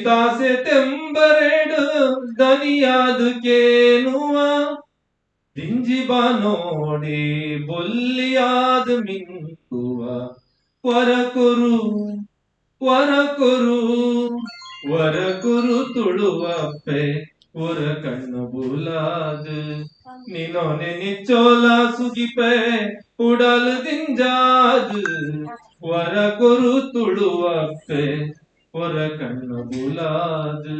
ತಾಸೆ ತೆಂಬರೆಡು ದನಿಯಾದ ಕೇನುವ ದಿಂಜಿ ಬಾನೋಡಿ ಬೊಲ್ಲಿಯಾದ ಮಿಂಕುವ ವರಕುರು ವರಕುರು ವರಕುರು ತುಳುವಪ್ಪೆ ಒರ ಕಣ್ಣು ಬುಲಾದು ನಿನೋನೆ ನಿಚ್ಚೋಲ ಸುಗಿಪೆ ಉಡಲ್ ದಿಂಜಾದು ವರಕುರು ತುಳುವಪ್ಪೆ ಒರ ಕಣ್ಣು ಬುಲಾದು.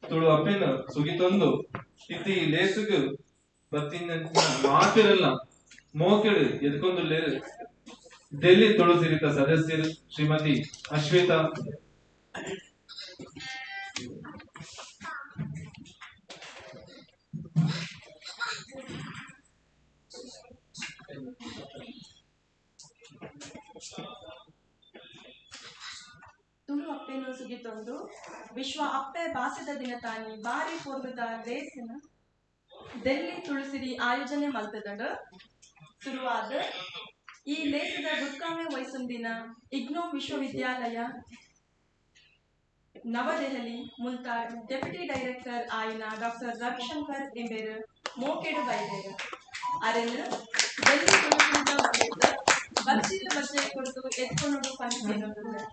ತುಳು ಅಪ್ಪೆನ ಸುಗಿತೊಂದು ಇತ್ತಿ ಲೇಸುಗು ಬತ್ತಿನ ಮಾತಿರಲ್ಲ ಮೋಕೆಡು ಎದ್ಕೊಂದು ಲೇರು ಡೆಲ್ಲಿ ತುಳು ಸಿರಿತ ಸದಸ್ಯರು ಶ್ರೀಮತಿ ಅಶ್ವಿತಾ. ತುಳು ಅಪ್ಪೆನು ಸುಗಿತೊಂದು ವಿಶ್ವ ಅಪ್ಪೆ ಬಾಸೆದ ದಿನತಾನಿ ಬಾರಿ ಪೊರ್ಲುದ ಲೇಸಿನ ದೆಲ್ಲಿ ತುಳುಸಿರಿ ಆಯೋಜನೆ ಮಲ್ತದಂಡು ಶುರುವಾದ ಈ ಲೇಸದ ಗುರ್ಕಾಮೆ ವಹಿಸುಂದಿನ ಇಗ್ನೋ ವಿಶ್ವವಿದ್ಯಾಲಯ ನವದೆಹಲಿ ಮುಲ್ತ ಡೆಪ್ಯೂಟಿ ಡೈರೆಕ್ಟರ್ ಆಯಿನ ಡಾಕ್ಟರ್ ರವಿಶಂಕರ್ ಎಂಬೆರು ಮೋಕೆಡು ಬೈದೇರು ಅರೆನ್ ದೆಲ್ಲಿ ತುಳುಸಿರಿದ ವತಿರ್ದ್ ಬಚ್ಚಿದ ಬಚ್ಚೆ ಕೊಡ್ದು ಎತ್ಕೊನುಡು ಪಂಚೇನೊಂದುಲ್ಲೆ.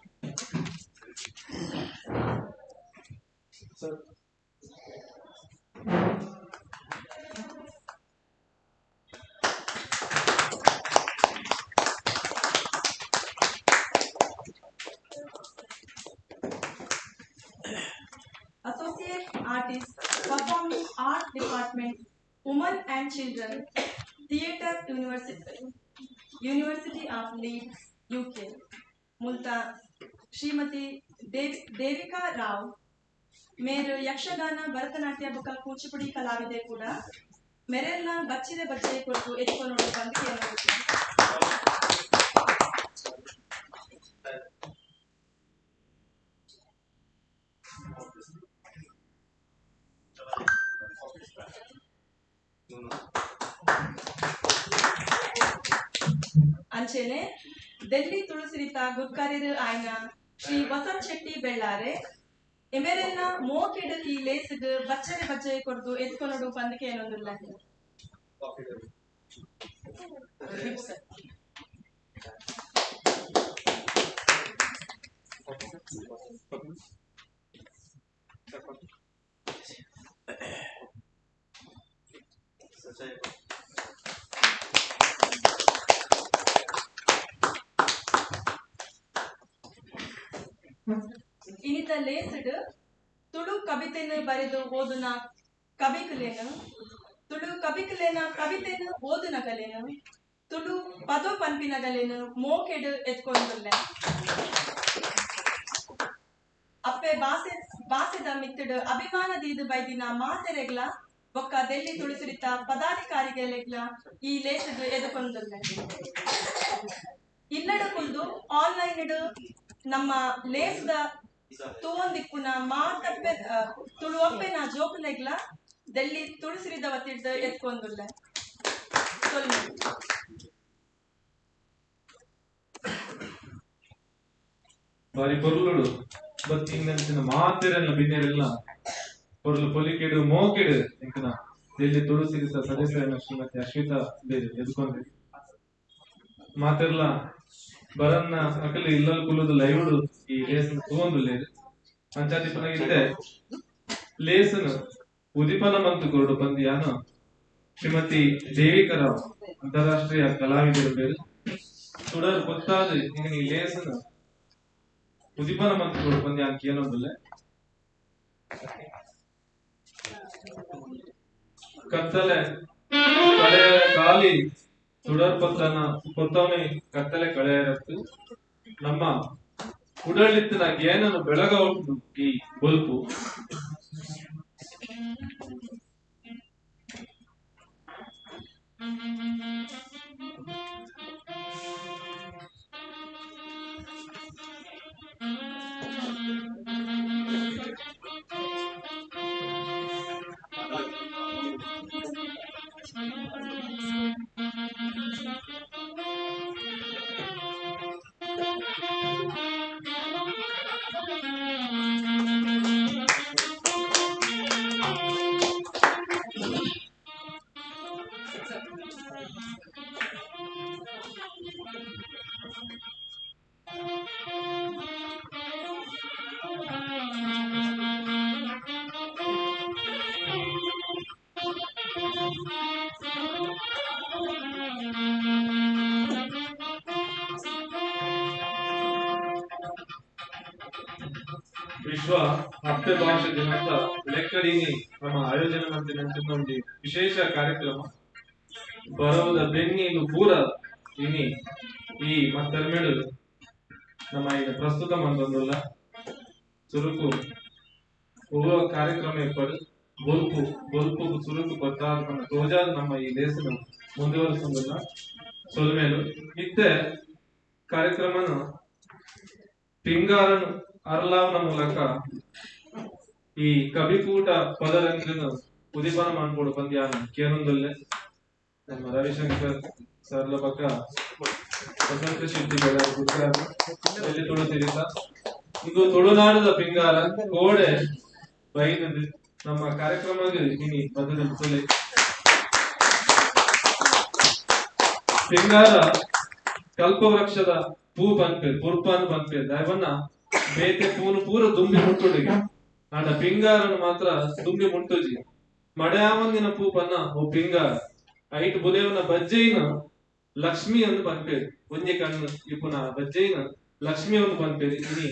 Associate Artist, Performing Art Department, Women and Children, Theatre University, University of Leeds, UK. Multa Shrimati Devika Rao ಮೇರು ಯಕ್ಷಗಾನ ಭರತನಾಟ್ಯ ಬುಕ ಕೂಚಿಪುಡಿ ಕಲಾವಿದೆ ಕೂಡ ಮೆರೆಲ್ಲ ಬಚ್ಚಿದೆ ಬಚ್ಚೆ ಕೊಟ್ಟು ಎತ್ಕೊನೋಡು ಬಂದಿಗೆ. ಅಂಚೆನೆ ಡೆಲ್ಲಿ ತುಳಸಿರಿತ ಗುರ್ಕಾರ್ಯರು ಆಯ್ನ ಶ್ರೀ ವಸಂತ್ ಶೆಟ್ಟಿ ಬೆಳ್ಳಾರೆ ಎಮೆರೆಲ್ಲ ಮೋಕೆಡ್ ಈ ಲೇಸ್ಗ್ ಬಚ್ಚರೆ ಬಚ್ಚೆ ಕೊರ್ದು ಎತ್ಕೊನೋಡು ಪಂದಿಕೆ ಏನೊಂದುಲ್ಲ. ಇನಿತ ಲೇಸ್ಡ್ ತುಳು ಕವಿತೆನ್ ಬರೆದು ಓದುನ ಕವಿಕುಲೇನು, ತುಳು ಕವಿಕುಲೇನ ಕವಿತೆನ್ ಓದುನಗಲೇನು, ತುಳು ಪದೋ ಪನ್ಪಿನಗಲೇನು ಮೋಕೆಡ್ ಎತ್ಕೊಂದುಲ್ಲೆ. ಅಪ್ಪೆ ಬಾಸೆ ಬಾಸೆದ ಮಿತ್ತಡ್ ಅಭಿಮಾನ ದೀದ್ ಬೈದಿನ ಮಾತೆರೆಗ್ಲ ಬೊಕ್ಕ ದೆಲ್ಲಿ ತುಳುಸಿರಿತ ಪದಾಧಿಕಾರಿಗೆಲೆಗ್ಲ ಈ ಲೇಸ್ಡ್ ಎದುಕೊಂದುಲ್ಲೆ. ಇಲ್ಲಡ ಕುಲ್ದು ಆನ್ಲೈನ್ ನಮ್ಮ ಲೇಸ್ದ ತೂವೊಂದಿಪ್ಪುನ ಮಾತಪ್ಪೆ ತುಳುವಪ್ಪೆನ ಜೋಕುಲೆಗ್ಲ ದೆಲ್ಲಿ ತುಳುಸಿರಿದ ವತಿಡ್ದ್ ಎತ್ಕೊಂದುಲ್ಲೆ. ಬಾರಿ ಪೊರ್ಲುಡು ಬತ್ತಿಂದಂಚಿನ ಮಾತೆರೆಲ್ಲ ಬಿನ್ನೆರೆಲ್ಲ ಪೊರ್ಲು ಪೊಲಿಕೆಡು ಮೋಕೆಡು ಎಂಕನ ದೆಲ್ಲಿ ತುಳುಸಿರಿತ ಸದಸ್ಯರನ್ನ ಶ್ರೀಮತಿ ಅಶ್ವಿತಾ ಬೇರೆ ಎದ್ಕೊಂಡ್ರಿ. ಮಾತೆರ್ಲ ಬರನ್ನ ಅಕಲಿ ಇಲ್ಲಲ್ ಕುಲ್ಲುದು ಲೈವ್ಡು ಈ ಲೇಸನ್ ತೂವೊಂದುಲ್ಲೆರ್. ಅಂಚಾದಿ ಪನಗಿತ್ತೆ ಲೇಸನ್ ಉದಿಪನ ಮಂತು ಕೊರಡು ಪಂದಿಯಾನ ಶ್ರೀಮತಿ ದೇವಿಕಾ ರಾವ್ ಅಂತಾರಾಷ್ಟ್ರೀಯ ಕಲಾವಿದರು ಬೇರು ತುಡರ್ ಗೊತ್ತಾದ ಈ ಲೇಸನ್ ಉದಿಪನ ಮಂತು ಕೊರಡು ಪಂದಿಯಾನ ಕೇನೊಂದುಲ್ಲೆ. ಕತ್ತಲೆ ಕಳೆಯ ಖಾಲಿ ತುಡರ್ ಪತ್ತನ ಪೊತ್ತವನೆ ಕತ್ತಲೆ ಕಳೆಯರತ್ತು ನಮ್ಮ ಉಡಲಿತ್ತಿನ ಗೇನನ್ನು ಬೆಳಗ ಉಂಟು ಈ ಬೊಲ್ಪು. ವಿಶ್ವ ಅಪ್ಪೆ ಭಾಷೆ ದಿನದ ಲೆಕ್ಕಡಿನಿ ನಮ್ಮ ಆಯೋಜನೆ ಮಂತಿನ ಒಂದು ವಿಶೇಷ ಕಾರ್ಯಕ್ರಮ. ಬರೋದ ಬೆನ್ನಿಲು ಪೂರ ಇನಿ ಈ ಮತ್ತರ್ಮೇಡು ನಮ್ಮ ಈಗ ಪ್ರಸ್ತುತ ಮಂದೊಂದುಲ್ಲ ಚುರುಕು ಹೂವ ಕಾರ್ಯಕ್ರಮ ಇಪ್ಪಡು ಬೊಲ್ಪು ಬೊಲ್ಪು ಚುರುಕು ಗೊತ್ತಾದ ನಮ್ಮ ತೋಜಾದ ನಮ್ಮ ಈ ದೇಶನ ಮುಂದುವರಿಸೋದಿಲ್ಲ ಸೊಲ್ಮೇಲು. ಇತ್ತೆ ಕಾರ್ಯಕ್ರಮನ ಪಿಂಗಾರನು ಅರ್ಲಾವ್ನ ಮೂಲಕ ಈ ಕವಿಕೂಟ ಪದರಂಗನ ಉದಿಪನ ಮಾಡ್ಕೊಡು ಬಂದ್ಯಾನ ಕೇನೊಂದಲ್ಲೇ ನಮ್ಮ ರವಿಶಂಕರ್ ಸರ್ಲ ಪಕ್ಕ ವಸಂತ ಶೆಟ್ಟಿ ಎಲ್ಲಿ ತುಳುತಿರಿಲ್ಲ. ಇದು ತುಳುನಾಡದ ಪಿಂಗಾರ ಕೋಡೆ ಬೈದ ನಮ್ಮ ಕಾರ್ಯಕ್ರಮ ಇನಿ ಬಂದದ. ಪಿಂಗಾರ ಕಲ್ಪವೃಕ್ಷದ ಪೂ ಪನ್ಪೆ ಪುರ್ಪಾನ್ ಪನ್ಪೆ ದಯವನ್ನ ಬೇತೆ ಪೂನು ಪೂರ ದುಂಬಿ ಮುಟ್ಟುಡಿಗೆ ಆಂಡ ಪಿಂಗಾರನು ಮಾತ್ರ ದುಂಬಿ ಮುಟ್ಟುಜಿ. ಮಡ್ಯಾವಂದಿನ ಪೂ ಪನ್ನ ಓ ಪಿಂಗಾರ ಐಟ್ ಬುಲೇವನ ಬಜ್ಜೈನ ಲಕ್ಷ್ಮಿ ಅಂದು ಪನ್ಪೇರು. ಒಂಜಿ ಕಣ್ಣು ಇಪ್ಪುನ ಬಜ್ಜೈನ ಲಕ್ಷ್ಮಿ ಒಂದು ಪನ್ಪೇರು. ಇನಿ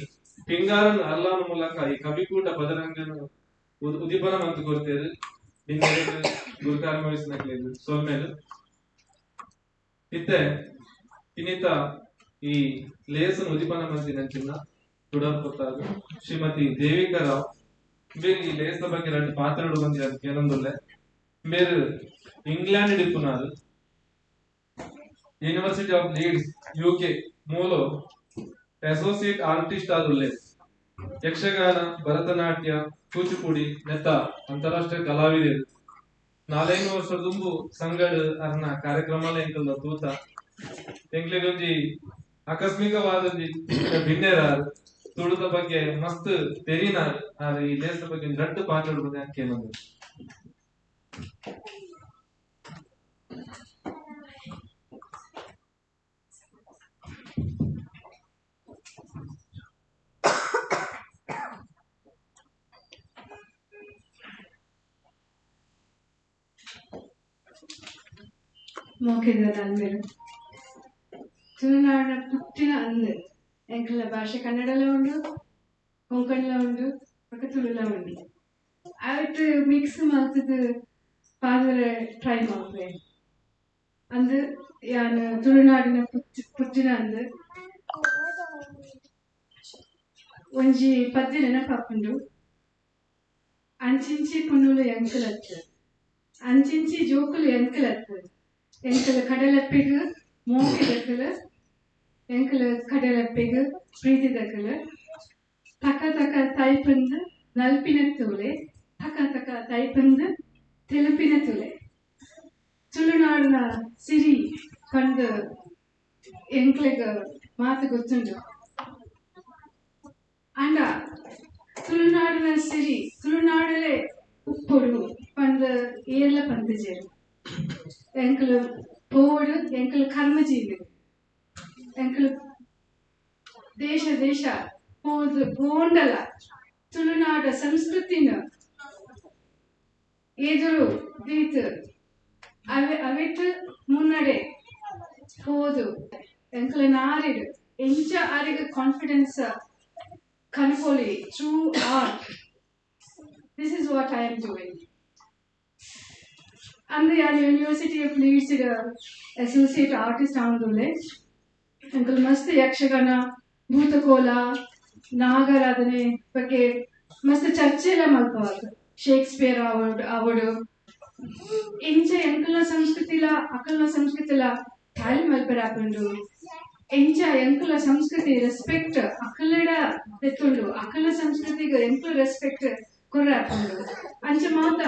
ಪಿಂಗಾರನ್ ಅರ್ಲಾನ ಮೂಲಕ ಈ ಕವಿಕೂಟ ಪದರಂಗನು ಉದಿಪನ ಮಂತು ಕೊರ್ತೇರು. ಗುರುಕಾರ ವಹಿಸಿನಕ್ಲೇದು ಸೊಲ್ಮೇಲು. ಇತ್ತೆ ಇನ್ನಿತ ಈ ಲೇಸನ್ ಉದಿಪನ ಮಂತಿನ ಚಿನ್ನ ತುಡರ್ ಶ್ರೀಮತಿ ದೇವಿಕಾ ರಾವ್ ಬೇರೆ ಈ ಲೇಸದ ಬಗ್ಗೆ ಎರಡು ಪಾತ್ರಗಳು ಬಂದಿದ್ದಾರೆ ಏನೊಂದುಲ್ಲೆ. ಬೇರೆ ಇಂಗ್ಲೆಂಡ್ ಇಪ್ಪುನಾರು ಯೂನಿವರ್ಸಿಟಿ ಆಫ್ ಲೀಡ್ಸ್ ಯುಕೆ ಮೂಲ ಅಸೋಸಿಯೇಟ್ ಆರ್ಟಿಸ್ಟ್ ಆದುಲ್ಲೆ. ಯಕ್ಷಗಾನ, ಭರತನಾಟ್ಯ, ಕೂಚಿಪುಡಿ ನೆತ್ತ ಅಂತಾರಾಷ್ಟ್ರೀಯ ಕಲಾವಿದರು. 4-5 ವರ್ಷ ದುಂಬು ಸಂಗಡ ಅರ್ನ ಕಾರ್ಯಕ್ರಮ ಎಂಕಲ್ದ ತೂತ ಎಂಕ್ಲೆಗೊಂಜಿ ಆಕಸ್ಮಿಕವಾದ ಬಿನ್ನೆರಾರ್ ತುಳುದ ಬಗ್ಗೆ ಮಸ್ತ್ ತೆರಿನಾರ್. ಈ ದೇಶದ ಬಗ್ಗೆ ರಡ್ಡು ಪಾತ್ರ ಕೇಳೋದು. ಮೋಕೆದ ತುಳುನಾಡಿನ ಪುಟ್ಟಿನ ಅಂದು ಎಂಕಲ ಭಾಷೆ ಕನ್ನಡಲ ಉಂಡು, ಕೊಂಕಣಲ ಉಂಡು, ಬೊಕ್ಕ ತುಳುಲ ಉಂಡು. ಅವತ್ತು ಮಿಕ್ಸ್ ಮಲ್ತದ ಪಾದರ ಟ್ರೈ ಮಲ್ಪೆ ಅಂದು ಯಾನ್ ತುಳುನಾಡಿನ ಪುಟ್ಟಿನ ಅಂದು ಒಂಜಿ ಪದ್ಯ ನೆನಪಾಪುಂಡು. ಅಂಚಿಂಚಿ ಪುನ್ನುಲು ಎಂಕಲತ್ತು, ಅಂಚಿಂಚಿ ಜೋಕುಲು ಎಂಕಲತ್ತು, ಎಂಕಲ ಕಡಲಪ್ಪಿಗ್ ಮೋಕೆ ದಕ್ಕಲ, ಎಂಕಲ ಕಡಲಪ್ಪಿಗ್ ಪ್ರೀತಿ ದಕ್ಕಲ, ತಕ ತಕ ತೈಪಂದು ನಲ್ಪಿನ ತೂಲೆ, ತಕ ತಕ ತೈಪಂದು ತೆಲುಪಿನ ತೂಲೆ. ತುಳುನಾಡಿನ ಸಿರಿ ಪಂದು ಎಂಕ್ಲೆಗ್ ಮಾತು ಗೊತ್ತುಂಡು. ಅಂಡ ತುಳುನಾಡಿನ ಸಿರಿ ತುಳುನಾಡಲೇ ಉಪ್ಪೊಡು ಪಂದು ಏರ್ಲ ಪಂತಜೇರು. ಎಂಕಲು ಪೋಡು ಎಂಕಲು ಕರ್ಮಜೀವಿ, ಎಂಕಲು ದೇಶ ದೇಶ ಪೋದು ಪೋಂಡಲ ತುಳುನಾಡ ಸಂಸ್ಕೃತಿನ ಎದುರು ದೀತ್ ಅವೆಟ್ ಮುನ್ನಡೆ ಹೋದು ಎಂಕಲ ನಾರಿಡು ಎಂಚ ಅರಿಗ confidence ಕನ್ಫೋಲಿ through art. This is what I am doing. ಅಂದು ಯಾರು university of Leeds associate artist ಆವೊಂದುಲ್ಲೆ. ಅಂಕಲ್ ಮಸ್ತ್ ಯಕ್ಷಗಾನ, ಭೂತಕೋಲ, ನಾಗಾರಾಧನೆ ಬಗ್ಗೆ ಮಸ್ತ್ ಚರ್ಚೆ ಎಲ್ಲ ಮಲ್ಪವಾತು. ಶೇಕ್ಸ್ಪಿಯರ್ ಆವಡು ಇಂಚ ಎಂಕಲ್ನ ಸಂಸ್ಕೃತಿಲ ಅಕಲ್ನ ಸಂಸ್ಕೃತಿಲ ಟ್ಯಾಲಿ ಮಲ್ಪೆರಾಪುಂಡು. ಎಂಚ ಎಂಕಲ ಸಂಸ್ಕೃತಿ ರೆಸ್ಪೆಕ್ಟ್ ಅಕಲಡ ದೆತ್ತುಂಡು, ಅಕಲ್ನ ಸಂಸ್ಕೃತಿಗೆ ಎಂಕಲ್ ರೆಸ್ಪೆಕ್ಟ್ ಕೊರ್ರಾಪುಂಡು. ಅಂಚ ಮಾತ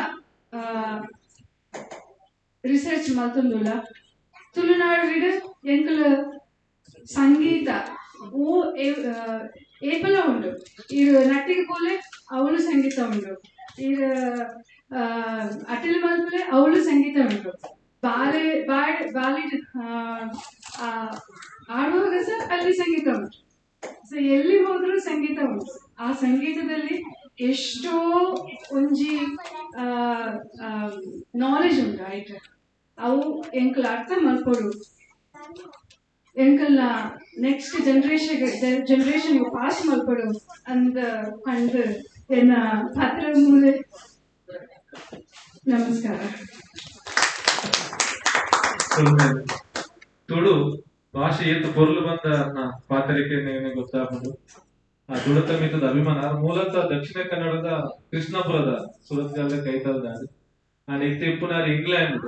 ರಿಸರ್ಚ್ ಮಲ್ತೊಂದುಲ್ಲ. ತುಳುನಾಡು ಎಂಕಲ ಸಂಗೀತ ಓ ಏಪಲ ಉಂಡು. ಇರು ನಟ್ಟಿಗೆ ಪೋಲೆ ಅವಳು ಸಂಗೀತ ಉಂಡು, ಇರು ಅಟಲ್ ಮಲ್ಪಲೆ ಅವಳು ಸಂಗೀತ ಉಂಟು, ಬಾಲೆ ಬಾಲಿ ಆಡುವಾಗ ಸಹ ಅಲ್ಲಿ ಸಂಗೀತ ಉಂಟು. ಸೊ ಎಲ್ಲಿ ಹೋದರೂ ಸಂಗೀತ ಉಂಟು. ಆ ಸಂಗೀತದಲ್ಲಿ ಎಷ್ಟೋ ಒಂಜಿ ನಾಲೆಜ್ ಉಂಟು ಆಯ್ತು. ಅವು ಎಂಕುಲು ಅರ್ಥ ಮಲ್ಪೊಡು. ಎಂಕಲ್ನ ನೆಕ್ಸ್ಟ್ ಜನರೇಷನ್ ಪಾಸ್ ಮಲ್ಪಡು ಅಂದ ಕಂಡು ಎನ್ನ ಪಾತ್ರ ಮೂಲೆ. ನಮಸ್ಕಾರ. ತುಳು ಭಾಷೆ ಏತು ಪೊರ್ಲು ಬಂದ ಪಾತರಿಕೆ ಗೊತ್ತಾಗ್ಬೋದು. ಆ ತುಳುತ ಮಿತ್ತದ ಅಭಿಮಾನ ಮೂಲತಃ ದಕ್ಷಿಣ ಕನ್ನಡದ ಕೃಷ್ಣಪುರದ ಸುರತ್ಕಲ್ ಕೈತಲ್ದ ನಾನು ಇತ್ತೆ ಇಪ್ಪುನಾರು ಇಂಗ್ಲೆಂಡ್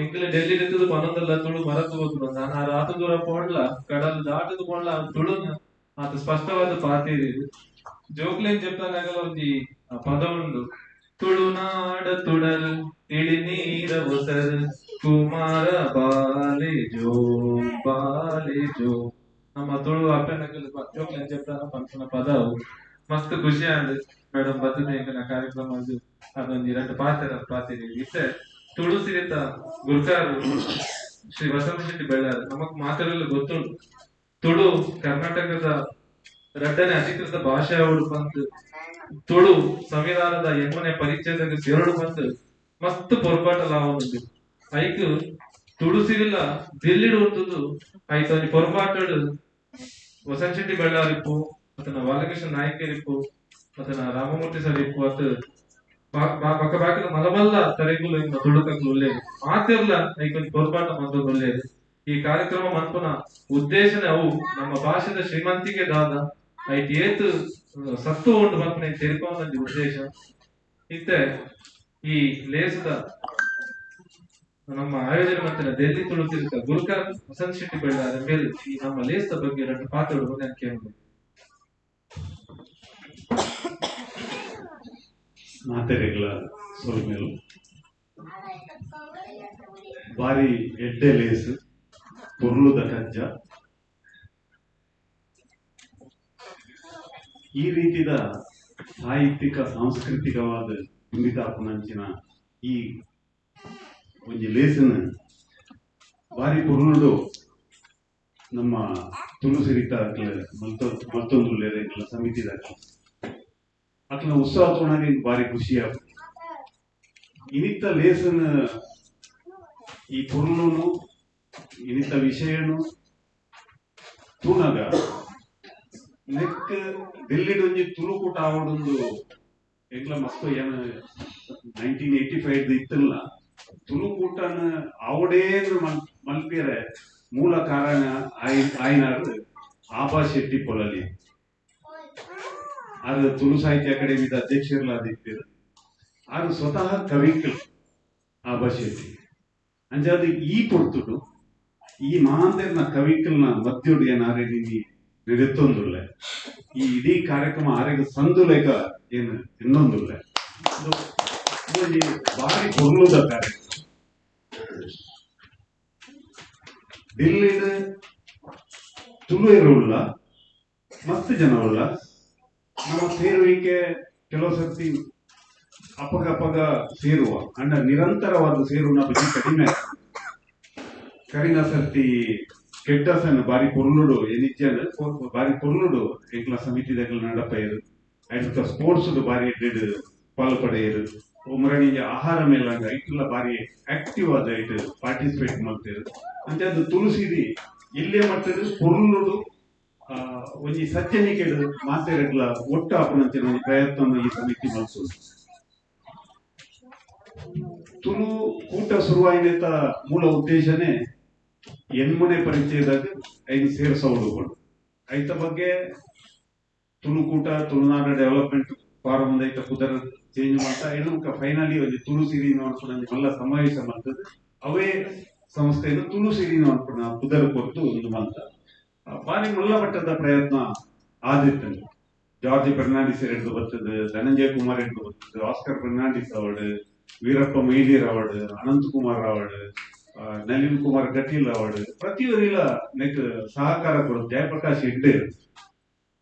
ಎಂಕಲೆ ಡೆಲ್ಲಿ ಇತ್ತದು ಪನೊಂದಲ್ಲ ತುಳು ಮರತು ಹೋಗುದು. ನಾನು ಆ ರಾತ ದೂರ ಪೋಂಡ್ಲ ಕಡಲ್ ದಾಟದು ಪೋಂಡ್ಲ ತುಳು ಆತ ಸ್ಪಷ್ಟವಾದ ಪಾತಿರಿ ಜೋಕ್ಲೇನ್ ಜಪ್ತಾನಾಗಲ ಒಂಜಿ ಪದ ಉಂಡು. ತುಳುನಾಡ ತುಡಲ್ ತಿಳಿ ನೀರ ಒಸರ್ ಕುಮಾರ ಬಾಲೆ ಜೋ ಬಾಲೆ ಜೋ. ನಮ್ಮ ತುಳು ಅಪ್ಪನಗಲ್ ಜೋಕ್ಲೇನ್ ಜಪ್ತಾನ ಪನ್ಪುನ ಪದ ಮಸ್ತ್ ಖುಷಿ ಆಂಡ್ ಮೇಡಮ್ ಬರ್ತದೆ ಎಂಕನ ಕಾರ್ಯಕ್ರಮ ಅದೊಂದು ಎರಡು ಪಾತ್ರ ಪಾತಿರಿ. ಇತ್ತೆ ತುಳು ಸಿರಿತ ಗುರ್ಕಾರು ಶ್ರೀ ವಸಂತ ಶೆಟ್ಟಿ ಬೆಳ್ಳಾರ್ ನಮಗ್ ಮಾತಾಡಲು ಗೊತ್ತುಂಟು. ತುಳು ಕರ್ನಾಟಕದ ರಡ್ಡನೆ ಅಧಿಕೃತ ಭಾಷೆ ಅವಳು ಬಂತು. ತುಳು ಸಂವಿಧಾನದ ಎಮ್ಮನೆ ಪರಿಚ್ಛೇದಕ್ಕೆ ಸೇರಡು ಬಂತು ಮಸ್ತ್ ಪೊರ್ಪಾಟ ಲಾವೊಂದು ಐಕ್ ತುಳು ಸಿರಿಲ ದಿಲ್ಲಿಡು ಉಂಟುದು ಐತ ಒಂಜಿ ಪೊರ್ಪಾಟಡು ವಸಂತ ಶೆಟ್ಟಿ ಬೆಳ್ಳಾರಿಪ್ಪು ಅತನ ಬಾಲಕೃಷ್ಣ ನಾಯಕರಿಪ್ಪು ಅತನ ರಾಮಮೂರ್ತಿ ಸರ್ ಇಪ್ಪು ಅತ್ ಬಕ್ಕ ಬಾಕಿದ ಮಲಮಲ್ಲ ತರೆಗುಲು ಇಂದ ತುಳುಕಕ್ಲು ಉಳ್ಳೇದು ಮಾತಿರ್ಲ ಐಕೊಂಜಿ ಪೊರ್ಪಾಟ ಮಂದೊಂದು ಉಳ್ಳೇದು. ಈ ಕಾರ್ಯಕ್ರಮ ಮನ್ಪುನ ಉದ್ದೇಶನೇ ಅವು ನಮ್ಮ ಭಾಷೆದ ಶ್ರೀಮಂತಿಕೆ ದಾದ ಐಟ್ ಏತ್ ಸತ್ತು ಉಂಟು ಮನ್ಪುನ ತೆರಿಪವನ ಉದ್ದೇಶ. ಇತ್ತೆ ಈ ಲೇಸದ ನಮ್ಮ ಆಯೋಜನೆ ಮಂತಿನ ಡೆಲ್ಲಿ ತುಳು ತಿರುಕ ಗುರುಕರ್ ವಸಂತ ಶೆಟ್ಟಿ ಬೆಳ್ಳಾರ ಮೇಲೆ ಈ ನಮ್ಮ ಲೇಸದ ಬಗ್ಗೆ ಎರಡು ಪಾತ್ರಗಳು ನಾನು ಕೇಳಿದೆ. ಮಾತೆರೆಗಳ ಸೊಲ್ಮೆಲು ಬಾರಿ ಎಡ್ಡೆ ಲೇಸು ಪೊರ್ಲುದ ಕಜ್ಜ. ಈ ರೀತಿದ ಸಾಹಿತ್ಯಿಕ ಸಾಂಸ್ಕೃತಿಕವಾದ ತುಂಬಿತಾಪುನಂಚಿನ ಈ ಒಂಜಿ ಲೇಸನ್ ಬಾರಿ ಪೊರ್ಲುಡು ನಮ್ಮ ತುಳು ಸಿರಿತ ಮಲ್ತೊಂದು ಸಮಿತಿದ ಅಕ್ಲ ಉತ್ಸಾಹ ತೋಣಾಗ ಬಾರಿ ಖುಷಿ ಆಗ್ತದೆ. ಇನಿತ ಲೇಸನ್ ಈ ಪೊರ್ಲುನು ಇನಿತ ವಿಷಯನು ತೂನಗ ನೆಕ್ ಡೆಲ್ಲಿಡ್ ಒಂಜಿ ತುಳು ಕೂಟ ಆವಡೊಂದು ಎಂಕ್ಲ ಮಸ್ತ್ ಏನ 1985 ಇತ್ತಲ್ಲ ತುಳು ಕೂಟನ ಆವಡೇನು ಮಲ್ಪಿಯರೆ ಮೂಲ ಕಾರಣ ಆಯ್ನಾರು ಆಬಾ ಶೆಟ್ಟಿ ಪೊಲಲಿ ಆರು ತುಳು ಸಾಹಿತ್ಯ ಅಕಾಡೆಮಿದ ಅಧ್ಯಕ್ಷರ್ಲಾದಿತ್ತೀರು. ಆರು ಸ್ವತಃ ಕವಿಕಲ್ ಆಬಾ ಶೆಟ್ಟಿ ಅಂಚಾದ ಈ ಪೊರ್ತುಡು ಈ ಮಹಾಂತರ್ನ ಕವಿಕಲ್ನ ಮಧ್ಯುಡು ಏನಾರೆ ನಿನ್ನಿ ನಡೆತ್ತೊಂದುಳ್ಳೆ ಈ ಇಡೀ ಕಾರ್ಯಕ್ರಮ ಆರೆಗ ಸಂದುಲೇಖ ಏನು ಇನ್ನೊಂದುಳ್ಳೆ ಬಾರಿ ಪೊರ್ಲುದ ಕಾರ್ಯಕ್ರಮ. ದಿಲ್ಲಿಡ್ ತುಳು ಇರುವುಲ್ಲ ಮಸ್ತ್ ಜನವುಳ್ಳ ನಮ್ಮ ಸೇರುವಿಕೆ ಕೆಲವು ಸರ್ತಿ ಅಪಗಪಗ ಸೇರುವ ಅಂಡ ನಿರಂತರವಾದ ಸೇರುವನ ಬಗ್ಗೆ ಕಡಿಮೆ. ಕರಿನ ಸರ್ತಿ ಕೆಟ್ಟಸನ್ ಬಾರಿ ಪೊರ್ಲುಡು ಎನಿಜ್ಜನ್ ಬಾರಿ ಪೊರ್ಲುಡು ಎಂಕ್ಲ ಸಮಿತಿದಕ್ಲ ನಡಪೈರು ಐತ ಸ್ಪೋರ್ಟ್ಸ್ ಬಾರಿ ಎಡ್ಡೆಡ್ ಪಾಲು ಪಡೆಯರು ಒಮರಣಿ ಆಹಾರ ಮೇಲಂಗ ಐಟ್ಲ ಬಾರಿ ಆಕ್ಟಿವ್ ಆದ ಐಟ್ ಪಾರ್ಟಿಸಿಪೇಟ್ ಮಾಡ್ತೇರು. ಅಂಚೆ ಅದು ತುಳಸಿದಿ ಇಲ್ಲೇ ಮಟ್ಟದ ಪೊರ್ಲುಡು ಒಂಜಿ ಸಜ್ಜನಿಕೆಡು ಮಾತೆರಗ್ಲ ಒಟ್ಟು ಆಪುನಂಚಿನ ಒಂಜಿ ಪ್ರಯತ್ನ ಈ ಸಮಿತಿ ಮಲ್ಸೋದು. ತುಳು ಕೂಟ ಶುರುವಾಯಿನ ಮೂಲ ಉದ್ದೇಶನೇ ಎನ್ಮನೆ ಪರಿಚಯದಾಗ ಐದು ಸೇರ್ಸೋಡು ಐತ ಬಗ್ಗೆ ತುಳು ಕೂಟ ತುಳುನಾಡ ಡೆವಲಪ್ಮೆಂಟ್ ಫಾರಂ ಐತ ಪುದರ್ ಚೇಂಜ್ ಮಾಡ್ತಾ ಎಣ್ಣುಕ ಫೈನಲಿ ಒಂಜಿ ತುಳು ಸಿರಿ ಅನ್ಕೊಂಡು ಮಲ್ಲ ಸಮಾವೇಶ ಮಾಡ್ತದೆ. ಅವೇ ಸಂಸ್ಥೆಯನ್ನು ತುಳು ಸಿರಿ ಅನ್ಕೊಂಡು ಪುದರ್ ಕೊಟ್ಟು ಒಂದು ಮಂತ ಬಾರಿ ಮುಲ್ಲ ಮಟ್ಟದ ಪ್ರಯತ್ನ ಆದಿತ್ತು. ಜಾರ್ಜ್ ಫೆರ್ನಾಂಡಿಸ್ ಹಿಡಿದು ಬರ್ತದೆ, ಧನಂಜಯ ಕುಮಾರ್ ಹಿಡಿದು ಬರ್ತದೆ, Oscar Fernandes award, Veerappa Moilir award, Ananth Kumar award, Nalin Kumar Kateel award, ಪ್ರತಿಯೊರಿಲ ನೆಕ್ ಸಹಕಾರ ಕೊಡೋದು. ಜಯಪ್ರಕಾಶ್ ಹೆಗ್ಡೆ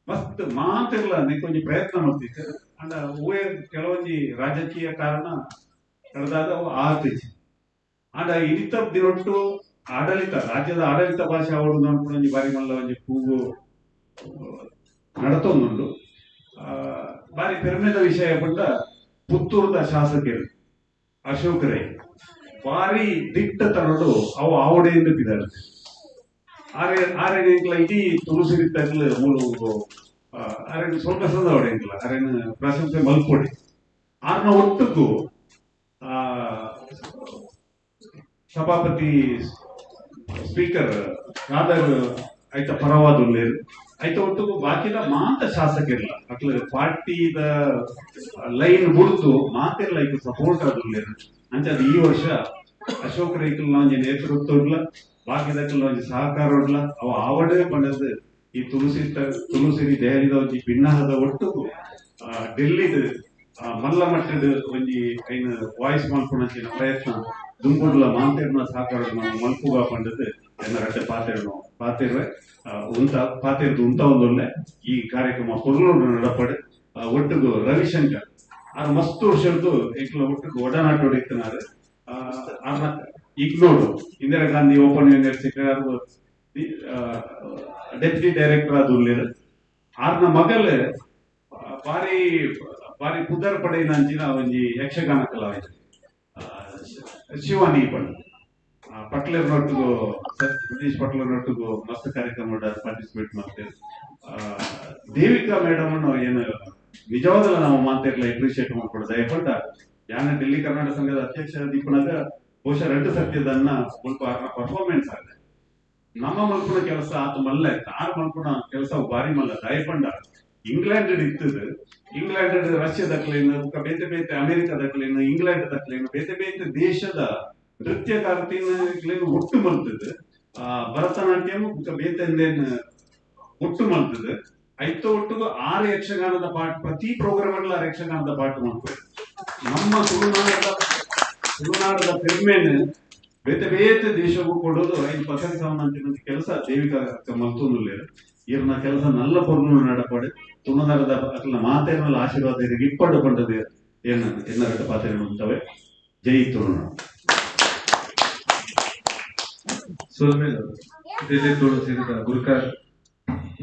ಮಸ್ತ್ ಮಾತಿರ್ಲ ನೆಕ್ ಒಂಜಿ ಪ್ರಯತ್ನ ಮಾಡ್ತಿತ್ತು. ಅಂಡ ಹೂವೇ ಕೆಲವೊಂಜಿ ರಾಜಕೀಯ ಕಾರಣ ಕಳೆದಾಗ ಅವು ಆತಿச்சு. ಅಂಡ ಇನಿತ ದಿನೊಟ್ಟು ಆಡಳಿತ ರಾಜ್ಯದ ಆಡಳಿತ ಭಾಷೆ ಅವಳು ನೋಡ್ಕೊಂಡು ಒಂಜಿ ಬಾರಿ ಮಲ್ಲ ಒಂಜಿ ಕೂಗು ನಡತೊಂದುಂಡು. ಬಾರಿ ಪೆರ್ಮೆದ ವಿಷಯ ಪಂಡ ಪುತ್ತೂರ್ದ ಶಾಸಕರು ಅಶೋಕ್ ರೈ ಬಾರಿ ದಿಟ್ಟ ತನಡು ಅವು ಆವಡೆಯಿಂದ ಬಿದ್ದಾಳೆ. ಆರೇನ ಎಂಕ್ಲ ಇಡೀ ತುಳುಸಿರಿತಗ್ಲು ಮೂಲು ಆರೇನು ಸ್ವಲ್ಪ ಸಂದವಡೆ ಎಂಕ್ಲ ಆರೇನು ಪ್ರಶಂಸೆ ಮಲ್ಪೊಡಿ ಆರ್ನ ಒಟ್ಟುಗು ಸಭಾಪತಿ ಸ್ಪೀಕರ್ ಖಾದರ್ ಐತ ಪರವಾದುಲ್ಲೇರು ಐತ ಒಟ್ಟುಗು ಬಾಕಿದ ಮಾತ ಶಾಸಕರಿಲ್ಲ ಅಕ್ಲ ಪಾರ್ಟಿದ ಲೈನ್ ಬುಡ್ದು ಮಾತೆಲ್ಲ ಐತ ಸಪೋರ್ಟ್ ಆದುಲ್ಲೇರು ಅಂಚ ಅದು ಈ ವರ್ಷ ಅಶೋಕ್ ರೈಕಲ್ ಒಂಜಿ ನೇತೃತ್ವ ಬಾಕಿದಕ್ಲ ಒಂಜಿ ಸಹಕಾರ ಉಡ್ಲ ಅವ ಆವಡೇ ಪಂಡದು ಈ ತುಳಸಿರಿ ದೆಹಲಿದ ಒಂಜಿ ಭಿನ್ನಹದ ಒಟ್ಟುಗು ಡೆಲ್ಲಿದ ಮಲ್ಲ ಮಟ್ಟದ ಒಂಜಿ ಐನ ವಾಯ್ಸ್ ಮಲ್ಪುನಂಚಿನ ಪ್ರಯತ್ನ ದುಂಬುಡ್ಲ ಮಾಂತೇರ್ನ ಸಹಕಾರ ಮಲ್ಪುಗ ಪಂಡದು ಎನ್ನ ರಡ್ಡೆ ಪಾತೆರ್ನು ಪಾತೆರ್ವೆ ಉಂತ ಪಾತೆರ್ದು ಉಂತ ಒಂದೊಳ್ಳೆ ಈ ಕಾರ್ಯಕ್ರಮ ಪೊರ್ಲು ನಡಪಡೆ ಒಟ್ಟುಗು ರವಿಶಂಕರ್ ಆರ್ ಮಸ್ತ್ ವರ್ಷದ್ದು ಎಂಕ್ಲ ಒಟ್ಟುಗು ಒಡನಾಟ ಹೊಡಿತನಾರು ಆರ್ನ IGNOU Indira Gandhi open university deputy director ಆದುಲ್ಲೇರು ಆರ್ನ ಮಗಲ್ ಬಾರಿ ಬಾರಿ ಪುದರ್ ಪಡೆಯಿನಂಚಿನ ಒಂಜಿ ಯಕ್ಷಗಾನ ಕಲಾವಿದ ಶಿವಾನಿ ಪಂಡ ಪಟ್ಲರ್ ನೊಟ್ಟುಗು ಸತೀಶ್ ಪಟ್ಲರ್ ನೊಟ್ಟುಗು ಮಸ್ತ್ ಕಾರ್ಯಕ್ರಮ ಪಾರ್ಟಿಸಿಪೇಟ್ ಮಾಡ್ತೇವೆ. ದೇವಿಕಾ ಮೇಡಮ್ ಏನು ನಿಜವಾದಲ್ಲ ನಾವು ಮಾತಾಡ್ಲ ಅಪ್ರಿಶಿಯೇಟ್ ಮಾಡ್ಕೊಡೋದು ದಯಪಂಡ ಯಾನ ಡೆಲ್ಲಿ ಕರ್ನಾಟಕ ಸಂಘದ ಅಧ್ಯಕ್ಷ ದೀಪನಾಗ ಬಹುಶಃ 2 ಸತ್ಯದನ್ನ ಸ್ವಲ್ಪ ಪರ್ಫಾರ್ಮೆನ್ಸ್ ಆಗಿದೆ. ನಮ್ಮ ಮಲ್ಪುನ ಕೆಲಸ ಆತ ಮಲ್ಲ ಇತ್ತು ಆರು ಮಲ್ಪುನ ಕೆಲಸ ಬಾರಿ ಮಲ್ಲ ದಯಪಂಡ ಇಂಗ್ಲೆಂಡ್ ಇತ್ತದು ಇಂಗ್ಲೆಂಡ್ ರಷ್ಯಾ ದಕ್ಲೇನು ಬೇತೆ ಬೇತೆ ಅಮೆರಿಕ ದಕ್ಲೇನು ಇಂಗ್ಲೆಂಡ್ ದಕ್ಲೇನು ಬೇತೆ ಬೇತೆ ದೇಶದ ನೃತ್ಯಗಾರ್ತಿನ ಒಟ್ಟು ಮಲ್ತದೆ. ಭರತನಾಟ್ಯಂ ಬೇತೆ ಒಟ್ಟು ಮಲ್ತದೆ. ಐತ ಒಟ್ಟಿಗೂ 6 ಯಕ್ಷಗಾನದ ಪಾಠ ಪ್ರತಿ ಪ್ರೋಗ್ರಾಮ್ ಅಲ್ಲಿ 6 ಯಕ್ಷಗಾನದ ಪಾಠ ಮಾಡ್ತಾರೆ. ನಮ್ಮ ತುಳುನಾಡದ ಪೆರ್ಮೆನ್ ಬೇತೆ ಬೇತೆ ದೇಶಕ್ಕೂ ಕೊಡೋದು ಐದು ಪಸರಿಸವನಂತಿನ ಕೆಲಸ ದೇವಿಕಾ ಮಲ್ತೊಂದುಲ್ಲೇರು. ಇವ್ರನ್ನ ಕೆಲಸ ನಲ್ಲ ಪೊರ್ಲು ನಡಪಡೆ ತುಳುನಾಡದ ಅಕ್ಲ ಮಾತೇರ್ನಲ್ಲ ಆಶೀರ್ವಾದ ಇಪ್ಪಡು ಪಂಡದು ಏನ ಎನ್ನರಡ್ಡ ಪಾತೆರ್ನ ಉಂಟವೆ. ಜೈ ತುಳುನಾಡು. ಸೊಲ್ಮೆಲು ಡೆಲ್ಲಿ ತುಳು ಸಿರಿದ ಗುರುಕಾರ್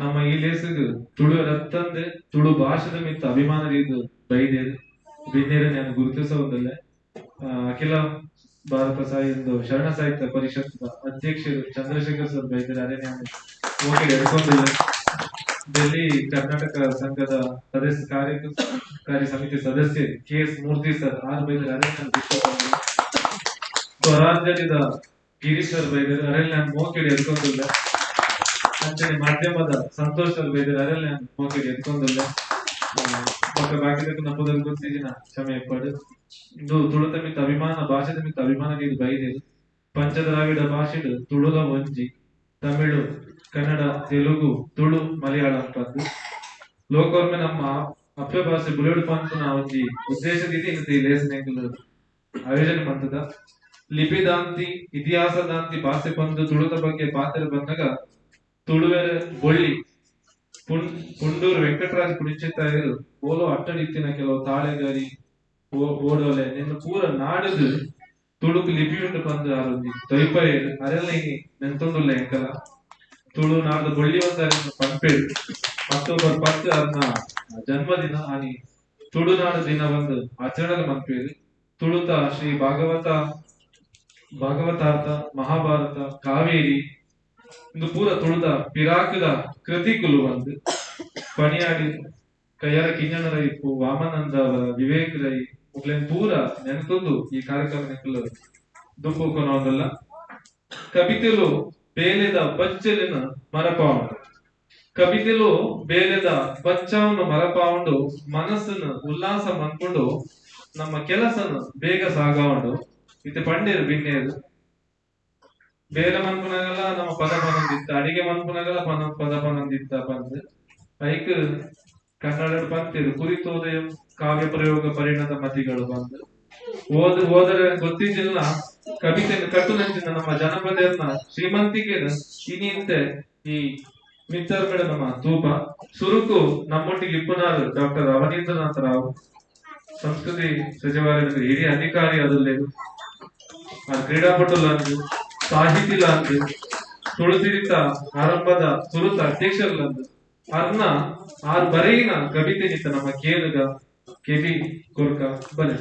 ನಮ್ಮ ಈ ಲೇಸಿಗೆ ತುಳು ರತ್ತಂದೆ ತುಳು ಭಾಷೆದ ಮಿತ್ತ ಅಭಿಮಾನ ರೀತಿ ಬೈದೇರು ಬಿನ್ನೇರು ನಾನು ಗುರುತಿಸೋದಲ್ಲೇ ಅಖಿಲ ಭಾರತ ಸಾಹಿತ್ಯ ಶರಣ ಸಾಹಿತ್ಯ ಪರಿಷತ್ ಅಧ್ಯಕ್ಷರು ಚಂದ್ರಶೇಖರ್ ಸರ್ ಬೈದರು ಅದೇ ನಾನು ಹೋಗಿ ಎಡ್ಕೊಂಡಿಲ್ಲ. ಡೆಲ್ಲಿ ಕರ್ನಾಟಕ ಸಂಘದ ಸದಸ್ಯ ಕಾರ್ಯಕಾರಿ ಸಮಿತಿ ಸದಸ್ಯ ಕೆ ಎಸ್ ಮೂರ್ತಿ ಸರ್ ಆರ್ ಬೈದರು ಅದೇ ನಾನು ಗುರುತಿಸಿಕೊಂಡಿಲ್ಲ. ಸ್ವರಾಂಜಲಿದ ಗಿರೀಶ್ ಸರ್ ಬೈದರು ಅರೆಲ್ ನಾನು ಮೋಕಿಡಿ ಎಡ್ಕೊಂಡಿಲ್ಲ. ಅಂಚನೆ ಮಾಧ್ಯಮದ ಸಂತೋಷ್ ಸರ್ ಬೈದರು ಅರೆಲ್ ನಾನು ಮೋಕಿಡಿ ಎಡ್ಕೊಂಡಿಲ್ಲ. ಬಾಕಿದಕ್ಕೂ ನಮ್ಮದನ್ನು ಗೊತ್ತಿದ್ದೀನ ಕ್ಷಮೆ ಪಡು. ಇದು ತುಳುತ ಮಿತ್ತ ಅಭಿಮಾನ ಭಾಷೆದ ಮಿತ್ತ ಅಭಿಮಾನ ಇದು ಬೈದಿರು. ಪಂಚದ್ರಾವಿಡ ಭಾಷೆಡು ತುಳುಲ ಒಂಜಿ ತಮಿಳು ಕನ್ನಡ ತೆಲುಗು ತುಳು ಮಲಯಾಳಂ ಪದ್ದು ಲೋಕೊಮ್ಮೆ ನಮ್ಮ ಅಪ್ಪೆ ಭಾಷೆ ಬುಲೆಡು ಪಂಪುನ ಒಂಜಿ ಉದ್ದೇಶದಿದೆ ಈ ಲೇಸನೆಂಕುಲು ಆಯೋಜನೆ ಮಂತದ. ಲಿಪಿದಾಂತಿ ಇತಿಹಾಸದಾಂತಿ ಭಾಷೆ ಬಂದು ತುಳುತ ಬಗ್ಗೆ ಪಾತ್ರ ಬಂದಾಗ ತುಳುವೆರ ಬೊಳ್ಳಿ ಪುಂಡೂರು ವೆಂಕಟರಾಜ್ ಪುಣಿಚಿತ್ತಾಯರು ಓಲೋ ಅಟ್ಟಡಿತ್ತಿನ ಕೆಲವು ತಾಳೆಗರಿ ಓಡೋಲೆ ನಿನ್ನ ಪೂರ ನಾಡುದು ತುಳುಕು ಲಿಪಿಯುಂಡು ಬಂದು ಆರೊಂಜಿ ತೊಯ್ಪಯರು ಅರೆಲ್ಲ ಇನಿ ನೆಂತೊಂದುಲ್ಲ ಎಂಕಲ ತುಳು ನಾಡ್ದು ಬೊಳ್ಳಿ ಒಂದಾರಿನ ಪಂಪೇಳು ಅಕ್ಟೋಬರ್ 10 ಅರ್ನ ಜನ್ಮದಿನ ಆನಿ ತುಳುನಾಡು ದಿನ ಒಂದು ಆಚರಣೆ ಮನ್ಪೇರು. ತುಳುತ ಶ್ರೀ ಭಾಗವತಾರ್ಥ ಮಹಾಭಾರತ ಕಾವೇರಿ ಇಂದು ಪೂರ ತುಳುತ ಪಿರಾಕದ ಕೃತಿಕುಲು ಒಂದು ಪಣಿಯಾಡಿ ಕೈಯಾರ ಕಿಂಜನ ರೈ ವಾಮನಂದ ವಿವೇಕ್ ರೈ ಮುಕ್ಲೇನ್ ಪೂರ ನೆನತೊಂದು ಈ ಕಾರ್ಯಕ್ರಮ ನೆಕ್ಕಲು ದುಂಬು ಕೊನೊಂದಲ್ಲ. ಕವಿತೆಲು ಬೇಲೆದ ಬಚ್ಚಲಿನ ಮರಪಾವುಂಡು ಕವಿತೆಲು ಬೇಲೆದ ಬಚ್ಚವನ್ನು ಮರಪಾವುಂಡು ಮನಸ್ಸನ್ನು ಉಲ್ಲಾಸ ಮನ್ಕೊಂಡು ನಮ್ಮ ಕೆಲಸನ ಬೇಗ ಸಾಗಾವುಂಡು. ಇತ್ತೆ ಪಂಡೇರು ಬಿನ್ನೇರು ಬೇಲೆ ಮನ್ಪುನಾಗಲ್ಲ ನಮ್ಮ ಪದ ಪನೊಂದಿತ್ತ ಅಡಿಗೆ ಮನ್ಪುನಾಗಲ್ಲ ಪದ ಪನೊಂದಿತ್ತ ಪಂದ್ ಐಕ್ ಕನ್ನಡ ಪಂತಿರು ಕುರಿತೋದಯ ಕಾವ್ಯ ಪ್ರಯೋಗ ಪರಿಣತ ಮತಿಗಳು ಬಂದು ಓದರೆ ಗೊತ್ತಿದ್ದಿಲ್ಲ ಕವಿತೆಯನ್ನು ಕಟ್ಟುನಂಚಿನ ನಮ್ಮ ಜನಪದೆಯನ್ನ ಶ್ರೀಮಂತಿಕೆ ಇನಿಂತೆ ಈ ಮಿತ್ತರ್ ಮೇಡ ನಮ್ಮ ತೂಪ ಸುರುಕು ನಮ್ಮೊಟ್ಟಿಗೆ ಇಪ್ಪನಾರು ಡಾಕ್ಟರ್ ಅವನೀಂದ್ರನಾಥ ರಾವ್ ಸಂಸ್ಕೃತಿ ಸಚಿವಾಲಯದ ಹಿರಿಯ ಅಧಿಕಾರಿ ಅದಲ್ಲೇನು ಕ್ರೀಡಾಪಟುಲಂದು ಸಾಹಿತಿಲಂದು ತುಳುಸಿರಿತ ಆರಂಭದ ಸುರುತ ಅಧ್ಯಕ್ಷರಲ್ಲಂದು ಅರ್ನ ಆರ್ ಬರೆಯಿನ ಕವಿತೆ ನಿತ್ತ ನಮ್ಮ ಕೇಳುಗ ಕೆಬಿ ಕೊರ್ಕ ಬಲೆ.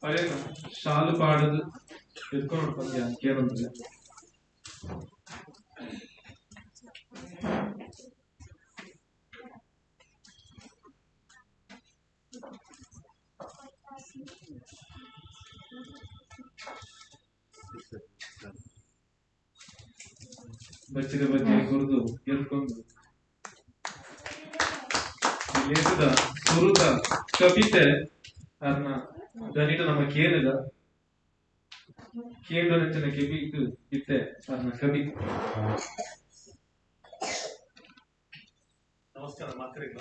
ಅರೇನ ಶಾಲು ಪಾಡದು ಎತ್ಕೊಂಡು ಪಂದ್ಯ ಕೇಳೊಂದಿಲ್ಲ. ಬಚ್ಚಿದ ಬಜ್ಜೆ ಕುರಿದು ಎತ್ಕೊಂಡು ಲೇಖದ ಸುರುತ ಕವಿತೆ ಅರ್ನ ದನಿಟ ನಮ್ಮ ಕೇಳಿದ ಕೇಂದ್ರ ಕೆಬಿ ಇತ್ತೆ ಅರ್ನ ಕವಿತೆ. ನಮಸ್ಕಾರ ಮಾತ್ರಿಗಳ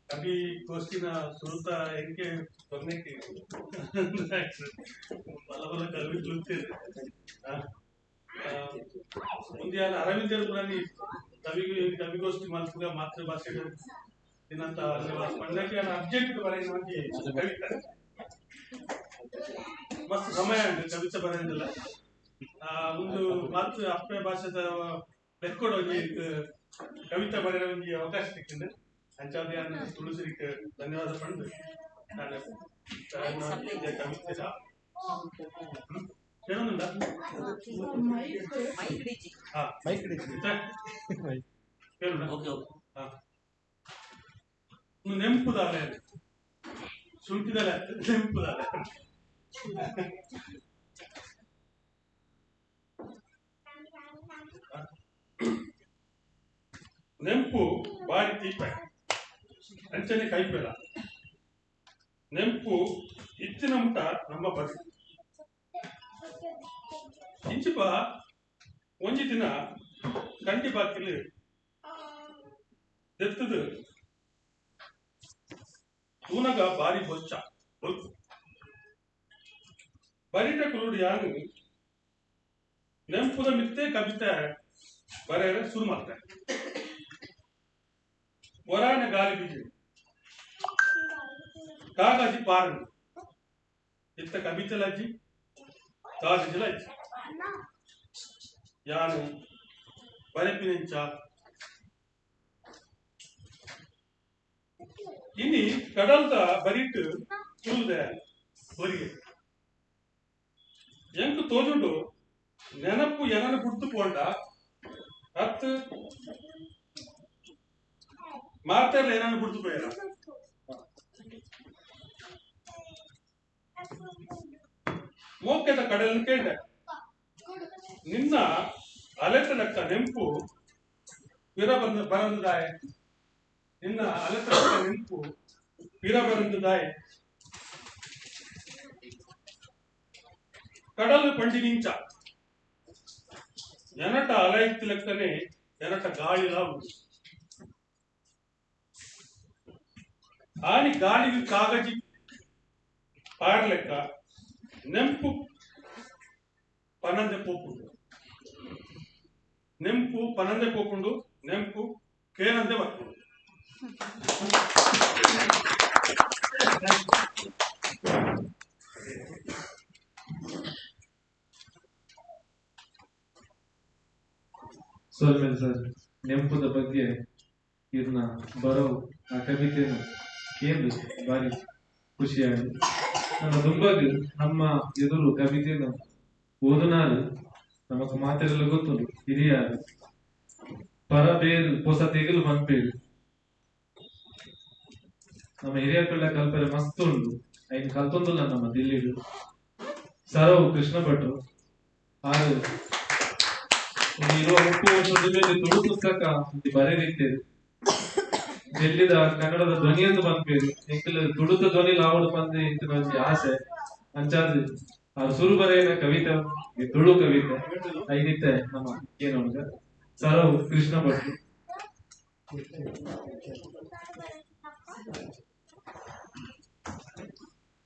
ಕವಿ ಗೋಷ್ಠಿನ ಸುರುತ ಎಂಕೆ ಕೊನೆಗೆ ಬಲ ಬಲ ಕವಿ ತುಳುತ್ತೇನೆ. ಮುಂದೆ ಅರವಿಂದರ್ ಪುರಾಣಿ ಕವಿಗೋಷ್ಠಿ ಮಲ್ಪುಗ ಮಾತೃಭಾಷೆ ದಿನಂತ ಪಂಡಕ್ಕೆ ಅರ್ಜೆಂಟ್ ಬರೆಯುವ ಕವಿತೆ ಮಸ್ತ್ ಸಮಯ ಉಂಟು ಕವಿತೆ ಬರೆಯೋದಿಲ್ಲ. ಒಂದು ಮಾತೃ ಅಪ್ಪೆ ಭಾಷೆದ ಲೆಕ್ಕೊಡು ಒಂಜಿ ಕವಿತೆ ಬರೆಯೋ ಒಂಜಿ ಅವಕಾಶ ಸಿಕ್ಕಿದೆ. ಅಂಚಾದ ತುಳಸಿರಿಗೆ ಧನ್ಯವಾದ ಪಂಡು ನಾನು ಕವಿತೆ ಏನೊಂದುಂಡ ನೆಂಪುದಾಲೆ ಶುಂಠಿದಲೆ ನೆಂಪುದಾಲೆ ನೆಂಪು ಬಾರಿ ತೀಪೆ ಅಂಚನೆ ಕೈಪೆಲ ನೆಂಪು ಇತ್ತಿನ ಮುಟ ನಮ್ಮ ಬದುಕು. ಇಂಚಿಪ ಒಂಜಿ ದಿನ ಕಂಡಿ ಬಾಕಿಲು ದೆತ್ತದು ತೂನಗ ಬಾರಿ ಬೊಚ್ಚ ಬೊಲ್ಪು ಬರಿಟ ಕುರುಡು ಯಾನು ನೆಂಪುದ ಮಿತ್ತೆ ಕವಿತೆ ಬರೆಯರೆ ಶುರು ಮಾಡ್ತಾರೆ. ಒರಾನ ಗಾಳಿ ಬೀಜ ಕಾಗಜಿ ಪಾರನು ಇತ್ತ ಕವಿತೆಲಜ್ಜಿ ಕಾಗಜಿಲಜ್ಜಿ ಯಾನು ಬರೆಪಿನೆಂಚ ಇನಿ ಕಡಲ್ದ ಬರಿಟ್ಟು ತುಳುದೆ ಹೊರಿಗೆ ಎಂಕು ತೋಜುಂಡು ನೆನಪು ಎನನ ಬುಡ್ದು ಪೋಂಡ ಅತ್ ಮಾತೆಲ್ಲ ಏನನ್ನ ಬುಡ್ದು ಪೋಯರ. ಮೋಕೆದ ಕಡಲ್ ಕೇಂಡ ನಿನ್ನ ಅಲೆತ ಲೆಕ್ಕ ನೆಂಪು ಪಿರ ಬಂದ ಬರಂದಾಯ ನಿನ್ನ ಅಲೆತ ಲೆಕ್ಕ ನೆಂಪು ಪಿರ ಬರಂದಾಯ ಕಡಲು ಪಂಡಿ ನಿಂಚ ಎನಟ ಅಲೈತಿ ಲೆಕ್ಕನೆ ಎನಟ ಗಾಳಿಲ ಉಂಟು. ಆನಿ ಗಾಳಿಗೆ ಕಾಗಜಿ ಪಾಡ್ಲೆಕ್ಕ ನೆಂಪು ಪನಂದೆ ಪೋಪುಂಡು ನೆಂಪು ಪನಂದೆ ಪೋಪುಂಡು ನೆಂಪು ಕೇನಂದೆ ಬರ್ಪುಂಡು. ಸೋಲ್ಮೇಲ್ ಸರ್ ನೆಂಪುದ ಬಗ್ಗೆ ಇದನ್ನ ಬರೋ ಆ ಕವಿತೆಯನ್ನು ಕೇಳಿ ಭಾರಿ ಖುಷಿಯಾಗಿದೆ. ನಮ್ಮ ದುಂಬಗ್ ನಮ್ಮ ಎದುರು ಕವಿತೆಯನ್ನು ಓದುನಾರು ನಮಕ್ ಮಾತೆಲ್ಲ ಗೊತ್ತುಂಟು ಹಿರಿಯಾರು ಪರ ಬೇರು ಹೊಸ ತೆಗಲು ಬಂದ್ಬೇರು ನಮ್ಮ ಹಿರಿಯ ಕಳ್ಳ ಕಲ್ಪನೆ ಮಸ್ತ್ ಉಂಟು. ಐನ್ ಕಲ್ತೊಂದುಲ್ಲ ನಮ್ಮ ದಿಲ್ಲಿಡು ಸರವು ಕೃಷ್ಣ ಭಟ್ರು ಆರು ಇರುವ 30 ವರ್ಷದ ಮೇಲೆ ತುಳು ಪುಸ್ತಕ ಬರೆದಿದ್ದೇವೆ. ಡೆಲ್ಲಿದ ಕನ್ನಡದ ಧ್ವನಿಯನ್ನು ಬಂದ್ಬೇರು ಎಂಕಲ್ ತುಳುತ ಧ್ವನಿ ಲಾವಡು ಬಂದು ಇಂತಿನ ಒಂಜಿ ಆಸೆ ಅಂಚಾದ ಆ ಸುರು ಬರೆಯಿನ ಕವಿತೆ ತುಳು ಕವಿತೆ ಐನಿತ್ತೆ ನಮ್ಮ ಏನೋ ಸರವು ಕೃಷ್ಣ ಭಟ್ರು.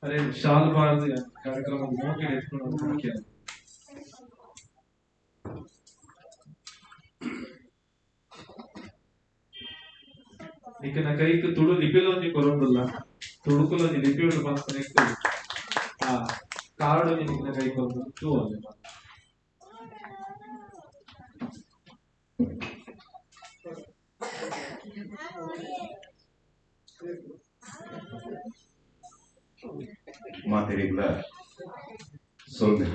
ಅರೆ ಶಾಲ್ ಬಾರ್ದು ಕಾರ್ಯಕ್ರಮ ಮೋಕೆ ಎತ್ಕೊಂಡು ಮುಖ್ಯ. ನಿಕ್ಕನ ಕೈಕ್ ತುಳು ಲಿಪಿಲೊಂಜಿ ಕೊರೊಂದುಲ್ಲ ತುಳುಕುಲೊಂಜಿ ಲಿಪಿ ಉಂಡು ಪನ್ಪುನೆಕ್ ಆ ಕಾರ್ಡ್ ಒಂಜಿ ನಿಕ್ನ ಕೈ ಕೊರೊಂದು ತೂವೊಂದು. ಮಾತೆರಿಗ್ಲ ಸೊಲ್ಮೆ.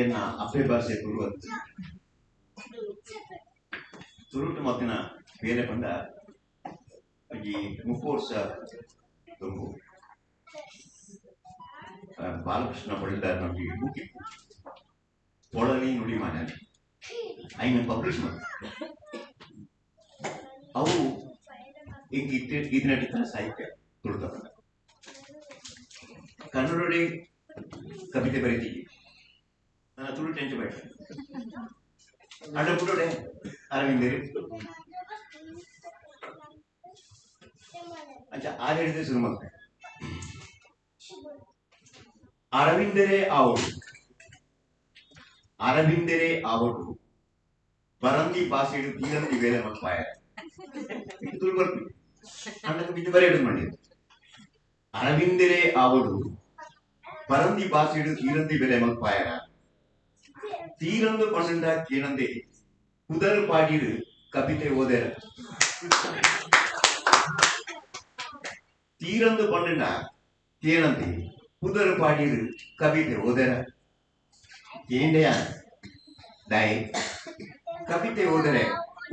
ಎನ್ನ ಅಪ್ಪೆ ಭಾಷೆ ತುಳುವಂತ ತುಳುಟು ಮತ್ತಿನ ಬೇರೆ ಪಂಡ ಈ 30 ವರ್ಷ ತುಂಬು ಬಾಲಕೃಷ್ಣ ಪೊಳ್ಳಿದಾರ್ ನಮಗೆ ಬುಕ್ ಪೊಳಲಿ ನುಡಿ ಮಾನ್ಯ ಐನ ಪಬ್ಲಿಷ್ ಮಾಡಿ ಅವು ಈಗ ಇದನ್ನ ಸಾಹಿತ್ಯ ತುಳುತ ಕನ್ನಡೋಡಿ ಕವಿತೆ ಬರೀತೀವಿ ನನ್ನ ತುಳು ಟೆಂಚು ಬೇಡ ಅಡ್ಡ ಪುಡೋಡೆ ಅರವಿಂದೇರಿ ಅಂಚ ಆರು ಹಿಡಿದು ಶುರು ಮಾಡ್ತಾರೆ. ಅರವಿಂದರೇ ಆವಡು ಅರವಿಂದರೇ ಆವಡು ಬರಂದಿ ಭಾಷೆಡು ತೀರಂದಿ ವೇಳೆ ಮಲ್ಪಾಯ ತುಳು ಬರ್ತೀವಿ ಅಣ್ಣಕ್ಕೆ ಬಿದ್ದು ಬರೆಯಡು ಮಾಡಿ. ಅರವಿಂದರೇ ಆವಡು ಬರಂದಿ ಭಾಷೆಡು ತೀರಂದಿ ಬೆಲೆ ಮಲ್ಪಾಯರ ತೀರಂದು ಪಂಡ ಕೇಳಂದೆ ಕುದರು ಪಾಡಿಡು ಕವಿತೆ ಓದೆರ ತೀರಂದು ಪಂಡ ಕೇಳಂದೆ ಕುದರು ಪಾಡಿಡು ಕವಿತೆ ಓದೆರ ಕೇಂಡೆಯ ದಾಯಿ ಕವಿತೆ ಓದರೆ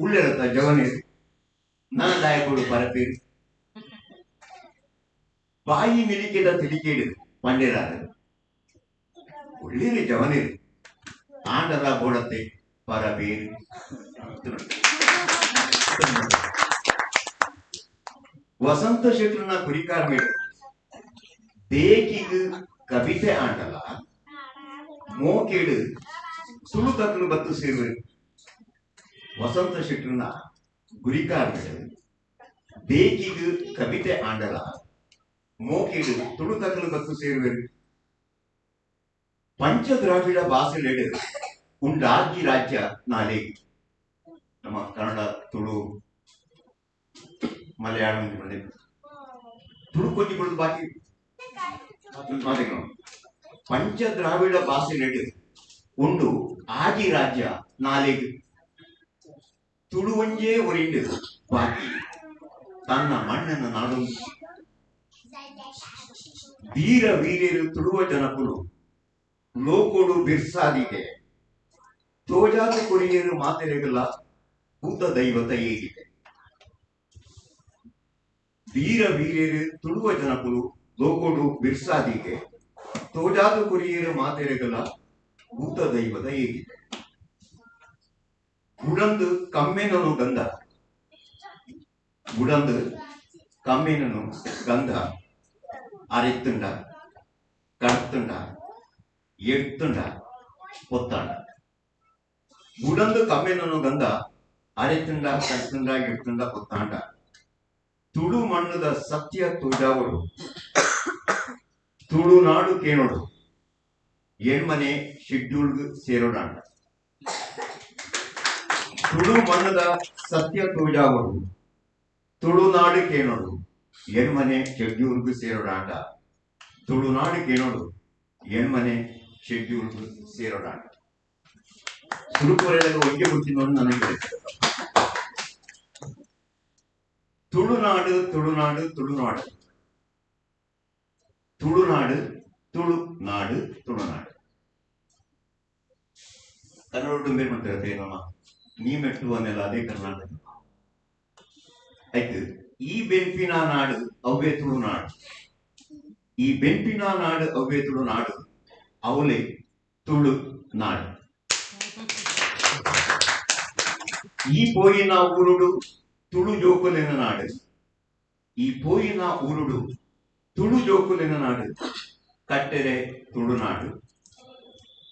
ಉಳ್ಳೆರತ್ತ ಜವನಿರು ನನ್ನ ದಾಯಕೋಡು ಪರಪೇರು ಬಾಯಿ ನಿಲಿಕೆದ ತಿಳಿಕೇಡು ಪಂಡೆರಾದರು ಒಳ್ಳೆಯ ಜವನಿರು ಆಂಡರ ಬೋಡತ್ತೆ ಪರಬೇರು. ವಸಂತ ಶೆಟ್ರನ ಕುರಿಕಾರ್ ಮೇಡು ಬೇಕಿಗ್ ಕವಿತೆ ಆಂಡಲ ಮೋಕೇಡು ಸುಳು ತಕ್ಕಲು ಬತ್ತು ಸೇರುವೆ. ವಸಂತ ಶೆಟ್ರನ ಗುರಿಕಾರ್ ಮೇಡು ಬೇಕಿಗ್ ಕವಿತೆ ಆಂಡಲ ಮೋಕೇಡು ತುಳು ತಕ್ಕಲು ಬತ್ತು ಸೇರುವೆ. ಪಂಚದ್ರಾವಿಡ ಭಾಷೆಲೆಡು ಉಂಡಾಗಿ ರಾಜ್ಯ ನಾಲೆ ನಮ್ಮ ಕನ್ನಡ ತುಳು ಮಲಯಾಳಂ ತುಳು ಕೊಂಚ ಕೊಡುದು ಬಾಕಿ ಪಂಚದ್ರಾವಿಡ ಭಾಷೆಲೆಡು ಉಂಡು ಆದಿ ರಾಜ್ಯ ನಾಲೆಗ್ ತುಳುವಂಜೇ ಒರಿಂಡು ಬಾಕಿ ತನ್ನ ಮಣ್ಣನ್ನು ನಾಡು ವೀರ ವೀರ್ಯರು ತುಳುವ ಜನಕುಲು ಲೋಕೋಡು ಬಿರ್ಸಾದಿಗೆ ತೋಜಾದ ಕೊರಿಯರು ಮಾತೆರೆಗಲ ಭೂತ ದೈವತ ಏಗಿದೆ. ವೀರ ವೀರ್ಯರು ತುಳುವ ಜನಕುಲು ಲೋಕೋಡು ಬಿರ್ಸಾದಿಗೆ ತೋಜಾದ ಕೊರಿಯರು ಮಾತೆರೆಗಲ ಭೂತ ದೈವತ ಏಗಿದೆ. ಗುಡಂದು ಕಮ್ಮೆನನು ಗಂಧ ಗುಡಂದು ಕಮ್ಮೆನನು ಗಂಧ ಅರೆತ್ತುಂಡ ಕಡ್ತುಂಡ ಎಡ್ತುಂಡ పొత్తాండ ಗುಡಂದು ಕಮ್ಮೆನನು ಗಂಧ ಅರೆತ್ತುಂಡ ಕಡ್ತುಂಡ ಎಡ್ತುಂಡ పొత్తాంಡ ತುಳು ಮಣ್ಣದ ಸತ್ಯ ತೋಜಾವಡು ತುಳುನಾಡು ಕೇಣೋಡು ಎಣ್ಮನೆ ಶೆಡ್ಯೂಲ್ಗ್ ಸೇರೋಡಾಂಡ ತುಳು ಮಣ್ಣದ ಸತ್ಯ ತೋಜಾವಡು ತುಳುನಾಡು ಕೇಣೋಡು ಎಣ್ಮನೆ ಶೆಡ್ಯೂಲ್ಗ್ ಸೇರೋಡಾಂಡ ತುಳುನಾಡು ಕೇಣೋಡು ಎಣ್ಮನೆ ಶೆಡ್ಯೂಲ್ಗ್ ಸೇರೋಡಾಂಡ. ಸುರುಪೊರೆದಾಗ ಒಂಗೆ ಗೊತ್ತಿನೋಡು ನನಗೆ ತುಳುನಾಡು ತುಳುನಾಡು ತುಳುನಾಡು ತುಳುನಾಡು ತುಳುನಾಡು ತುಳುನಾಡು ಕನ್ನಡ ಬೇರೆ ಮಾಡ್ತಾರೆ ನಮ್ಮ ನೀ ಮೆಟ್ಟುವನ್ನೆಲ್ಲ ಅದೇ ಕರ್ನಾಟಕ ಆಯ್ತು. ಈ ಬೆಂಪಿನ ನಾಡು ಅವ್ವೇ ತುಳುನಾಡು ಈ ಬೆಂಪಿನ ನಾಡು ಅವ್ವೇ ತುಳುನಾಡು ಅವಲೇ ತುಳುನಾಡು. ಈ ಪೋಯಿನ ಊರುಡು ತುಳು ಜೋಕುಲೆನ ನಾಡು ಈ ಪೋಯಿನ ಊರುಡು ತುಳು ಜೋಕುಲೆನ ನಾಡು ಕಟ್ಟೆರೆ ತುಳುನಾಡು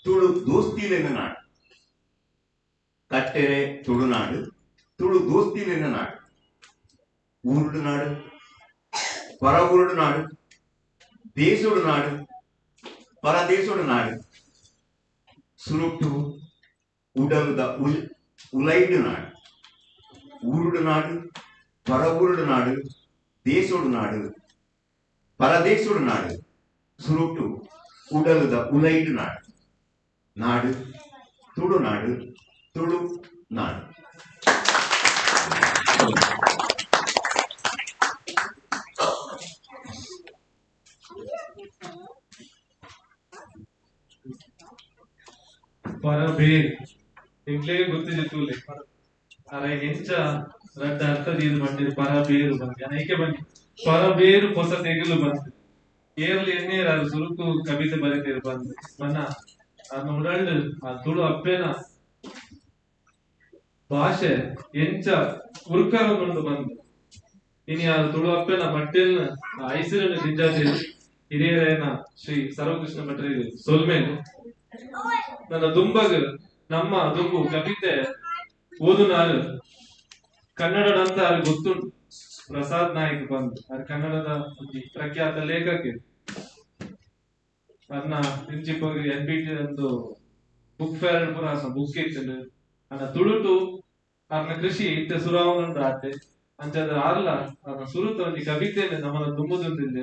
ತುಳು ದೋಸ್ತಿಲೆನ ನಾಡು ಕಟ್ಟೆರೆ ತುಳುನಾಡು ತುಳು ದೋಸ್ತಿಲೆನ ನಾಡು ಊರುಡು ನಾಡು ಪರ ಊರುಡು ನಾಡು ದೇಶೋಡು ನಾಡು ಪರದೇಶೋಡು ನಾಡು ಸುರುಟು ಉಡಲುದ ಉಲೈಡು ನಾಡು ಊರುಡು ನಾಡು ಪರ ಊರುಡು ನಾಡು ದೇಶೋಡು ನಾಡು ಪರದೇಶೋಡು ನಾಡು ಸುರುಟು ಉಡಲುದ ಉಲೈಡು ನಾಡು ನಾಡು ತುಳುನಾಡು ತುಳು ನಾಡು. ಪರಬೇರ್ ಎಂಕ್ಲೇ ಗೊತ್ತಿದೆ ತೂಲೆ ಅರೆ ಎಂಚ ರಡ್ಡ ಅರ್ಥ ದೀದು ಬಂದಿರು ಪರಬೇರು ಬಂದು ಅನೈಕೆ ಬನ್ನಿ ಪರಬೇರು ಹೊಸ ತೆಗಲು ಬಂದು ಏರ್ಲಿ ಎಣ್ಣೀರ್ ಅದು ಸುರುಕು ಕವಿತೆ ಬರೀತೇರು ಬಂದು ಬನ್ನ ಅದನ್ನ ಉಡಲ್ಡು ಆ ತುಳು ಅಪ್ಪೇನ ಭಾಷೆ ಎಂಚ ಉರ್ಕರೊಂದು ಬಂದು ಇನಿ ಆ ತುಳು ಅಪ್ಪೇನ ಮಟ್ಟೆಲ್ನ ಐಸಿರನ್ನು ದಿಂಜಾತೇರು ಹಿರಿಯರೇನ ಶ್ರೀ ಸರ್ವಕೃಷ್ಣ ಭಟ್ರಿಗೆ ಸೊಲ್ಮೇನು. ನನ್ನ ದುಂಬಗ್ ನಮ್ಮ ದುಂಬು ಕವಿತೆ ಓದುನಾರು ಕನ್ನಡದಂತ ಅವ್ರಿಗೆ ಗೊತ್ತುಂಟು. ಪ್ರಸಾದ್ ನಾಯ್ಕ್ ಬಂದು ಅವ್ರ ಕನ್ನಡದ ಪ್ರಖ್ಯಾತ ಲೇಖಕ. ಅರ್ನ ಇಂಚಿಪೋಗಿ ಎನ್ ಬಿ ಟಿ ಒಂದು ಬುಕ್ ಫೇರ್ ಪೂರ ಬುಕ್ ಇತ್ತು. ಅನ್ನ ತುಳುಟು ಅರ್ನ ಕೃಷಿ ಇತ್ತೆ ಸುರಾವಣುಂಡು ಆತೆ ಅಂಚಾದ ಆರ್ಲ ಅರ್ನ ಸುರುತ ಒಂಜಿ ಕವಿತೆಯನ್ನು ನಮ್ಮನ್ನ ದುಂಬುದುಂದಿಲ್ಲ.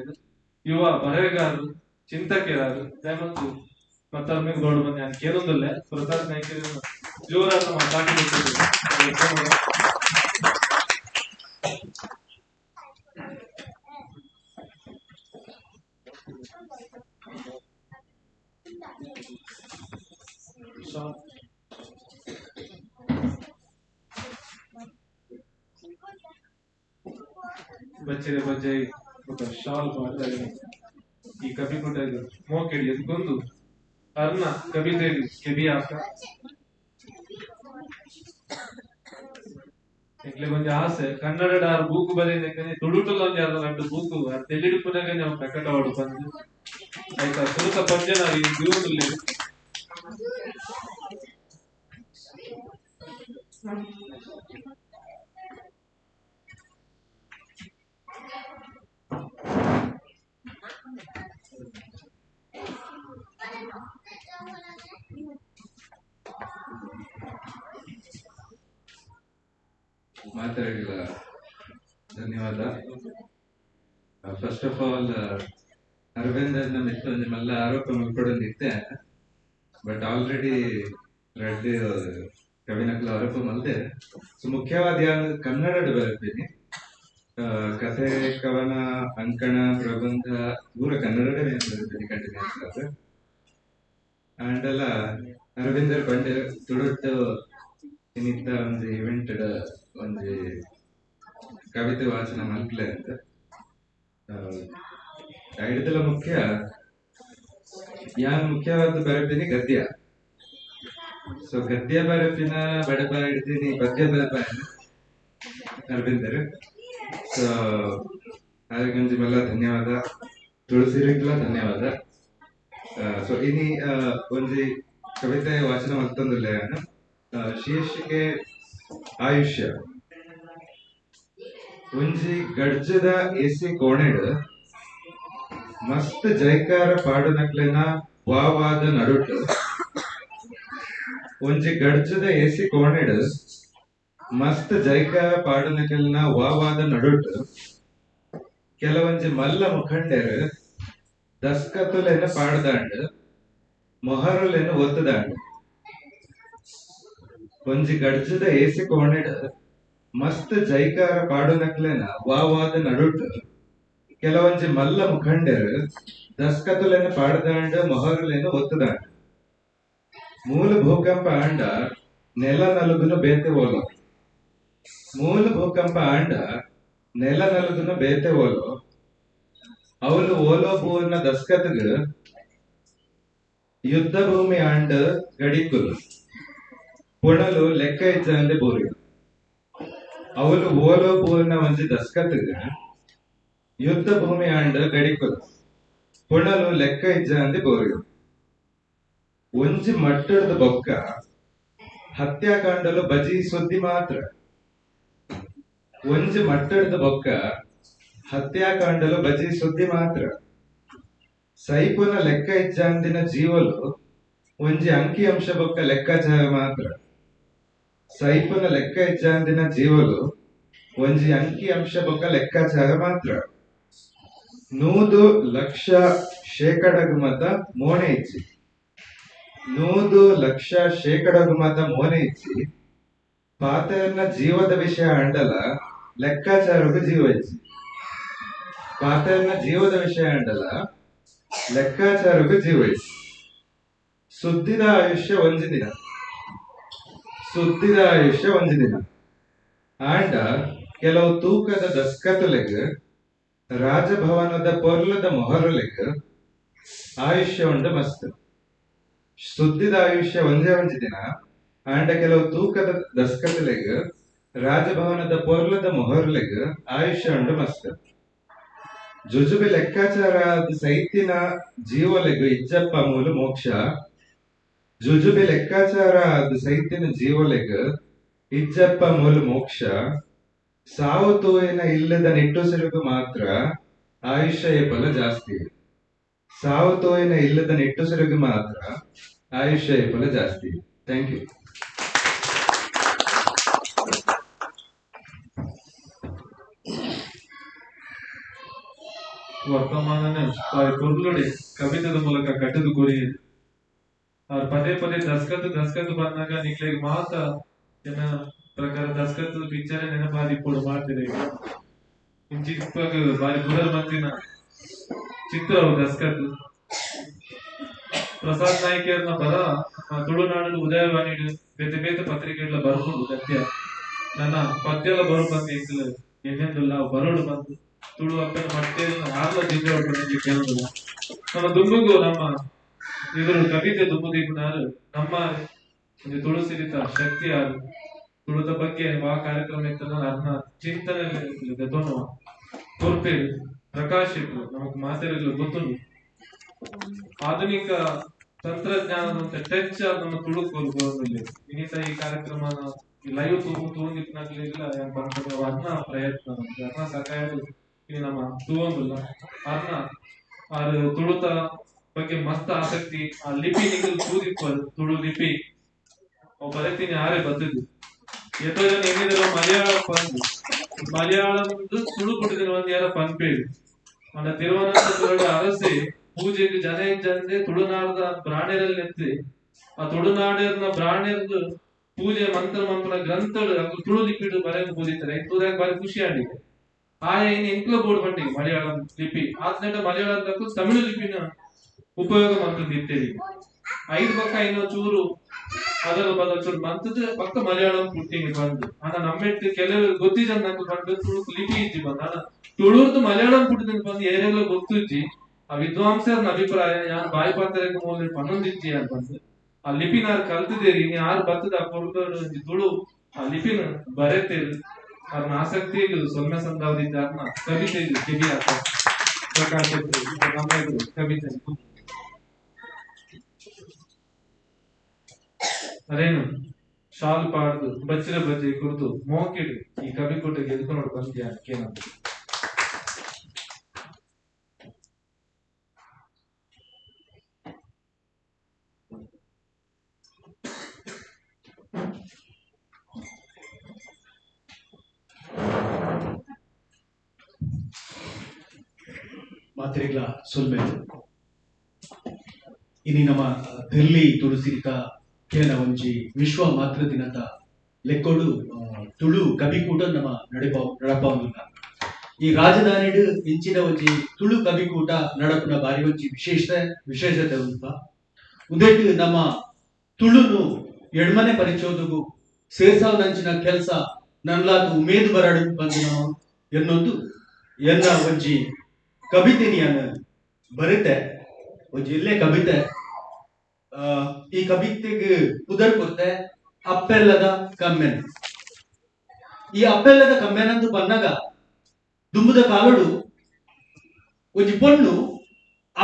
ಯುವ ಬರಹಗಾರರು ಚಿಂತಕರಾರು ದಯಮಂತು ಮತ್ತೊಮ್ಮೆ ಗೋಡು ಬಂದೆ ನಾನು ಕೇಳೊಂದಿಲ್ಲ. ಪ್ರಸಾದ್ ನಾಯ್ಕ ಜೋರಾದ ಮಾತಾಡಿ. ಬಚ್ಚರೆ ಬಜ್ಜೆ ಶಾಲ್ ಮಾಡ್ತಾರೆ ಈ ಕವಿ ಕೂಡ ಮೋಕೆಡಿ ಎದ್ಕೊಂದು ಅರ್ನ ಕವಿತೆ ಕೆಬಿ ಆಕ ಎಂಕ್ಲೆ ಒಂಜಿ ಆಸೆ ಕನ್ನಡ ಆರ್ ಬೂಕು ಬರೆಯನೆ ತುಳುಟುಲ ಒಂಜಿ ಆರ್ನ ರಡ್ಡ್ ಬೂಕು ಆರ್ ತೆಲಿಡುಪ್ಪುನಗನೆ ಅವು ಪ್ರಕಟವಾಡು ಬಂದು ಆಯ್ತಾ ಸುರುತ ಪಂಜನ ಈ ದಿವೊಂದುಲ್ಲೆರ್. ಮಾತಾಡಿಲ್ಲ, ಧನ್ಯವಾದ. ಫಸ್ಟ್ ಆಫ್ ಆಲ್ ಅರವಿಂದರ್ನ ಮಿತ್ತು ನಿಮ್ಮೆಲ್ಲ ಆರೋಪ ಮಲ್ಕೊಡೊಂದಿತ್ತೆ, ಬಟ್ ಆಲ್ರೆಡಿ ರಡ್ಡ್ ಕವಿನಕ್ಲ ಆರೋಪ ಮಲ್ದೆ. ಸೊ ಮುಖ್ಯವಾದ ಯಾನ್ ಕನ್ನಡ ಬರೆತೀನಿ, ಕಥೆ, ಕವನ, ಅಂಕಣ, ಪ್ರಬಂಧ ಪೂರ ಕನ್ನಡವೇ ಬರೆತೀನಿ ಕಂಟಿನ್ಯೂಸ್ ಆದ್. ಆಂಡಲ ಅರವಿಂದರ್ ಪಂಡೆ ತುಳುಟ್ಟು ಇನ್ನಿತ್ತ ಒಂಜಿ ಇವೆಂಟ್ ಒಂಜಿ ಕವಿತೆ ವಾಚನ ಮಲ್ಪಲೆ ಅಂತ ಐಡ್ದಲ ಮುಖ್ಯ ಯಾನ್ ಮುಖ್ಯವಾದ ಬರೆಪಿನಿ ಗದ್ಯ. ಸೊ ಗದ್ಯ ಬರೆಪಿನ ಬಡಪ ಹಿಡ್ತೀನಿ ಪದ್ಯ ಬರೆಪ ಅರವಿಂದರ್. ಸೊ ಅದಕ್ಕೊಂಜಿ ಮಲ್ಲ ಧನ್ಯವಾದ, ತುಳಸಿರಿಗ್ಲ ಧನ್ಯವಾದ. ಸೊ ಇನಿ ಒಂಜಿ ಕವಿತೆ ವಾಚನ ಮಲ್ತೊಂದುಲ್ಲೆ ಯಾನ್. ಶೀರ್ಷಿಕೆ ಆಯುಷ್ಯ. ಒಂಜಿ ಗಡ್ಜದ ಎಸಿ ಕೋಣೆಡ್ ಮಸ್ತ್ ಜೈಕಾರ ಪಾಡುನಕ್ಲೆನ ವಾವಾದ ನಡುಟು. ಒಂಜಿ ಗಡ್ಜದ ಎಸಿ ಕೋಣೆಡ್ ಮಸ್ತ್ ಜೈಕಾರ ಪಾಡುನಕ್ಲೆನ ವಾವಾದ ನಡುಟು ಕೆಲವೊಂಜಿ ಮಲ್ಲ ಮುಖಂಡೆರ್ ದಸ್ಕತುಲೆನ ಪಾಡ್ದಾಂಡ್ ಮೊಹರುಲೆನ ಒತ್ತದಾಂಡ್. ಒಂಜಿ ಗಡ್ಜದ ಏಸಿ ಕೋಣೆಡ್ ಮಸ್ತ್ ಜೈಕಾರ ಪಾಡುನಕ್ಲೆನ ವಾವಾದ ನಡುಟು ಕೆಲವೊಂಜಿ ಮಲ್ಲ ಮುಖಂಡೆರ್ ದಸ್ಕತುಲೆನ ಪಾಡ್ದಾಂಡ್ ಮೊಹರುಲೆನ ಒತ್ತದಾಂಡ್. ಮೂಲ ಭೂಕಂಪ ಆಂಡ ನೆಲ ನಲುಗುನು ಬೇತೆ ಓಲೋ. ಮೂಲ ಭೂಕಂಪ ಆಂಡ ನೆಲ ನಲುಗುನು ಬೇತೆ ಓಲೋ. ಅವಲು ಓಲೋ ಬೂರ್ನ ದಸ್ಕತ್ಗ್ ಯುದ್ಧ ಭೂಮಿ ಆಂಡ ಗಡಿಕುಲು ಪುಣಲು ಲೆಕ್ಕ ಇಜ್ಜಂದೆ ಬೋರಿ. ಅವಲು ಓಲೋ ಬೂರ್ನ ಒಂಜಿ ದಸ್ಕತ್ಗ್ ಯುದ್ಧ ಭೂಮಿ ಆಂಡ ಗಡಿಕುಲು ಪುಣಲು ಲೆಕ್ಕ ಇಜ್ಜಂದೆ ಬೋರಿ. ಒಂಜಿ ಮಟ್ಟದ ಬೊಕ್ಕ ಹತ್ಯಾಕಾಂಡಲು ಬಜಿ ಸುದ್ದಿ ಮಾತ್ರ. ಒಂಜಿ ಮಟ್ಟದ ಬೊಕ್ಕ ಹತ್ಯಾಕಾಂಡಲು ಬಜಿ ಸುದ್ದಿ ಮಾತ್ರ. ಸೈಪುನ ಲೆಕ್ಕ ಇಜ್ಜಾಂದಿನ ಜೀವಲು ಒಂಜಿ ಅಂಕಿ ಅಂಶ ಬೊಕ್ಕ ಲೆಕ್ಕಾಚಾರ ಮಾತ್ರ. ಸೈಪುನ ಲೆಕ್ಕ ಇಜ್ಜಾಂದಿನ ಜೀವಲು ಒಂಜಿ ಅಂಕಿ ಅಂಶ ಬೊಕ್ಕ ಲೆಕ್ಕಾಚಾರ ಮಾತ್ರ. 100 ಲಕ್ಷ ಶೇಕಡಗು ಮತ ಮೋಣೆ ಇಜ್ಜಿ. 100 ಲಕ್ಷ ಶೇಕಡಗು ಮತ ಮೋನೆ ಇಜ್ಜಿ. ಪಾತೆರ್ನ ಜೀವದ ವಿಷಯ ಅಂಡಲ ಲೆಕ್ಕಾಚಾರಕ್ಕೆ ಜೀವ ಇಜ್ಜಿ. ಪಾತೆರ್ನ ಜೀವದ ವಿಷಯ ಅಂಡಲ ಲೆಕ್ಕಾಚಾರಕ್ಕೆ ಜೀವ ಇಜ್ಜಿ. ಸುದ್ದಿದ ಆಯುಷ್ಯ ಒಂಜಿ ದಿನ, ಸುದ್ದಿದ ಆಯುಷ್ಯ ಒಂಜಿ ದಿನ. ಆಂಡ ಕೆಲವು ತೂಕದ ದಸ್ಕತುಲೆಗ್, ರಾಜಭವನದ ಪೊರ್ಲದ ಮೊಹರುಲೆಗ್ ಆಯುಷ್ಯ ಉಂಡು ಮಸ್ತ್. ಸುದ್ದಿದ ಆಯುಷ್ಯ ಒಂಜೇ ಒಂಜಿ ದಿನ, ಆಂಡ ಕೆಲವು ತೂಕದ ದಸ್ಕತುಲೆಗ್, ರಾಜಭವನದ ಪೊರ್ಲದ ಮೊಹರುಲೆಗ್ ಆಯುಷ್ಯ ಉಂಡು ಮಸ್ತ್. ಜುಜುಬಿ ಲೆಕ್ಕಾಚಾರ ಸೈತಿನ ಜೀವಲೆಗ್ ಇಜ್ಜಪ್ಪ ಮೂಲ ಮೋಕ್ಷ. ಜುಜುಬಿ ಲೆಕ್ಕಾಚಾರ ಸೈತಿನ ಜೀವಲೆಗ್ ಇಜ್ಜಪ್ಪ ಮೂಲ ಮೋಕ್ಷ. ಸಾವು ತೂಯಿನ ಇಲ್ಲದ ನಿಟ್ಟುಸಿರುಗು ಮಾತ್ರ ಆಯುಷ್ಯ ಏಪಲ ಜಾಸ್ತಿ. ಸಾವು ತೂಯಿನ ಇಲ್ಲದ ನಿಟ್ಟುಸಿರುಗು ಮಾತ್ರ ಆಯುಷ್ಯ ಏಪಲ ಜಾಸ್ತಿ. Thank you. ವರ್ತಮಾನನೇ ಪೊರ್ಲುಡೆ ಕವಿತದ ಮೂಲಕ ಕಟ್ಟದು ಗುರಿ. ಅವ್ರು ಪದೇ ಪದೇ ದಸ್ಕತ್ ದಸ್ಕತ್ ಬಂದಾಗ ನಿಕ್ಲೆಗ್ ಮಾತ ಜನ ಪ್ರಕಾರ ದಸ್ಕತ್ ಪಿಕ್ಚರ್ ನೆನಪಾದಿಪ್ಪೊಡು ಮಾಡ್ತಿದೆ. ಇಂಚಿಪ್ಪಾಗ ಬಾರಿ ಬುಡಲ್ ಮಂತಿನ ಚಿತ್ರ ಅವು ದಸ್ಕತ್. ಪ್ರಸಾದ್ ನಾಯ್ಕರ್ನ ಬರ ತುಳುನಾಡು ಉದಯವಾಣಿ ಬೇತೆ ಬೇತೆ ಪತ್ರಿಕೆಗಳ ಬರ್ಬೋದು ಗದ್ಯ. ನನ್ನ ಪದ್ಯಲ ಬರು ಬಂದು ಎಂಕಲ್ ಎನ್ನೆಂದುಲ್ಲ ಬರೋಡು ಬಂದು ತುಳು ಅಪ್ಪನ ಮಟ್ಟೆ ಆರ್ಲ ಜಿಂಜ ಕೇಳೋದಿಲ್ಲ. ನಮ್ಮ ದುಂಬುಗು ನಮ್ಮ ಇವರು ಕವಿತೆ ದುಂಬುದೀಪನಾರು ನಮ್ಮ ಒಂದು ತುಳು ಸಿರಿತ ಶಕ್ತಿ ಆರು ತುಳುತ ಬಗ್ಗೆ ಆ ಕಾರ್ಯಕ್ರಮ ಇತ್ತಲ್ಲ ಅದನ್ನ ಚಿಂತನೆ ದೆತೊನುವ ಕೊರ್ಪೇರು ಪ್ರಕಾಶ್ ನಮಕ್ ಮಾತೆರೆಗ್ಲ ಗೊತ್ತುಂಡು. ಆಧುನಿಕ ತಂತ್ರಜ್ಞಾನದಂತ ಟಚ್ ನಮ್ಮ ತುಳು ಕೊರ್ಪೊಂದುಲ್ಲೆರ್. ಇನಿತ ಈ ಕಾರ್ಯಕ್ರಮನ ಲೈವ್ ತೂವೊಂದಿಪ್ಪುನಕ್ಲೆಗ್ಲ ಯಾನ್ ಪನ್ಪುನ ಅರ್ನ ಪ್ರಯತ್ನ ಅರ್ನ ಸಕಾಯ ಇನಿ ನಮ್ಮ ತೂವೊಂದುಲ್ಲ. ಅರ್ನ ಆರ್ ತುಳುತ ಬಗ್ಗೆ ಮಸ್ತ್ ಆಸಕ್ತಿ. ಆ ಲಿಪಿ ನಿಕಲ್ ತೂದಿಪ್ಪರ್ ತುಳು ಲಿಪಿ ಅವು ಬರೆತಿನಿ ಆರೆ ಬತ್ತದು. ಎತ್ತೋ ಜನ ಎನ್ನಿದೆಲ್ಲ ಮಲಯಾಳಂ ಪಂದು ಮಲಯಾಳಂ ತುಳು ಪುಟ್ಟಿದಿನ ಒಂದ್ ಯಾರ ಪನ್ಪೇರು. ಅಂಡ ತಿರುವನಂತಪುರದ ಅರಸೆ ಪೂಜೆಗೆ ಜನ ಜಂದೆ ತುಳುನಾಡದ ಬ್ರಾಣೆರಲ್ಲಿ ಎತ್ತಿ ಆ ತುಳುನಾಡಿನ ಬ್ರಾಣೆರ್ದು ಪೂಜೆ ಮಂತ್ರ ಮಂತ್ರ ಗ್ರಂಥಗಳು ತುಳು ಲಿಪಿಡು ಬರೆದು ಪೂಜಿತಾರೆ. ತೂದಾಗ ಬಾರಿ ಖುಷಿ ಆಗಿದೆ. ಆಯ ಇನ್ನು ಎಂಕ್ಲ ಬೋರ್ಡ್ ಬಂಡಿ ಮಲಯಾಳಂ ಲಿಪಿ ಆದ್ನೆಟ ಮಲಯಾಳಂ ತಕ್ಕ ತಮಿಳು ಲಿಪಿನ ಉಪಯೋಗ ಮಂತ್ರದ ಇತ್ತೇರಿ. ಐದು ಪಕ್ಕ ಇನ್ನು ಚೂರು ಅದರ ಬದಲು ಚೂರು ಮಂತದ ಪಕ್ಕ ಮಲಯಾಳಂ ಪುಟ್ಟಿಂಗ್ ಬಂದು ಅಣ್ಣ ನಮ್ಮೆಟ್ಟು ಕೆಲವರು ಗೊತ್ತಿಜನ್ ನಂಗೆ ಬಂದು ತುಳು ಲಿಪಿ ಇಜ್ಜಿ ಬಂದು ಅಣ್ಣ ತುಳುರ್ದು ಮಲಯಾಳಂ ಪುಟ್ಟಿದ ಬಂದು ಏರೆಲ್ಲ ಗೊತ್ತಿಜ್ಜಿ. ಆ ವಿದ್ವಾಂಸರ್ನ ಅಭಿಪ್ರಾಯ ಯಾನ್ ಬಾಯಿ ಪಾತ್ರೆಗೆ ಮೂಲ ಪನ್ನೊಂದಿಜ್ಜಿ ಅಂತ ಬಂದು ಆ ಲಿಪಿನ ಕಲ್ತಿದ್ದೀರಿ. ಇನ್ನು ಯಾರು ಬರ್ತದ ಆ ಕೊಡ್ಬೋದು ತುಳು ಆ ಲಿಪಿನ ಬರೆತೇರು. ಅವ್ರನ್ನ ಆಸಕ್ತಿ ಸೊನ್ನೆ ಸಂದಾವದಿದ್ದ ಅರ್ನ ಕವಿತೆ ಕಿವಿ ಆತ ಪ್ರಕಾಶ್ ನಮ್ಮ ಕವಿತೆ ಅದೇನು ಶಾಲ್ ಪಾಡ್ದು ಬಚ್ಚಿರ ಬಜ್ಜೆ ಕುರಿತು ಮೋಕಿಡು ಈ ಕವಿ ಕೊಟ್ಟು ಗೆದ್ಕೊಂಡು ಬಂದ್ಯಾ ಕೇನಂತ. ಮಾತ್ರೆಗಳ ಸೊಲ್ಮೆಲು. ಇನಿ ನಮ್ಮ ದೆಲ್ಲಿ ತುಳುಸಿರಿತ ಕೇನ ಒಂಜಿ ವಿಶ್ವ ಮಾತೃ ದಿನದ ಲೆಕ್ಕೋಡು ತುಳು ಕವಿಕೂಟ ನಮ್ಮ ನಡಪಾವುದಿಲ್ಲ. ಈ ರಾಜಧಾನಿಡು ಇಂಚಿನ ಒಂಜಿ ತುಳು ಕವಿಕೂಟ ನಡಪುನ ಬಾರಿ ಒಂಜಿ ವಿಶೇಷತೆ ಉಂಟ. ಉಂದೆಟ್ಟು ನಮ್ಮ ತುಳುನು ಎಡ್ಮನೆ ಪರಿಚೋದಗು ಸೇರ್ಸಾವನಂಚಿನ ಕೆಲಸ ನನ್ಲಾತು ಉಮೇದು ಬರಡು ಬಂದು ನಾವು ಎನ್ನೊಂದು ಎನ್ನ ಒಂಜಿ ಕವಿತೆನಿಯನ್ನು ಬರುತ್ತೆ ಒಂಜಿ ಇಲ್ಲೇ ಕವಿತೆ. ಈ ಕವಿತೆಗೆ ಪುದರ್ ಕೊರ್ತೆ ಅಪ್ಪೆಲ್ಲದ ಕಮ್ಮೆನ್. ಈ ಅಪ್ಪೆಲ್ಲದ ಕಮ್ಮೆನಂದು ಬನ್ನಾಗ ದುಂಬುದ ಕಾಲಡು ಒಂಜಿ ಪೊಣ್ಣು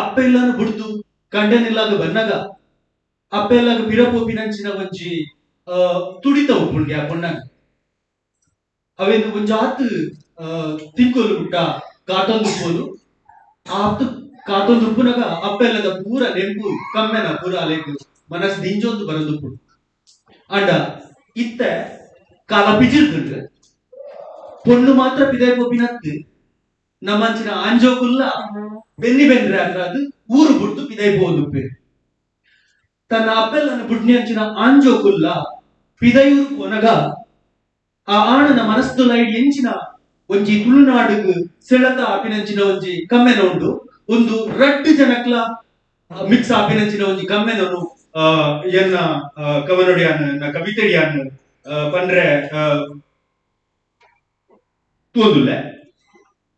ಅಪ್ಪೆಲ್ಲನು ಬುಡ್ದು ಕಂಡನಿಲ್ಲಾಗ ಬನ್ನಾಗ ಅಪ್ಪೆಲ್ಲಾಗ ಪಿರಪೋಪಿನಂಚಿನ ಒಂಜಿ ತುಡಿತ ಉಪ್ಪುಂಡಿ ಆ ಪೊಣ್ಣಾಗ. ಅವೇನು ಒಂಜಾತ್ ತಿಂಕೋಲು ಗುಟ್ಟ ಕಾಟೊಂದು ಉಪ್ಪೋದು ಆತು ಕಾಟೊಂದು ಉಪ್ಪುನಾಗ ಅಪ್ಪೆಲ್ಲದ ಪೂರ ನೆಂಪು ಕಮ್ಮೆನ ಪೂರ ಅಲೆಗ್ ಮನಸ್ ದಿಂಜೊಂದು ಬರದುಪ್ಪುಡು. ಅಂಡ ಇತ್ತ ಕಾಲ ಪಿಜಿರ್ತುಂಡು ಪೊಣ್ಣು ಮಾತ್ರ ಪಿದಾಯಿ ಪೋಪಿನತ್ತು ನಮ್ಮಂಚಿನ ಆಂಜೋಕುಲ್ಲ ಬೆನ್ನಿ ಬೆನ್ರೆ ಅಂದ್ರೆ ಅದು ಊರು ಬುಡ್ದು ಪಿದಾಯಿ ಪೋದುಪ್ಪೆ. ತನ್ನ ಅಪ್ಪೆಲ್ಲನ ಬುಡ್ನಿ ಅಂಚಿನ ಆಂಜೋಕುಲ್ಲ ಪಿದಯೂರು ಕೊನಗ ಆ ಆಣನ ಮನಸ್ಸುಲೈಡ್ ಎಂಚಿನ ಒಂಜಿ ತುಳುನಾಡುಗು ಸೆಳತ ಆಪಿನಂಚಿನ ಒಂಜಿ ಕಮ್ಮೆನ ಉಂಡು ಒಂದು ರಡ್ಡು ಜನಕ್ಲ ಮಿಕ್ಸ್ ಆಪಿನಂಚಿನ ಒಂಜಿ ಕಮ್ಮೆನನು ಎನ್ನ ಕವನೊಡಿಯಾನ್ ಎನ್ನ ಕವಿತೆಡಿಯಾನ್ ಪಂಡ್ರೆ ತೋದುಲ್ಲೆ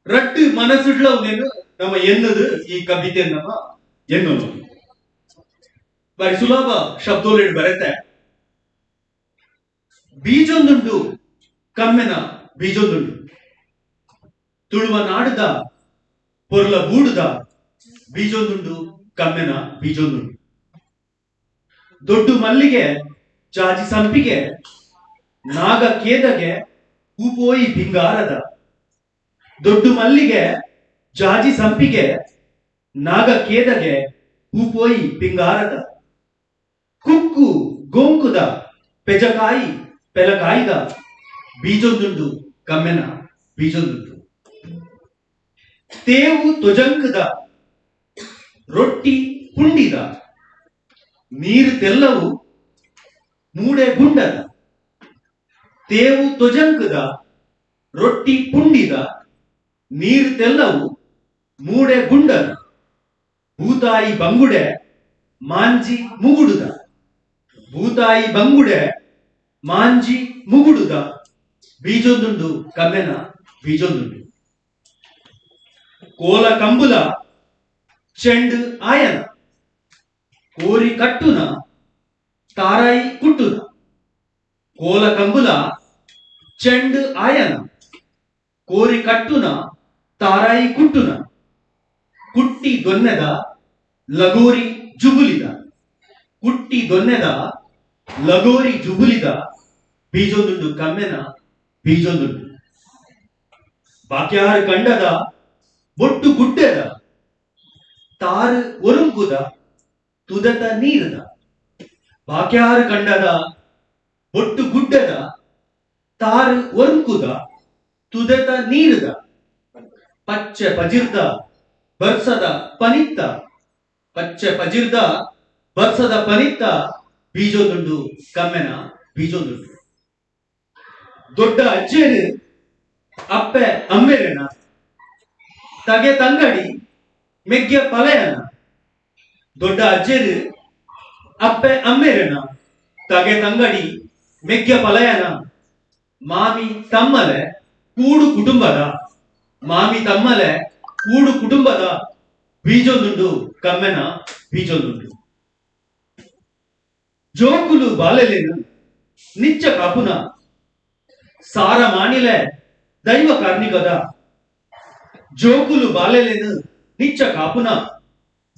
ರಡ್ಡು ಮನಸ್ಸುಡ್ಲ ಒಂದೇನು ನಮ್ಮ ಎನ್ನದು ಈ ಕವಿತೆ ನಮ್ಮ ಎನ್ನೋನು ಬಾರಿ ಸುಲಭ ಶಬ್ದೋಲಿಡ್ ಬರುತ್ತೆ. ಬೀಜೊಂದುಂಡು ಕಮ್ಮೆನ ಬೀಜೊಂದುಂಡು ತುಳುವ ನಾಡುದ ಪೊರ್ಲ ಬೂಡುದ ಬೀಜೊಂದುಂಡು ಕಮ್ಮೆನ ಬೀಜೊಂದುಂಡು ದೊಡ್ಡ ಮಲ್ಲಿಗೆ ಜಾಜಿ ಸಂಪಿಗೆ ನಾಗ ಕೇದಗೆ ಹೂಪೋಯಿ ಬಿಂಗಾರದ ದೊಡ್ಡ ಮಲ್ಲಿಗೆ ಜಾಜಿ ಸಂಪಿಗೆ ನಾಗ ಕೇದಗೆ ಹೂಪೋಯಿ ಬಿಂಗಾರದ ಕುಕ್ಕು ಗೋಂಕುದ ಪೆಜಕಾಯಿ ಪೆಲಕಾಯಿದ ಬೀಜೊಂದುಂಡು ಕಮ್ಮೆನ ಬೀಜೊಂದುಂಡು ತೇವು ತೊಜಂಕದ ರೊಟ್ಟಿ ಪುಂಡಿದ ನೀರು ತೆಲ್ಲವು ಮೂಡೆ ಗುಂಡದ ತೇವು ತೊಜಂಕದ ರೊಟ್ಟಿ ಪುಂಡಿದ ನೀರು ತೆಲ್ಲವು ಮೂಡೆ ಗುಂಡದ ಭೂತಾಯಿ ಬಂಗುಡೆ ಮಾಂಜಿ ಮುಗುಡುದ ಭೂತಾಯಿ ಬಂಗುಡೆ ಮಾಂಜಿ ಮುಗುಡುದ ಬೀಜೊಂದುಂಡು ಕಮ್ಮೆನ ಬೀಜೊಂದುಂಡು ಕೋಲ ಕಂಬುಲ ಚೆಂಡು ಆಯನ ಕೋರಿ ಕಟ್ಟುನ ತಾರಾಯಿ ಕುಟ್ಟುನ ಕೋಲ ಕಂಬುಲ ಚೆಂಡು ಆಯನ ಕೋರಿ ಕಟ್ಟುನ ತಾರಾಯಿ ಕುಟ್ಟುನ ಕುಟ್ಟಿ ದೊನ್ನೆದ ಲಗೋರಿ ಜುಬುಲಿದ ಕುಟ್ಟಿ ದೊನ್ನೆದ ಲಗೋರಿ ಜುಬುಲಿದ ಬೀಜೊಂದುಂಡು ಕಮ್ಮೆನ ಬೀಜೊಂದುಂಡು ಬಾಕ್ಯಾರು ಕಂಡದ ಬೊಟ್ಟು ಗುಡ್ಡೆದ ತಾರು ಒರುಂಕುದ ತುದತ ನೀರದ ಬಾಕ್ಯಾರು ಕಂಡದ ಬೊಟ್ಟು ಗುಡ್ಡದ ತಾರು ಒರುಂಕುದ ತುದತ ನೀರದ ಪಚ್ಚೆ ಪಜಿರ್ದ ಬರ್ಸದ ಪನಿತ್ತ ಪಚ್ಚೆ ಪಜಿರ್ದ ಬರ್ಸದ ಪನಿತ್ತ ಬೀಜೊಂದುಂಡು ಕಮ್ಮೆನ ಬೀಜೊಂದುಂಡು ದೊಡ್ಡ ಅಜ್ಜೇರು ಅಪ್ಪೆ ಅಮ್ಮೆರೆನ ತಗೆ ತಂಗಡಿ ಮೆಗ್ಯ ಪಲಯನ ದೊಡ್ಡ ಅಜ್ಜೇರು ಅಪ್ಪೆ ಅಮ್ಮೆರೆನ ತಗೆ ತಂಗಡಿ ಮೆಗ್ಯ ಪಲಯನ ಮಾಮಿ ತಮ್ಮಲೆ ಕೂಡು ಕುಟುಂಬದ ಮಾಮಿ ತಮ್ಮಲೆ ಕೂಡು ಕುಟುಂಬದ ಬೀಜೊಂದುಂಡು ಕಮ್ಮೆನ ಬೀಜೊಂದುಂಡು ಜೋಕುಲು ಬಾಲೆಲೇನು ನಿಚ್ಚ ಕಾಪುನ ಸಾರ ಮಾಣಿಲೆ ದೈವ ಕಾರ್ಣಿಕದ ಜೋಕುಲು ಬಾಲೆಲೇನು ನಿಚ್ಚ ಕಾಪುನ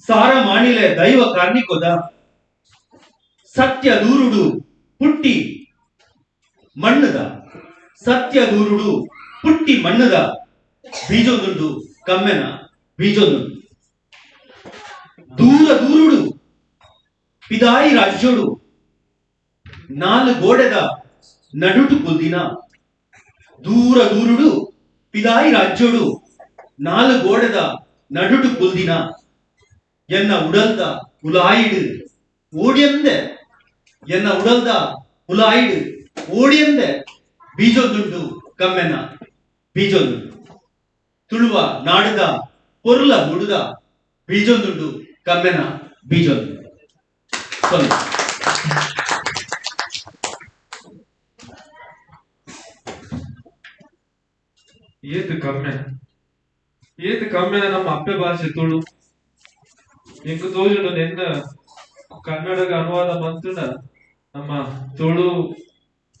ಸಾರ ಮಾಣಿಲೆ ದೈವ ಕಾರ್ಣಿಕದ ಸತ್ಯ ದೂರುಡು ಪುಟ್ಟಿ ಮಣ್ಣದ ಸತ್ಯ ದೂರುಡು ಪುಟ್ಟಿ ಮಣ್ಣದ ಬೀಜೊಂದುಂಡು ಕಮ್ಮೆನ ಬೀಜೊಂದುಂಡು ದೂರ ದೂರುಡು ಪಿದಾಯಿ ರಾಜ್ಯೋಡು ನಾಲು ಗೋಡೆದ ನಡುಟು ಕುಲ್ದಿನ ದೂರ ದೂರುಡು ಪಿದಾಯಿ ರಾಜ್ಯೋಡು ನಾಲು ಗೋಡೆದ ನಡುಟು ಕುಲ್ದಿನ ಎನ್ನ ಉಡಲ್ದ ಉಲಾಯಿಡು ಓಡಿಯಂದೆ ಎನ್ನ ಉಡಲ್ದ ಉಲಾಯಿಡು ಓಡಿಯಂದೆ ಬೀಜೊಂದುಂಡು ಕಮ್ಮೆನ ಬೀಜೊಂದುಂಡು ತುಳುವ ನಾಡುದ ಪೊರ್ಲ ಬುಡುದ ಬೀಜೊಂದುಂಡು ಕಮ್ಮೆನ ಬೀಜೊಂದುಂಡು. ಏತು ಕಮ್ಮೆ ಏತು ಕಮ್ಮೆನ ನಮ್ಮ ಅಪ್ಪೆ ಭಾಷೆ ತುಳು ಎಂಕು ತೋಜುಂಡು ನೆನ್ನ ಕನ್ನಡಗ ಅನುವಾದ ಮಂತುನ ನಮ್ಮ ತುಳು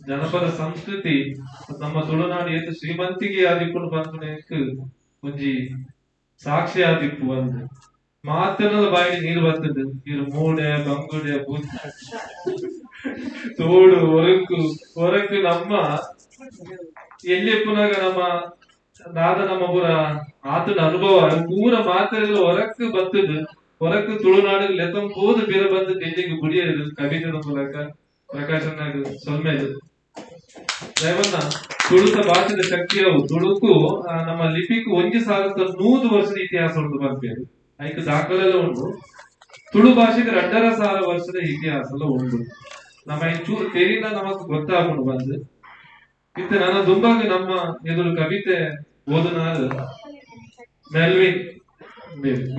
ಜನಪದ ಸಂಸ್ಕೃತಿ ನಮ್ಮ ತುಳುನಾಡು ಏತು ಶ್ರೀಮಂತಿಗೆ ಆದಿಪ್ಪುನು ಪನ್ಪುನೆಕ್ ಒಂಜಿ ಸಾಕ್ಷಿ ಆದಿಪ್ಪು ಅಂದ್ ಮಾತನದ ಬಾಯಿಡ್ ನೀರು ಬರ್ತದೆ. ಇರು ಮೂಡೆ ಬಂಗುಡೆ ಬೂತ ತೋಡು ಒರಕು ಒರಕು ನಮ್ಮ ಎಲ್ಲಿ ಪುನಗ ನಮ್ಮ ದಾದ ನಮ್ಮ ಪೂರ ಆತನ ಅನುಭವ ಪೂರ ಮಾತೆಲ್ಲ ಹೊರಕ್ ಬರ್ತದೆ. ಹೊರಕ್ ತುಳುನಾಡಿಗೆ ಲೆತ್ತಂ ಹೋದ ಬೇರೆ ಬಂದು ಡೆಲ್ಲಿಗೆ ಗುಡಿಯದು ಕವಿತೆದ ಮೂಲಕ ಪ್ರಕಾಶನಾಗ ಸೊಲ್ಮೆದು ದಯವನ್ನ ತುಳುತ ಭಾಷೆದ ಶಕ್ತಿಯವು ತುಳುಕು ನಮ್ಮ ಲಿಪಿಕು 1100 ವರ್ಷದ ಇತಿಹಾಸ ಉಂಟು ಬರ್ಬೇಕು. ಐಕ್ ದಾಖಲೆಲ್ಲ ಉಂಟು. ತುಳು ಭಾಷೆಗೆ 2500 ವರ್ಷದ ಇತಿಹಾಸ ಎಲ್ಲ ಉಂಟು. ನಮ್ಮ ಚೂರು ತೆರಿನ ನಮಕ್ ಗೊತ್ತಾಕೊಂಡು ಬಂದು ಇತ್ತೆ ನನ್ನ ದುಂಬಾಗ ನಮ್ಮ ಎದುರು ಕವಿತೆ ಓದುನಾರು ಮೆಲ್ವಿನ್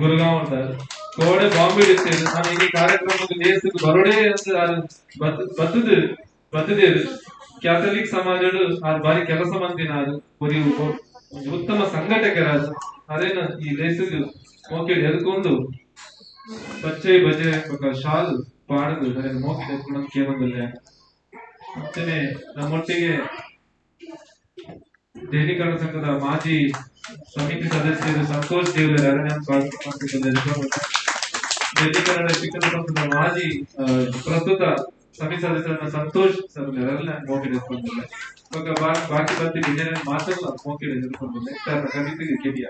ಗುರುಗಾಂವ್ ಅಂತಾರೆ ಕೋಡೆ ಬಾಂಬೆ ಇರ್ತೇನೆ. ನಾನು ಈ ಕಾರ್ಯಕ್ರಮದ ಲೇಸಿಗೆ ಬರೋಡೆ ಅಂತ ಬತ್ತದು ಬತ್ತದೇರು ಕ್ಯಾಥಲಿಕ್ ಸಮಾಜಡು ಆ ಬಾರಿ ಕೆಲಸ ಮಂದಿನಾರು ಉತ್ತಮ ಸಂಘಟಕರಾದ ಅದೇನ ಈ ಲೇಸಿಗೆ ಮೋಕೆ ಎದ್ಕೊಂಡು ಪಚ್ಚೆ ಬಜೆ ಶಾಲ್ ಪಾಡದು ಅದೇನು ಮೋಕೆ ಎದ್ಕೊಂಡು ಕೇಳೋದಿಲ್ಲ. ಅಂಚನೆ ನಮ್ಮೊಟ್ಟಿಗೆ ದೆಹಲಿ ಕನ್ನಡ ಸಂಘದ ಮಾಜಿ ಸಮಿತಿ ಸದಸ್ಯರು ಸಂತೋಷ್ ದೇವರ ದೆಹಲಿ ಕನ್ನಡ ಶಿಕ್ಷಣ ಸಂಘದ ಮಾಜಿ ಪ್ರಸ್ತುತ ಸಮಿತಿ ಸದಸ್ಯರನ್ನ ಸಂತೋಷ್ ಸರ್ ಮೋಕೆ ಎತ್ಕೊಂಡಿಲ್ಲ. ಬಾಕಿ ಬಂದು ವಿಜಯ ಮಾತ್ರ ಮೋಕೆ ಎತ್ಕೊಂಡಿಲ್ಲ. ಕವಿತೆಗೆ ಕೆಡಿಯ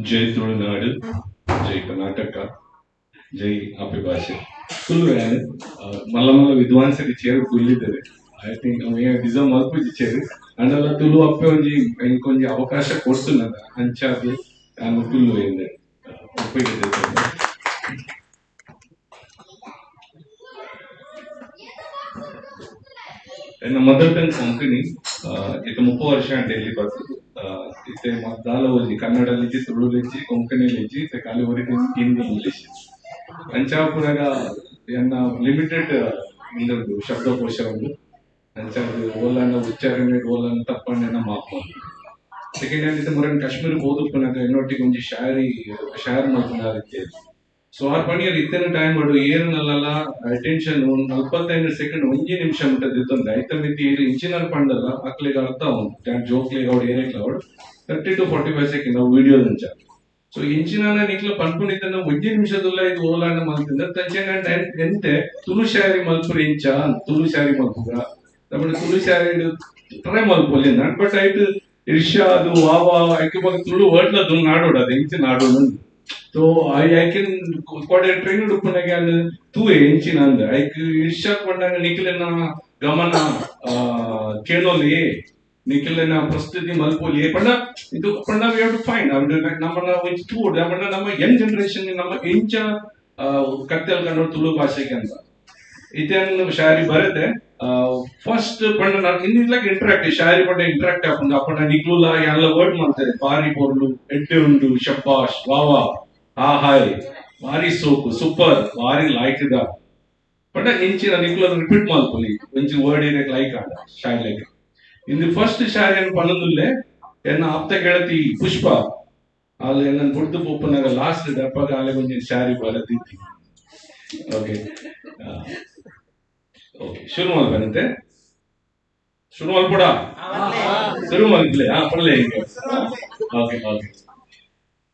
ಜೈ ತುಳುನಾಡು, ಜೈ ಕರ್ನಾಟಕ, ಜೈ ಆಪೆ ಭಾಷೆ. ತುಳು ಮಲ್ಲ ಮಲ್ಲ ವಿದ್ವಾಂಸರಿಗೆ ಚೇರು ಕುಲ್ಲಿದ್ದಾರೆ. I think deserve ಮಲ್ಪುಜಿ ಚೇರು ಅಂಡಲ್ಲ ತುಳು ಅಪ್ಪೆ ಒಂಜಿ ಎಂಕೊಂಜಿ ಅವಕಾಶ ಕೊಡ್ತು ಅಂಚಾದ್ ನಾನು ತುಳು ಎಂದೆ ಒಪ್ಪಿಗೆ. ಎನ್ನ ಮದರ್ ಟಂಗ್ ಕೊಂಕಣಿ. ಇತ್ತೆ 30 ವರ್ಷ ಡೆಲ್ಲಿ ಬರ್ತದೆ. ಇತ್ತೆ ಮದ್ದಾಲ ಓಜಿ ಕನ್ನಡ ಲಿಜ್ಜಿ, ತುಳು ಲಿಜ್ಜಿ, ಕೊಂಕಣಿ ಲಿಜ್ಜಿ, ಇತ್ತೆ ಖಾಲಿ ಒರಿ ಹಿಂದಿ ಇಂಗ್ಲಿಷ್. ಅಂಚಾಪುನಾಗ ಎನ್ನ ಲಿಮಿಟೆಡ್ ಇಂದೊಂದು ಶಬ್ದಕೋಶ ಉಂಡು. ಅಂಚಾದ ಓಲಾನ ಉಚ್ಚಾರಣೆ ಓಲಾನ ತಪ್ಪಣ್ಣೆನ ಮಾಪು. ಸೆಕೆಂಡ್ ಹ್ಯಾಂಡ್ ಇತ್ತೆ ಮೊರನ್ ಕಾಶ್ಮೀರ ಓದುಪ್ಪುನಾಗ ಎನ್ನೊಟ್ಟಿಗೆ ಒಂಜಿ ಶಾಯರಿ ಶಾಯರ್ ಮಲ್ಪುನ ರೀತಿ. ಸೊ ಆರ್ ಪಣಿಯರ್ ಇತ್ತೇನ ಟೈಮ್ ಮಾಡು ಏರನಲ್ಲ ಅಟೆನ್ಷನ್ 45 ಸೆಕೆಂಡ್ ಒಂಜಿ ನಿಮಿಷ ಮುಟ್ಟ ದಿತ್ತೊಂದು ಐತ ಮಿತಿ ಏರು ಇಂಚಿನರ್ ಪಂಡಲ್ಲ ಅಕ್ಲೆಗ್ ಅರ್ಥ ಉಂಟು ಜೋಕ್ಲೆಗ್ ಅವಡು ಏರೇಕ್ಲ ಅವಡು 30 to 45 second ಅವು ವಿಡಿಯೋ ಅಂಚ. ಸೊ ಇಂಚಿನ ನಿಕ್ಲ ಪನ್ಪುನಿತ್ತನ ಒಂಜಿ ನಿಮಿಷದಲ್ಲ ಇದು ಓಲಾಂಡ ಮಲ್ತಿಂದ ತಂಚೆ ಎಂತೆ ತುಳು ಶಾಯರಿ ಮಲ್ಪುರ ಇಂಚ ತುಳು ಶಾಯರಿ ಮಲ್ಪುಗ ತಮ್ಮ ತುಳು ಶಾಯರಿ ಟ್ರೈ ಮಲ್ಪೊಲಿ ಬಟ್ ಐಟ್ ಇರ್ಷಾ ಅದು ವಾವಾ ಐಕೆ ಬಗ್ಗೆ ತುಳು ವರ್ಡ್ಲ ನಾಡೋಡು ಅದು ಇಂಚ ನಾಡೋಡು. ಸೊ I can ಕೊಡೆ ಟ್ರೈನ್ ಉಪ್ಪುನಾಗ ತೂವೆ ಎಂಚಿನ ಅಂದ ಐಕ್ ಇರ್ಷಾದ್ ಪಂಡಾಗ ನಿಖಿಲನ ಗಮನ ಕೇಳೋಲಿ ನಿಖಿಲನ ಪ್ರಸ್ತುತಿ ಮಲ್ಪೋಲಿ ಪಂಡ ಇದು ಪಂಡ we have to find ನಮ್ಮನ್ನ ಒಂಜಿ ತೂಡ್ ಪಂಡ ನಮ್ಮ ಯಂಗ್ ಜನರೇಷನ್ ನಮ್ಮ ಎಂಚ ಕತ್ತೆಲ್ ಕಂಡು ತುಳು ಭಾಷೆಗೆ ಅಂತ ಇತೇನ್ ಶಾಯರಿ ಬರುತ್ತೆ. ಫಸ್ಟ್ ಪಂಡ ನಾನು ಇನ್ ಲೈಕ್ ಇಂಟ್ರಾಕ್ಟ್ ಶಾಯರಿ ಪಂಡ ಇಂಟ್ರಾಕ್ಟ್ ಆಪುಂಡು ಅಪ್ಪಂಡ ನಿಕ್ಲುಲ ಎಲ್ಲ ವರ್ಡ್ ಮಾಡ್ತಾರೆ ಬಾರಿ ಪೊರ್ಲು ಎಡ್ಡೆ ಉಂಡು ಶಬ್ಬಾಷ್ ವಾವಾ ಹಾ ಹಾಯ್ ಬಾರಿ ಸೋಕು ಸೂಪರ್ ಬಾರಿ ಲೈಕ್ ಇದ ಪಂಡ ಇಂಚಿನ ನಿಕ್ಲ ರಿಪೀಟ್ ಮಲ್ಪೊಲಿ ಒಂಜಿ ವರ್ಡ್ ಏನೇ ಲೈಕ್ ಆಂಡ ಶಾಯರಿ ಲೈಕ್ ಇಂದು ಫಸ್ಟ್ ಶಾಯರಿ ಅನ್ನು ಪನ್ನೊಂದುಲ್ಲೆ ಎನ್ನ ಆಪ್ತ ಗೆಳತಿ ಪುಷ್ಪ ಅಲ್ಲಿ ಎನ್ನ ಬುಡ್ದು ಪೋಪುನಾಗ ಲಾಸ್ಟ್ ದಪ್ಪಾಗ ಅಲ್ಲೇ ಒಂಜಿ ಶಾಯರಿ ಬರದಿತ್ತಿ. ಓಕೆ ಓಕೆ ಶುರು ಮಲ್ಪನಂತೆ ಶುರು ಮಲ್ಪಡ ಶುರು ಮಲ್ಪಲೆ ಹಾ ಪಡ್ಲೆ ಹಿಂಗೆ. ಓಕೆ ಓಕೆ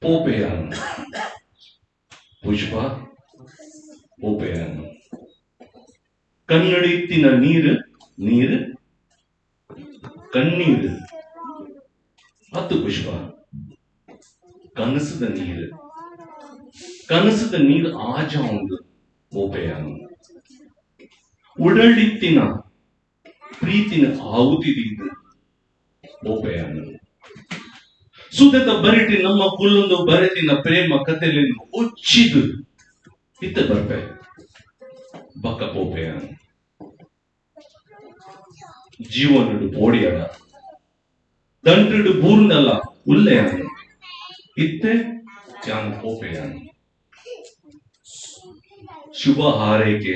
ಪೋಪೆಯಾನು ಪುಷ್ಪ ಪೋಪೆಯಾನು ಕನ್ನಡಿತ್ತಿನ ನೀರು ನೀರು ಕಣ್ಣೀರು ಹತ್ತು ಪುಷ್ಪ ಕನಸದ ನೀರು ಕನಸದ ನೀರು ಆಜ ಒಂದು ಪೋಪೆಯಾನು ಉಡಳಿತ್ತಿನ ಪ್ರೀತಿನ ಆಹುತಿದ್ದು ಪೋಪೆಯಾನು ಸುದೆತ ಬರಿಟಿ ನಮ್ಮ ಕುಲ್ಲೊಂದು ಬರೆತಿನ ಪ್ರೇಮ ಕಥೆಲೆನ್ನು ಒಚ್ಚಿದು ಇತ್ತ ಬರ್ಪೆ ಬಕ್ಕ ಪೋಪೆಯಾನು ಜೀವನಡು ಪೋಡಿಯಡ ದಂಟುಡು ಬೂರ್ನಲ್ಲ ಉಲ್ಲೆಯಾನು ಇತ್ತೆ ಯಾನು ಪೋಪೆಯಾನು ಶುಭ ಹಾರೈಕೆ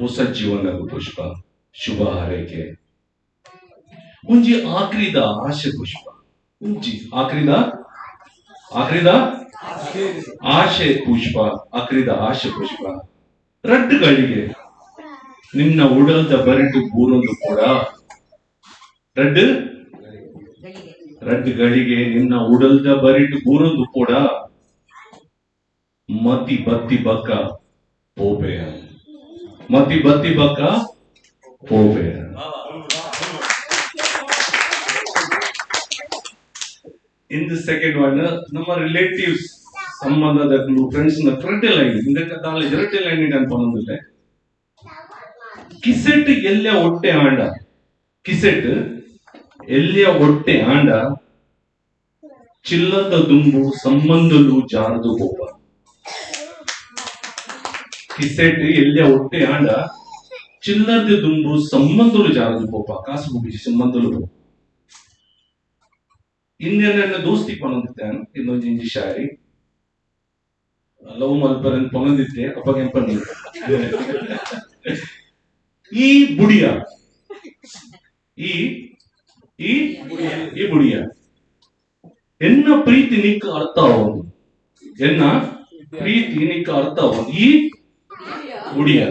ಹೊಸ ಜೀವನ ಪುಷ್ಪ ಶುಭ ಹಾರೈಕೆ ಒಂಜಿ ಆಕ್ರಿದ ಆಶೆ ಪುಷ್ಪ ಒಂಜಿ ಆಕ್ರಿದ ಆಕ್ರಿದ ಆಶೆ ಪುಷ್ಪ ಆಕ್ರಿದ ಆಶೆ ಪುಷ್ಪ ರಡ್ಡುಗಳಿಗೆ ನಿನ್ನ ಉಡಲ್ದ ಬರಿಟು ಬೂರೊಂದು ಕೂಡ ರಡ್ಡು ರಡ್ಡುಗಳಿಗೆ ನಿನ್ನ ಉಡಲ್ದ ಬರಿಟು ಬೂರೊಂದು ಕೂಡ ಮತಿ ಬತ್ತಿ ಬಕ್ಕ ಪೋಪೆಯ ಮತಿ ಬತ್ತಿ ಬಕ್ಕ ಪೋಪೆಯ. ಇನ್ the second one ನಮ್ಮ ರಿಲೇಟಿವ್ಸ್ ಸಂಬಂಧದ ಫ್ರೆಂಡ್ಸ್ ನ ಫ್ರಂಟ್ ಲೈನ್ ಇಂದ ಎರಟೆ ಲೈನ್ ಅನ್ಕೊಂಡ್ರೆ ಕಿಸೆಟ್ ಎಲ್ಲ ಒಟ್ಟೆ ಆಂಡ ಕಿಸೆಟ್ ಎಲ್ಲಿಯ ಒಟ್ಟೆ ಆಂಡ ಚಿಲ್ಲದ ದುಂಬು ಸಂಬಂಧಲು ಜಾರದು ಕೋಪ. ಕಿಸೆಟ್ ಎಲ್ಲಿಯ ಒಟ್ಟೆ ಆಂಡ ಚಿಲ್ಲರ್ದ ದುಂಬು ಸಂಬಂಧಲು ಜಾರದು ಪೋಪ ಕಾಸು ಬುಬ್ಬಿಜಿ ಸಂಬಂಧಲು ಪೋಪ ಇಂದಿನ ದೋಸ್ತಿ ಪನೊಂದಿತ್ತೆ ಇನ್ನೊಂದು ಇಂಜಿ ಶಾರಿ ಲವ್ ಮಲ್ಪರನ್ ಪನೊಂದಿತ್ತೆ ಅಪ್ಪಗೆಂಪ ಈ ಬುಡಿಯ ಈ ಈ ಈ ಬುಡಿಯ ಎನ್ನ ಪ್ರೀತಿ ನಿಕ್ಕ ಅರ್ಥ ಆವೊಂದು ಎನ್ನ ಪ್ರೀತಿ ನಿಕ್ಕ ಅರ್ಥ ಆವೊಂದು ಈ ಬುಡಿಯ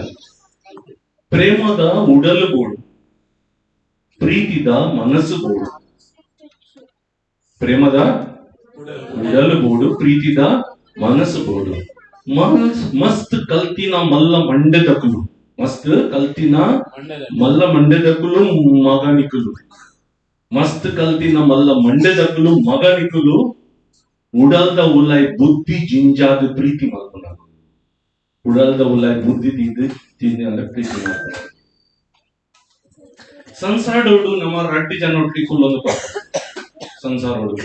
ಪ್ರೇಮದ ಉಡಲು ಬೋಡು ಪ್ರೀತಿದ ಮನಸ್ಸು ಬೋಡು ಪ್ರೇಮದ ಉಡಲು ಬೋಡು ಪ್ರೀತಿದ ಮನಸ್ಸು ಬೋಡು ಮಸ್ತ್ ಕಲ್ತಿನ ಮಲ್ಲ ಮಂಡೆದಕುಲು ಮಸ್ತ್ ಕಲ್ತಿನ ಮಲ್ಲ ಮಂಡೆದಕುಲು ಮಗನಿಕುಲು ಮಸ್ತ್ ಕಲ್ತಿನ ಮಲ್ಲ ಮಂಡೆದಕುಲು ಮಗನಿಕುಲು ಉಡಲ್ದ ಉಲೈ ಬುದ್ಧಿ ಜಿಂಜಾದ ಪ್ರೀತಿ ಮಲ್ಪುನ ಉಡಲ್ದ ಉಲೈ ಬುದ್ಧಿ ದೀದ್ ಜಿಂಜಾದ ಪ್ರೀತಿ ಮಲ್ಪುನ ಸಂಸಾರದೋಡು ನಮ್ಮ ರಡ್ಡಿ ಜನ ಒಟ್ಟಿಗೆ ಕುಲ್ಲೊಂದು ಪಾಪ ಸಂಸಾರೋಡು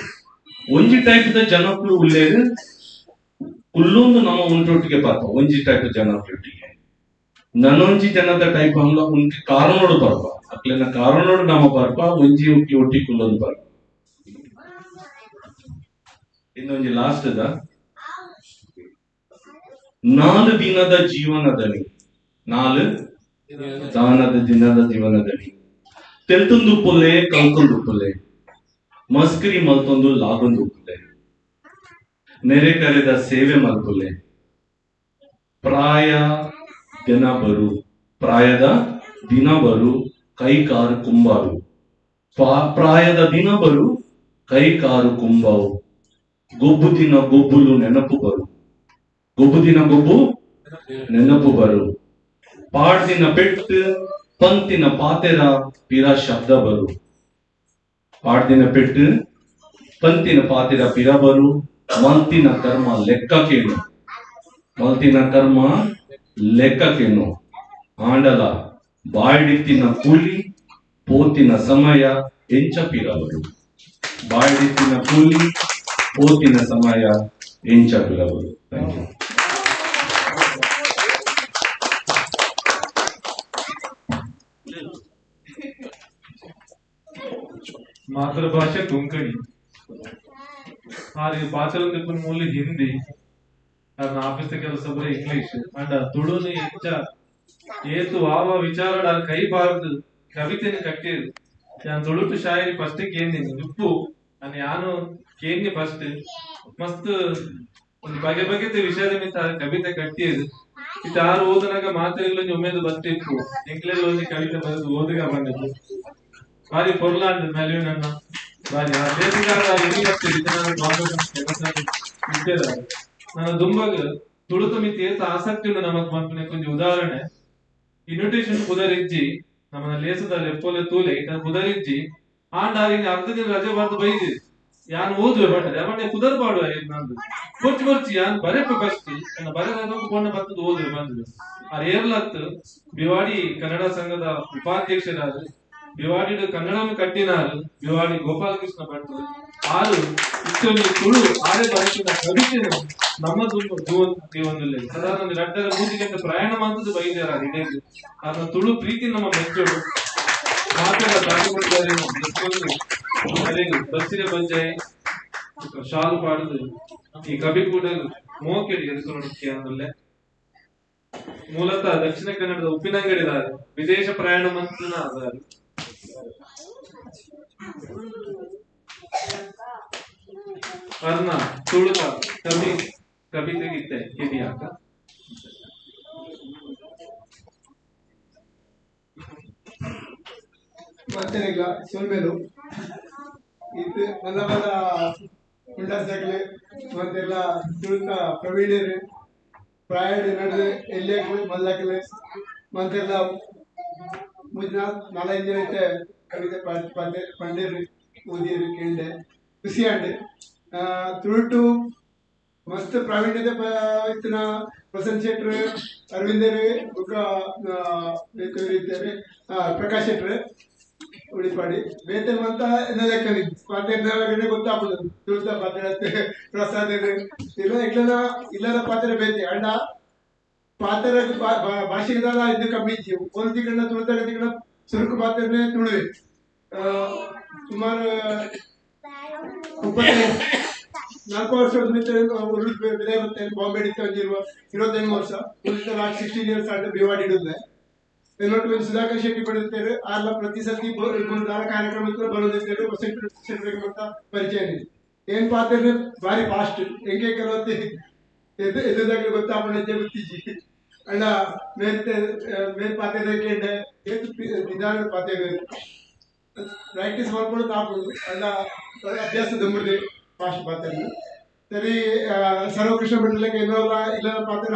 ಒಂಜಿ ಟೈಪ್ the ಜನಕ್ಕಳು ಉಲ್ಲೇರು ಕುಲ್ಲೊಂದು ನಮ್ಮ ಉಂಟೊಟ್ಟಿಗೆ ಪಾಪ ಒಂಜಿ ಟೈಪ್ ಜನಕ್ಲೊಟ್ಟಿಗೆ ನನೊಂಜಿ ಜನದ ಟೈಪ್ ಹಂಗ ಉಂಟು ಕಾರಣೋಡು ಬರ್ಪ ಅಕ್ಲೆನ ಕಾರಣೋಡು ನಮ್ಮ ಬರ್ಪ ಒಂಜಿ ಒಟ್ಟಿ ಒಟ್ಟಿ ಕುಲ್ಲೊಂದು ಬರ್ಪ ಇನ್ನೊಂಜಿ ಲಾಸ್ಟ್ the 4 ದಿನದ ಜೀವನದಲ್ಲಿ 4 ದಾನದ ದಿನದ ಜೀವನದಲ್ಲಿ ತೆಲ್ತೊಂದು ಪೊಲೆ ಕಲ್ತೊಂದು ಪೊಲೆ ಮಸ್ಕರಿ ಮಲ್ತೊಂದು ಲಾಗೊಂದು ಪೊಲೆ ನೆರೆ ಕರೆದ ಸೇವೆ ಮಲ್ಪೊಲೆ ಪ್ರಾಯ ದಿನ ಬರು ಪ್ರಾಯದ ದಿನ ಬರು ಕೈ ಕಾರು ಕುಂಬಾರು ಪ್ರಾಯದ ದಿನ ಬರು ಕೈ ಕಾರು ಕುಂಬಾವು ಗೊಬ್ಬು ದಿನ ಗೊಬ್ಬುಲು ನೆನಪು ಬರು ಗೊಬ್ಬು ದಿನ ಗೊಬ್ಬು ನೆನಪು ಬರು ಪಾಡ್ದಿನ ಪೆಟ್ಟು ಪಂತಿನ ಪಾತೆರ ಪಿರ ಶಬ್ದ ಬರು ಪಾಡ್ದಿನ ಪೆಟ್ಟು ಪಂತಿನ ಪಾತೆರ ಪಿರ ಬರು ಮಲ್ತಿನ ಕರ್ಮ ಲೆಕ್ಕಕ್ಕೇನು ಮಲ್ತಿನ ಕರ್ಮ ಲೆಕ್ಕಕ್ಕೇನು ಆಂಡಲ ಬಾಯ್ಡಿತ್ತಿನ ಕೂಲಿ ಪೋತಿನ ಸಮಯ ಎಂಚ ಪಿರವರು ಬಾಯ್ಡಿತ್ತಿನ ಕೂಲಿ ಪೋತಿನ ಸಮಯ ಎಂಚ ಪಿರವರು. Thank you. ಮಾತೃಭಾಷೆ ಕೊಂಕಣಿ ಆರು ಪಾತ್ರೊಂದು ಮೂಲ ಹಿಂದಿ ನನ್ನ ಆಫೀಸ್ ಕೆಲಸ ಬರೀ ಇಂಗ್ಲಿಷ್ ಅಂಡ ತುಳುನು ಹೆಚ್ಚ ಏತು ವಾವ ವಿಚಾರಡ ಕೈ ಬಾರದು ಕವಿತೆನ ಕಟ್ಟಿರು ನಾನು ತುಳುಟು ಶಾಯರಿ ಫಸ್ಟ್ ಕೇಂದಿನಿ ಉಪ್ಪು ನಾನು ಯಾನು ಕೇಂದಿ ಫಸ್ಟ್ ಮಸ್ತ್ ಒಂದು ಬಗೆ ಬಗೆದ ವಿಷಯದ ಮಿತ್ತ ಕವಿತೆ ಕಟ್ಟಿರು ಇತ್ತ ಆರು ಓದನಾಗ ಮಾತ್ರೆಲ್ಲ ಉಮೇದು ಬತ್ತಿಪ್ಪು ಎಂಕ್ಲೆಲ್ಲ ಒಂಜಿ ಕವಿತೆ ಬರೆದು ಓದುಗ ಬಂದಿದ್ದು ಬಾರಿ ಪೊರ್ಲಾಂಡ್ ಮೆಲುವಿನ ನನ್ನ ಬಾರಿ ಆ ದೇಶಗಾರ ನನ್ನ ದುಂಬಗ್ ತುಳುತ ಮಿತಿ ಏತ ಆಸಕ್ತಿ ಉಂಡು ನಮಕ್ ಪನ್ಪಿನ ಕೊಂಚ ಉದಾಹರಣೆ ಇನ್ವಿಟೇಷನ್ ಪುದರಿಜ್ಜಿ ನಮ್ಮನ ಲೇಸದ ಲೆಪ್ಪೋಲೆ ತೂಲೆ ಇತ್ತ ಪುದರಿಜ್ಜಿ ಆಂಡ ಆರಿಗೆ ಅರ್ಧ ದಿನ ರಜೆ ಬಾರ್ದು ಬೈದಿ ಯಾನ್ ಓದುವೆ ಬಂಡದೆ ಅವನ್ನೇ ಪುದರ್ ಪಾಡುವ ನಂದು ಕೊರ್ಚಿ ಕೊರ್ಚಿ ಯಾನ್ ಬರೆಪ್ಪ ಫಸ್ಟ್ ನನ್ನ ಬರೆದ ಪೊಣ್ಣ ಬತ್ತದ ಓದುವೆ ಬಂದಿದೆ ಆ ಏರ್ಲತ್ ಭಿವಾಡಿ ಕನ್ನಡ ಸಂಘದ ಉಪಾಧ್ಯಕ್ಷರಾದ ಭಿವಾಡಿ ಕನ್ನಡವನ್ನು ಕಟ್ಟಿನಾರು ಭಿವಾಡಿ ಗೋಪಾಲಕೃಷ್ಣ ಭಟ್ರು ಆರು ಇಷ್ಟೊಂದು ತುಳು ಆರೆ ಬರೆಸಿದ ಕವಿತೆನು ನಮ್ಮ ಜೀವನದಲ್ಲಿ ಸಾಧಾರಣ ಒಂದು 2.5-3 ಗಂಟೆ ಪ್ರಯಾಣ ಮಾಡ್ತದ್ದು ಬೈದಾರ ಇಡೀ ಅದನ್ನ ತುಳು ಪ್ರೀತಿ ನಮ್ಮ ಮೆಚ್ಚೋಡು ಮಾತೆಲ್ಲ ತಾಕಿಕೊಟ್ಟಿದ್ದಾರೆ ಬಸ್ಸಿಗೆ ಬಂಜಾಯಿ ಶಾಲು ಪಾಡುದು ಈ ಕವಿ ಕೂಡ ಮೋಕೆಡಿ ಎದುರು ಅಂದ್ರೆ ಮೂಲತಃ ದಕ್ಷಿಣ ಕನ್ನಡದ ಉಪ್ಪಿನಂಗಡಿದಾರೆ ವಿದೇಶ ಪ್ರಯಾಣ ಮಂತ್ರನ ಅದಾರು ಅರ್ನ ತುಳುಕ ಕವಿ ಕವಿತೆಗಿತ್ತೆ ಕಿವಿಯಾಕ ಮತ್ತೇನಿಲ್ಲ ಸೊಲ್ಮೇಲು ಇದು ಮಲ್ಲ ಮಲ್ಲ ಉಂಡಾಸಕ್ಲೆ ಮತ್ತೆಲ್ಲ ತುಳುಕ ಪ್ರವೀಣರು ಪ್ರಾಯಡ್ ನಡೆದು ಎಲ್ಲಿಯಾಕಲೆ ಮಲ್ಲಕಲೆ ಮತ್ತೆಲ್ಲ ಮುಜ್ನ ನಾಲೈದು ಜನ ಐತೆ ಕವಿತೆ ಪಂಡೇರು ಓದಿಯರು ಕೇಂಡೆ ಖುಷಿ ಆಂಡೆ ತುಳುಟು ಮಸ್ತ್ ಪ್ರಾವೀಣ್ಯತೆ ಇತ್ತಿನ ಪ್ರಸನ್ನ ಶೆಟ್ರು ಅರವಿಂದರು ಬುಕ್ಕ ಪ್ರಕಾಶ್ ಶೆಟ್ರು ಉಳಿಪಾಡಿ ಬೇತೆ ಮಂತ ಲೆಕ್ಕಲಿ ಪಾತ್ರೆ ಗೊತ್ತಾಗ್ತದೆ ತುಳುತ ಪಾತ್ರೆ ಪ್ರಸಾದ ಇಲ್ಲ ಇಲ್ಲದ ಇಲ್ಲದ ಪಾತ್ರೆ ಬೇತೆ ಅಣ್ಣ ಪಾತ್ರ ಭಾಷೆದಾಲ ಇದು ಕಮ್ಮಿ ಇಜ್ಜಿ ಒಂದು ತಿಂಗಳ ತುಳುತ ತಿಂಗಳ ಸುರುಕು ಪಾತ್ರನೇ ತುಳುವೆ ಸುಮಾರು 34 ವರ್ಷ ಬೆಲೆ ಬರ್ತೇನೆ ಬಾಂಬೆ ಇರುವ 25 ವರ್ಷ ಲಾಸ್ಟ್ 16 ಇಯರ್ಸ್ ಆಟ ಭಿವಾಡಿ ಇಡುತ್ತೆ ಇನ್ನೊಟ್ಟು ಸುಧಾಕರ್ ಶೆಟ್ಟಿ ಪಡೆದಿದ್ದೇವೆ ಆರ್ಲ ಪ್ರತಿ ಸತಿ ದಾರ ಕಾರ್ಯಕ್ರಮ ಬರೋದಿದ್ದೇವೆ ಅಂತ ಪರಿಚಯ ಇದೆ. ಏನ್ ಪಾತ್ರ ಭಾರಿ ಫಾಸ್ಟ್ ಹೆಂಗೆ ಕೆಲವತ್ತೆ ಎದುದಾಗಲೇ ಗೊತ್ತಾಪಣ ಗೊತ್ತಿಜ್ಜಿ ಅಣ್ಣ ಮೇಲ್ ಮೇಲ್ ಪಾತ್ರ ನಿಧಾನ ಪಾತ್ರ ಪ್ರಾಕ್ಟೀಸ್ ಮಾಡ್ಕೊಂಡು ತಾಪುದು ಅಣ್ಣ ಅಭ್ಯಾಸ ದಂಬುದೇ ಫಾಸ್ಟ್ ಪಾತ್ರ. ಸರಿ ಸರ್ವಕೃಷ್ಣ ಮಂಡಲಕ್ಕೆ ಏನೋಲ್ಲ ಇಲ್ಲ ಪಾತ್ರ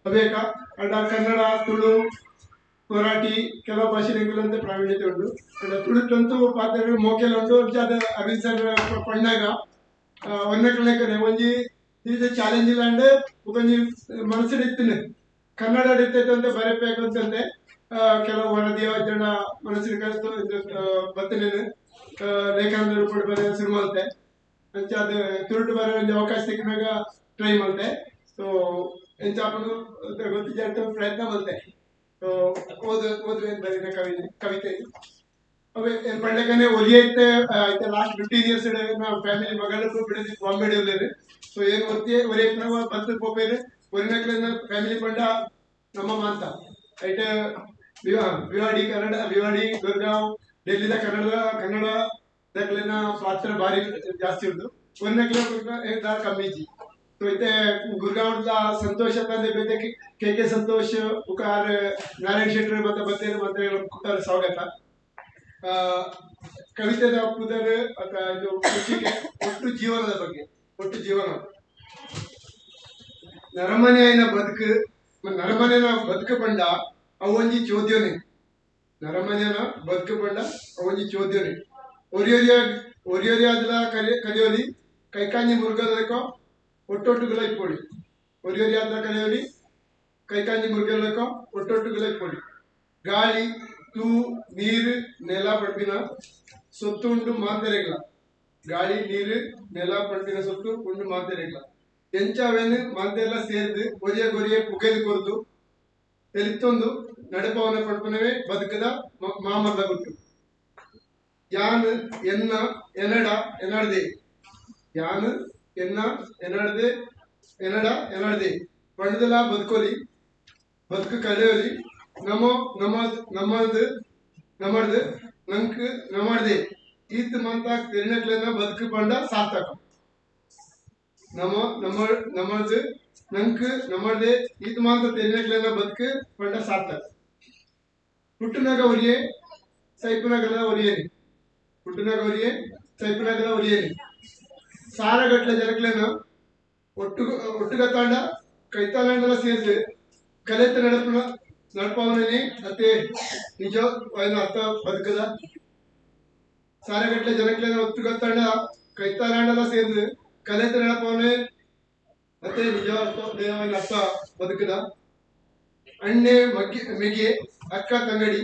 ಹವೇಕ ಅಣ್ಣ ಕನ್ನಡ ತುಳು ಮರಾಠಿ ಕೆಲವು ಭಾಷೆಗಳಂತೆ ಪ್ರಾವೀಣ್ಯತೆ ಉಂಟು. ತುಳುಟಂತೂ ಪಾತ್ರ ಮೋಕೆಲ್ಲ ಉಂಟು. ಅದು ಅರವಿಂದ್ ಸರ್ ಪಣ್ಣಾಗ ಒಂದನೇ ಒಂಜಿ ಇದು ಚಾಲೆಂಜ್ ಇಲ್ಲ ಅಂದ್ರೆ ಒಂಜಿ ಮನಸ್ಸು ಇತ್ತಿನ ಕನ್ನಡ ಇರ್ತೈತೆ ಅಂತ ಬರಬೇಕು ಅಂತಂದೆ ಕೆಲವು ವರದಿಯ ಜನ ಮನಸ್ಸಿನ ಕಲಿತು ಬತ್ತನೇನು ಲೇಖನ ರೂಪ ಬರೆಯ ಶುರು ಮಾಡುತ್ತೆ. ಅಂಚೆ ಅದು ತುರುಟು ಬರೋ ಒಂದು ಅವಕಾಶ ಸಿಕ್ಕಿನಾಗ ಟ್ರೈ ಮಾಡುತ್ತೆ. ಸೊ ಎಂಚಾಪನು ಗೊತ್ತಿದ್ದ ಪ್ರಯತ್ನ ಮಾಡುತ್ತೆ. ಸೊ ಓದುವೆ ಬರೆದ ಕವಿತೆ ಅವೇ ಪಂಡಕನೆ ಒಲಿಯೈತೆ ಐತೆ ಲಾಸ್ಟ್ 15 ಇಯರ್ಸ್ ನಾವು ಫ್ಯಾಮಿಲಿ ಮಗಳು ಬಿಡಿಸಿ ಬಾಂಬೆ ಉಳ್ಳೇರು. ಸೊ ಏನು ಒತ್ತಿ ಒಲಿಯೈತೆ ನಾವು ಬಂತು ಪೋಪೇರು ಒರಿನಕ್ಲಿಂದ ಫ್ಯಾಮಿಲಿ ಪಂಡ ನಮ್ಮ ಮಾಂತ ಐತೆ ಭಿವಾಡಿ ಕನ್ನಡ ಭಿವಾಡಿ ಗುರ್ಗಾಂವ್ ಡೆಲ್ಲಿದ ಕನ್ನಡ ಕನ್ನಡ ದಕ್ಲಿನ ಪಾತ್ರ ಭಾರಿ ಜಾಸ್ತಿ ಉಂಟು. ಒರಿನಕ್ಲೆ ಕಮ್ಮಿ ಇಜ್ಜಿ. ಸೊ ಐತೆ ಗುರ್ಗಾಂವ್ದ ಸಂತೋಷ ತಂದೆ ಬೇತೆ ಕೆ ಕೆ ಸಂತೋಷ್ ಉಕಾರ ನಾರಾಯಣ ಶೆಟ್ಟರ್ ಮತ್ತೆ ಬತ್ತೇರು ಮತ್ತೆ ಕುಟಾರ ಸ್ವಾಗತ. ಕವಿತೆದ ಪುದರ್ ಅಥವಾ ಇದು ಒಟ್ಟು ಜೀವನದ ಬಗ್ಗೆ ಒಟ್ಟು ಜೀವನ ನರಮನೆಯನ ಬದುಕು ನರಮನೆಯ ಬದುಕು ಪಂಡ ಅವೊಂಜಿ ಚೋದ್ಯೋನೆ ನರಮನೆಯನ ಬದುಕು ಪಂಡ ಅವೊಂಜಿ ಚೋದ್ಯೋನೆ ಒರಿಯೊರಿಯ ಒರಿಯೊರಿಯಾದಲ ಕಲಿಯೋಲಿ ಕೈಕಾಂಜಿ ಮುರುಗಲಕೋ ಒಟ್ಟೊಟ್ಟುಗಳ ಇಪ್ಪೊಳಿ ಒರಿಯೊರಿಯಾದಲ ಕಲಿಯೋಲಿ ಕೈಕಾಂಜಿ ಮುರುಗಲಕೋ ಒಟ್ಟೊಟ್ಟುಗಳ ಇಪ್ಪೊಳಿ ಗಾಳಿ ತೂ ನೀರು ನೆಲ ಪಡ್ಪಿನ ಸೊತ್ತು ಉಂಡು ಮಾತೆರೆಗ್ಲ ಗಾಳಿ ನೀರು ನೆಲ ಪಡ್ಪಿನ ಸೊತ್ತು ಉಂಡು ಮಾತೆರೆಗ್ಲ ಎಂಚಾವೇನು ಮಾತೆಲ್ಲ ಸೇರಿದು ಒರಿಯ ಗೊರಿಯ ಪುಗೆದು ಕೊರ್ದು ತೆಲಿತ್ತೊಂದು ನಡಪವನ ಪಡ್ಪನವೇ ಬದುಕದ ಮಾಮಲ್ಲ ಗುಟ್ಟು ಯಾನ್ ಎನ್ನ ಎನ್ನಡ ಎನ್ನಡದೆ ಯಾನ್ ಎನ್ನ ಎನ್ನಡದೆ ಎನ್ನಡ ಎನ್ನಡದೆ ಪಂಡದಲ ಬದುಕೋಲಿ ಬದುಕು ಕಳೆಯೋಲಿ ನಮೋ ನಮ ನಮ್ಮದು ನಮ್ಮದು ನಂಕ್ ನಮ್ಮದೇ ಈತ್ ಮಂತ ತೆರಿನಕ್ಲೆನ ಬದುಕು ಪಂಡ ಸಾರ್ಥಕ ನಮ ನಮ್ಮ ನಮ್ಮದು ನಂಕ್ ನಮ್ಮದೇ ಈತ್ ಮಾಂತ ತೆರಿನಕ್ಲೆನ ಬದುಕು ಪಂಡ ಸಾರ್ಥಕ. ಹುಟ್ಟುನಾಗ ಒರಿಯೇ ಸೈಪುನಾಗಲ ಒರಿಯೇನಿ ಹುಟ್ಟುನಾಗ ಒರಿಯೇ ಸೈಪುನಾಗಲ ಒರಿಯೇನಿ ಸಾರಗಟ್ಲೆ ಜನಕ್ಲೆನ ಒಟ್ಟು ಒಟ್ಟುಗತ್ತಾಂಡ ಕೈತಾಂಡಲ ಸೇರಿಸಿ ಕಲೆತ ನಡಪುನ ನಡಪವನೇ ಅತ್ತೆ ನಿಜ ಅರ್ಥ ಬದುಕದ ಸಾರಗಟ್ಲೆ ಜನಕ್ಲೆನ ಒಟ್ಟುಗತ್ತಾಂಡ ಕೈತಾಂಡಲ ಸೇರಿದು ಕಲೆತ ನಡಪವನೇ ಅತ್ತೆ ನಿಜ ಅರ್ಥ ಅರ್ಥ ಬದುಕದ. ಅಣ್ಣೆ ಮಗ್ಗಿ ಮೆಗೆ ಅಕ್ಕ ತಂಗಡಿ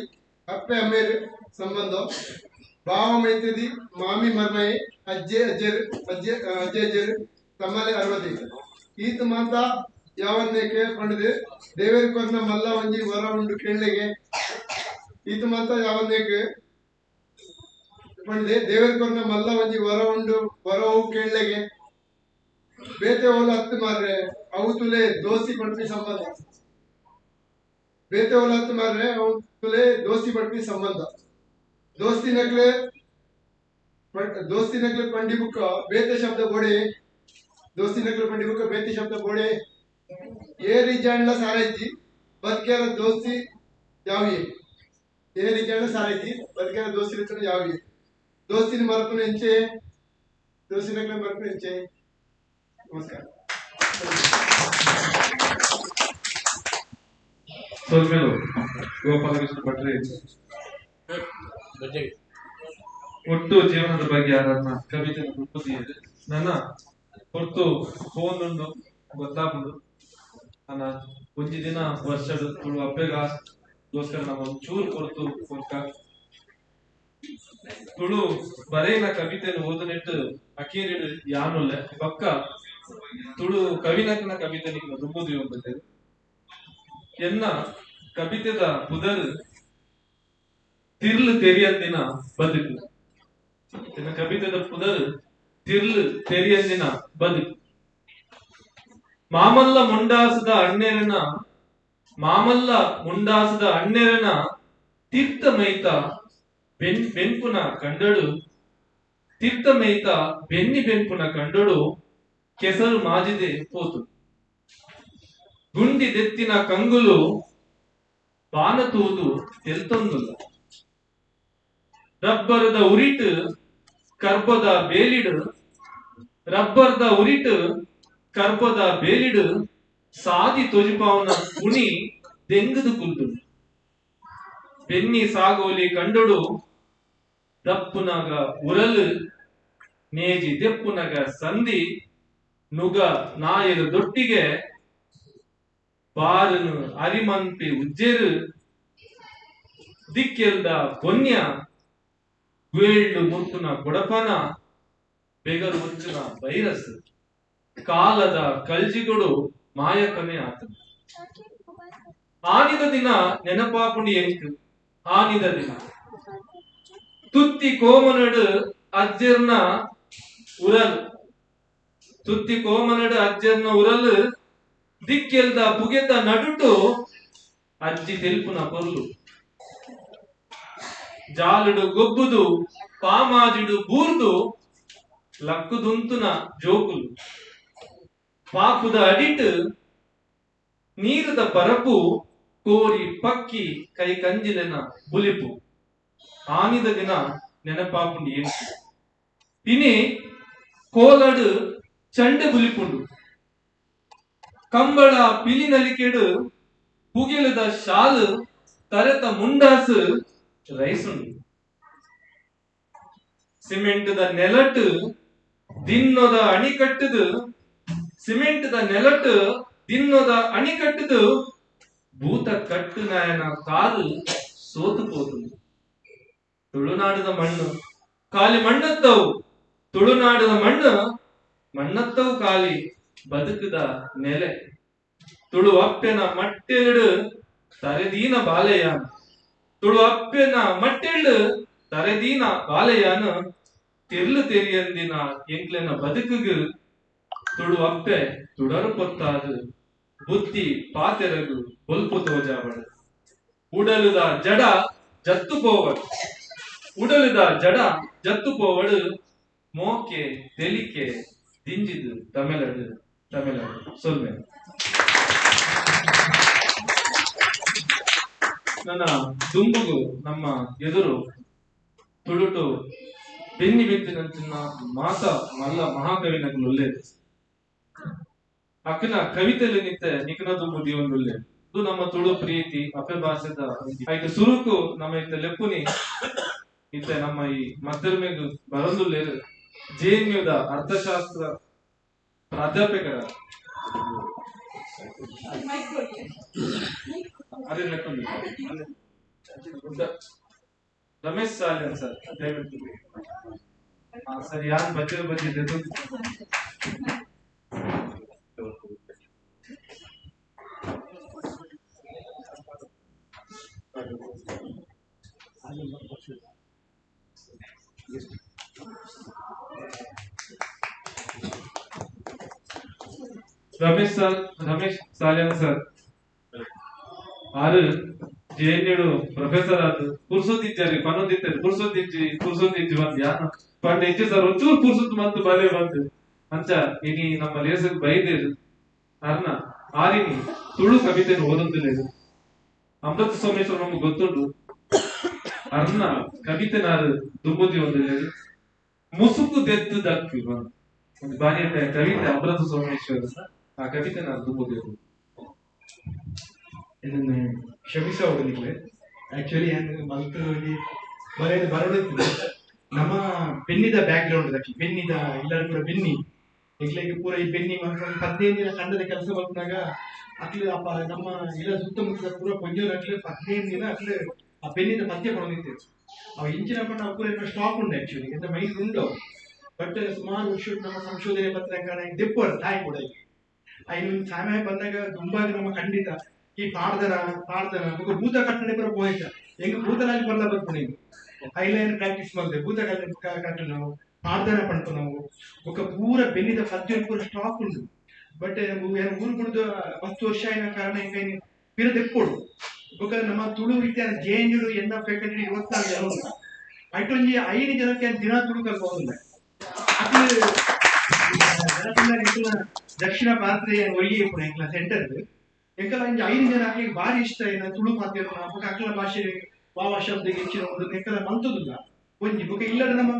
ಅಪ್ಪೆ ಅಮ್ಮೇರು ಸಂಬಂಧ ಭಾವ ಮೈತದಿ ಮಾಮಿ ಮರ್ಮಯೆ ಅಜ್ಜೆ ಅಜ್ಜರು ಅಜ್ಜೆ ಅಜ್ಜೆ ಅಜ್ಜರು ತಮ್ಮಲೆ ಅರವದಿ ಈತ ಮಾತ ಯಾವನ್ನೇಕೆ ಪಂಡದು ದೇವೇರ್ ಕೊರ್ನ ಮಲ್ಲ ಒಂಜಿ ವರ ಉಂಡು ಕೇಳಲೆಗೆ ಈತ ಮಾತ ಯಾವನ್ನೇಕೆ ಪಂಡದೆ ದೇವೇರ್ ಕೊರ್ನ ಮಲ್ಲ ಒಂಜಿ ವರ ಉಂಡು ವರವು ಕೇಳಲೆಗೆ ಬೇತೆ ಓಲ ಹತ್ತು ಮಾರ್ರೆ ಅವು ತುಲೆ ದೋಸಿ ಪಡ್ಪಿ ಸಂಬಂಧ ಬೇತೆ ಓಲ ಹತ್ತು ಮಾರ್ರೆ ಅವು ತುಲೆ ದೋಸಿ ಪಡ್ಪಿ ಸಂಬಂಧ ದೋಸ್ತಿ ನಕ್ಲೆ ದೋಸ್ತಿ ನಕ್ಲೆ ಪಂಡಿ ಬುಕ್ಕ ಬೇತೆ ಶಬ್ದ ಬೋಡೆ ದೋಸ್ತಿ ನಕ್ಲೆ ಪಂಡಿ ಬುಕ್ಕ ಬೇತೆ ಶಬ್ದ ಬೋಡೆ ಏ ರೀಜಾಂಡ್ಲ ಸಾರೈತಿ ಬದುಕೇರ ದೋಸ್ತಿ ಯಾವಿಯೇ ಏ ರೀಜಾಂಡ್ಲ ಸಾರೈತಿ ಬದುಕೇರ ದೋಸ್ತಿ ಯಾವಿಯೇ ದೋಸ್ತಿನ ಮರಪುನ ಎಂಚೆ ದೋಸ್ತಿ ನಕ್ಲೆ ಮರಪುನ ಎಂಚೆ. ನಮಸ್ಕಾರ. ಸೋಲ್ಮೇಲು ಗೋಪಾಲಕೃಷ್ಣ ಭಟ್ರೆ ಒಟ್ಟು ಜೀವನದ ಬಗ್ಗೆ ಯಾರನ್ನ ಕವಿತೆ ರೂಪಿಸಿದೆ ನನ್ನ ಹೊರತು ಫೋನ್ ಉಂಡು ಗೊತ್ತಾಪುಂಡು ನನ್ನ ಒಂಜಿ ದಿನ ವರ್ಷದ ತುಳು ಅಪ್ಪೆಗ ಗೋಸ್ಕರ ನಮ್ಮ ಒಂಚೂರು ಹೊರತು ಕೊರ್ಕ ತುಳು ಬರೇನ ಕವಿತೆಯನ್ನು ಓದನೆಟ್ಟು ಅಕೇರಿಡು ಯಾನುಲ್ಲೆ ಪಕ್ಕ ತುಳು ಕವಿನಕನ ಕವಿತೆ ನಿಕ್ನ ದುಂಬುದು. ಎನ್ನ ಕವಿತೆದ ಪುದರ್ ತಿರ್ಲು ತೆರಿಯಂದಿನ ಬದುಕು. ಎನ್ನ ಕವಿತೆದ ಪುದರ್ ತಿರ್ಲು ತೆರಿಯಂದಿನ ಬದುಕು. ಮಾಮಲ್ಲ ಮುಂಡಾಸದ ಅಣ್ಣೆರನ, ಮಾಮಲ್ಲ ಮುಂಡಾಸದ ಅಣ್ಣೆರನ ತೀರ್ಥ ಮೈತ ಬೆನ್ಪುನ ಕಂಡಡು, ತೀರ್ಥ ಮೈತ ಬೆನ್ನಿ ಬೆನ್ಪುನ ಕಂಡಡು ಕೆಸರು ಮಾಜಿದೆ ಪೋತು. ಗುಂಡಿ ದೆತ್ತಿನ ಕಂಗುಲು ಬಾನತೂದು ತೆಲ್ತೊಂದುಲ್ಲ. ರಬ್ಬರದ ಉರಿಟು ಕರ್ಬದ ಬೇಲಿಡು, ರಬ್ಬರ್ದ ಉರಿಟು ಕರ್ಬದ ಬೇಲಿಡು ಸಾದಿ ತೊಜಿಪಾವನ ಕುಣಿ ದೆಂಗದು ಕುಲ್ದು. ಬೆನ್ನಿ ಸಾಗೋಲಿ ಕಂಡಡು ದಪ್ಪುನಗ ಉರಲು, ನೇಜಿ ದೆಪ್ಪುನಗ ಸಂಧಿ, ನುಗ ನಾಯರ ದೊಟ್ಟಿಗೆ ಬಾರನು ಅರಿಮನ್ಪಿ ಉಜ್ಜೆರು, ದಿಕ್ಕೆಲ್ದ ಪೊನ್ಯ ಗುಳ್ಳು ಮುರ್ತುನ ಕೊಡಪನ, ಬೆಗರು ಹುಚ್ಚುನ ವೈರಸ್, ಕಾಲದ ಕಲ್ಜಿಗಳು ಮಾಯಕನೇ ಆತನ. ಆನಿದ ದಿನ ನೆನಪಾಪುಂಡಿ ಎಂಕು, ಆನಿದ ದಿನ ತುತ್ತಿ ಕೋಮನಡು ಅಜ್ಜರ್ನ ಉರಲ್, ತುತ್ತಿ ಕೋಮನಡು ಅಜ್ಜರ್ನ ಉರಲ್, ದಿಕ್ಕೆಲ್ದ ಪುಗೆತ ನಡುಟು ಅಜ್ಜಿ ತೆಲ್ಪುನ ಪೊರ್ಲು. ಜಾಲುಡು ಗೊಬ್ಬುದು ಪಾಮಾಜಿಡು ಬೂರ್ದು ಲಕ್ಕುದುಂತುನ ಜೋಕುಲು. ಪಾಪುದ ಅಡಿಟ್ ನೀರದ ಪರಪು ಕೋರಿ ಪಕ್ಕಿ ಕೈ ಕಂಜಿಲೆನ ಬುಲಿಪು. ಆನಿದ ದಿನ ನೆನಪಾಪುಂಡು ಎಂಟು. ಇನಿ ಕೋಲಡು ಚಂಡೆ ಬುಲಿಪುಂಡು, ಕಂಬಳ ಪಿಲಿನಲಿಕೆಡು ಪುಗೆಲದ ಶಾಲು ತರೆತ ಮುಂಡಾಸು ರೈಸುಂಡು. ಸಿಮೆಂಟದ ನೆಲಟು ದಿನ್ನೊದ ಅಣಿಕಟ್ಟುದು, ಸಿಮೆಂಟದ ನೆಲಟು ದಿನ್ನೊದ ಅಣಿಕಟ್ಟುದು ಭೂತ ಕಟ್ಟು ನಾಯನ ಕಾರು ಸೋತು ಪೋತುಂಡು. ತುಳುನಾಡದ ಮಣ್ಣು ಖಾಲಿ ಮಣ್ಣತ್ತವು, ತುಳುನಾಡದ ಮಣ್ಣು ಮಣ್ಣತ್ತವು ಖಾಲಿ ಬದುಕದ ನೆಲೆ. ತುಳು ಅಪ್ಪೆನ ಮಟ್ಟೆರಡು ತರೆದೀನ ಬಾಲೆಯಾನ, ತುಳು ಅಪ್ಪೆನ ಮಟ್ಟೆಳ್ಳು ತರೆದೀನ ಬಾಲೆಯಾನ ತಿರ್ಲು ತೆರಿಯಂದಿನ ಎಂಕ್ಲೆನ ಬದುಕುಗು ತುಳು ಅಪ್ಪೆ ತುಡರು ಪೊತ್ತಾದು ಬುದ್ಧಿ ಪಾತೆರಗು ಬೊಲ್ಪು ತೋಜಾವಡು. ಉಡಲುದ ಜಡ ಜತ್ತು ಪೋವಡು, ಉಡಲುದ ಜಡ ಜತ್ತು ಪೋವಡು, ಮೋಕೆ ತೆಲಿಕೆ ದಿಂಜಿದು ತಮಿಳಡು ತಮಿಳಡು ಸೊಲ್ಮೆ. ನನ್ನ ದುಂಬುಗು ನಮ್ಮ ಎದುರು ತುಳುಟು ಬೆನ್ನಿ ಬೆತ್ತಿನಂಚಿನ ಮಾತ ಮಲ್ಲ ಮಹಾಕವಿ ನಗುಲೊಲ್ಲೇದು. ಅಕ್ಕನ ಕವಿತೆಯಲ್ಲಿ ನಿತ್ತೆ ನಿಕನ ದುಂಬು ದೀವೊಂದುಲ್ಲೆ. ಇದು ನಮ್ಮ ತುಳು ಪ್ರೀತಿ ಅಪೆ ಭಾಷೆದ ಆಯ್ತು ಸುರುಕು ನಮ್ಮ ಇತ್ತ ಲೆಪ್ಪುನಿ ಇತ್ತೆ ನಮ್ಮ ಈ ಮದ್ದರ್ಮೆಗು ಬರೊಂದುಲ್ಲೇರು ಜೆಎನ್ಯುದ ಅರ್ಥಶಾಸ್ತ್ರ ಪ್ರಾಧ್ಯಾಪಕರ ಅದೇ ಲೆಕ್ಕೊಂದು ರಮೇಶ್ ಸಾಲಿಯನ್ ಸರ್, ದಯವಿಟ್ಟು ಸರ್ ಯಾರು ಬಚ್ಚರ ಬಜ್ಜಿ Ramesh sir, Ramesh Salian sir ಆರು ಜೆಎನ್ಯು ಪ್ರೊಫೆಸರ್ ಆದ್ ಪುರ್ಸೊತ್ತಿಜ್ಜಾರಿ ಪನ್ನೊಂದಿತ್ತಾರೆ ಪುರ್ಸೊತ್ತಿಜ್ಜಿ ಪುರ್ಸೊತ್ತಿಜ್ಜಿ ಬಂದ್ ಯಾನ ಪಂಡ ಇಜ್ಜಿ ಸರ್ ಒಂಚೂರು ಪುರ್ಸೊತ್ತು ಮಂತು ಬಲೆ ಬಂದು ಅಂಚ ಇನಿ ನಮ್ಮ ಲೇಸಕ್ ಬೈದೇರು ಅರ್ನ ಆರಿನಿ ತುಳು ಕವಿತೆಯನ್ನು ಓದೊಂದಿಲ್ಲ. ಅಮೃತ ಸೋಮೇಶ್ವರ ನಮ್ಗೆ ಗೊತ್ತುಂಟು. ಅರ್ನ ಕವಿತೆನಾರು ದುಂಬುದಿ ಒಂದಿಲ್ಲ ಮುಸುಕು ದೆತ್ತು ದಕ್ಕಿ ಒಂದು ಬಾರಿ ಕವಿತೆ ಅಮೃತ ಸೋಮೇಶ್ವರ ಆ ಕವಿತೆ ನಾನು ದುಂಬುದಿ. ಇದನ್ನು ಕ್ಷಮಿಸೋಗಲಿಕ್ಕೆ ಆಕ್ಚುಲಿ ಮಲ್ತು ಬರೆದು ಬರೋದಿತ್ತು. ನಮ್ಮ ಬೆನ್ನಿದ ಬ್ಯಾಕ್ ಗ್ರೌಂಡ್ ಅದಕ್ಕೆ ಬೆನ್ನಿದ ಎಲ್ಲರೂ ಕೂಡ ಬೆನ್ನಿ ಎಂಕ್ಲೆಗ್ ಪೂರ ಈ ಬೆನ್ನಿ 15 ದಿನ ಕಂಡದ ಕೆಲಸ ಮಲ್ಪನಾಗ ಅಕ್ಲು ಅಪ್ಪ ನಮ್ಮ ಇಲ್ಲ ಸುತ್ತಮುತ್ತ ಪೂರ ಪೊಂಜೋರು ಅಕ್ಲು 15 ದಿನ ಅಕ್ಲು ಆ ಬೆನ್ನಿದ ಪದ್ಯ ಕೊಡೋದಿತ್ತು. ಅವ ಇಂಚಿನ ಪಂಡ ಪೂರ ಸ್ಟಾಕ್ ಉಂಡು ಆಕ್ಚುಲಿ ಎಂತ ಮೈಂಡ್ ಉಂಡು. ಬಟ್ ಸುಮಾರು ವರ್ಷ ನಮ್ಮ ಸಂಶೋಧನೆ ಪತ್ರ ದೆಪ್ಪು ತಾಯಿ ಕೂಡ ಐನು ಸಾಮ್ಯ ಬಂದಾಗ ದುಂಬಾಗ ನಮ್ಮ ಖಂಡಿತ ಈ ಪಾಡ್ದನ ಪಾಡ್ದನ ಬೊಕ ಭೂತ ಕಟ್ಟಣೆ ಪೂರ ಪೋಯಿತ ಎಂಕ್ ಭೂತನಾಗಿ ಬರ್ಲ ಬರ್ಪುಂಡು ಎಂಕ್ ಐಲೈನ್ ಪ್ರಾಕ್ಟೀಸ್ ಮಲ್ತೆ ಭೂತ ಕಟ್ಟುನವು ಪಾಡ್ದನ ಪನ್ಪುನವು ಬೊಕ ಪೂರ ಬೆನ್ನಿದ ಪದ್ಯ ಪೂರ ಸ್ಟಾಕ್ ಉಂಡು. ಬಟ್ ಊರು ಬುಡ್ದು 10 ವರ್ಷ ಆಯಿನ ಕಾರಣ ಎಂಕ್ ಐನ್ ಪಿರ ದೆಪ್ಪೊಡು. ಬೊಕ ನಮ್ಮ ತುಳು ರೀತಿಯ ಜೆ ಎನ್ ಯು ಎನ್ನ ಫ್ಯಾಕಲ್ಟಿ 24 ಜನ ಉಂಡು. ಐಟೊಂಜಿ 5 ಜನಕ್ಕೆ ದಿನ ತುಳು ಕಲ್ಪೊಂದುಲ್ಲೆ. ಅಕ್ಲು ದಕ್ಷಿಣ ಭಾರತದ ಒಯ್ಯಿ ಇಪ್ಪುನ ಎಂಕ್ಲ ಸೆಂಟರ್ ಎಂಕಲ ಒಂಜಿ 5 ಜನ ಅಕ್ಲೆಗ್ ಬಾರಿ ಇಷ್ಟ ಏನ ತುಳು ಪಾತೆರುನ ಬೊಕ ಅಕ್ಲ ಭಾಷೆ ವಾವ ಶಬ್ದ ಹೆಚ್ಚಿನ ಉಂಡು ಎಂಕಲ ಮಲ್ತೊಂದುಲ್ಲ ಒಂಜಿ. ಬೊಕ ಇಲ್ಲಡ ನಮ್ಮ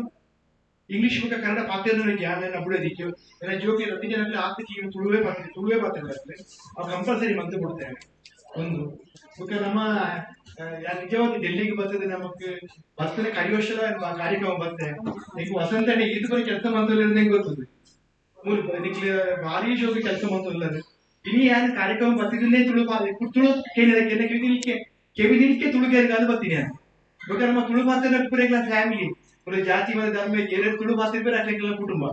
ಇಂಗ್ಲಿಷ್ ಬೊಕ ಕನ್ನಡ ಪಾತೆರುನ ಜ್ಞಾನ ಬುಡದಿಕ್ಕೆ ಏನ ಜೋಕೆ ರಡ್ಡ್ ಜನಕ್ಲೆ ಆತಕ್ಕೆ ತುಳುವೇ ಪಾತೆ ತುಳುವೇ ಪಾತೆರ್ರೆ ಅವು ಕಂಪಲ್ಸರಿ ಮಲ್ತ್ ಕೊಡ್ತೇವೆ ಒಂದು. ಬೊಕ ನಮ್ಮ ನಿಜವಾಗಿ ಡೆಲ್ಲಿಗೆ ಬರ್ತದೆ ನಮಕ್ ಬರ್ತದೆ ಕರಿವರ್ಷದ ಕಾರ್ಯಕ್ರಮ ಬರ್ತದೆ. ಈಗ ವಸಂತ ಇದು ಬರೀ ಕೆಲಸ ಮಂತಲ್ಲ ಹೆಂಗ್ ಗೊತ್ತದೆ ಮೂರು ನಿಕ್ಲೆ ಭಾರಿ ಶೋಕಿ ಕೆಲಸ ಮಂತಲ್ಲ. ಇನಿ ಯಾನ್ ಕಾರ್ಯಕ್ರಮ ಬರ್ತಿದ್ದನ್ನೇ ತುಳು ತುಳು ಕೇಳಿದ ಕಿವಿ ಕೆವಿ ನಿಲ್ಕೆ ತುಳು ಕೇಳಿದ ಬರ್ತೀನಿ ನಾನು. ಬೊಕ ನಮ್ಮ ತುಳು ಮಾತಾಡ ಪೂರ ಫ್ಯಾಮಿಲಿ ಪೂರ ಜಾತಿ ಮತ್ತು ಧರ್ಮ ಏನೇನು ತುಳು ಮಾತಾಡ್ತಾರೆ ಅಟ್ಲೆಲ್ಲ ಕುಟುಂಬ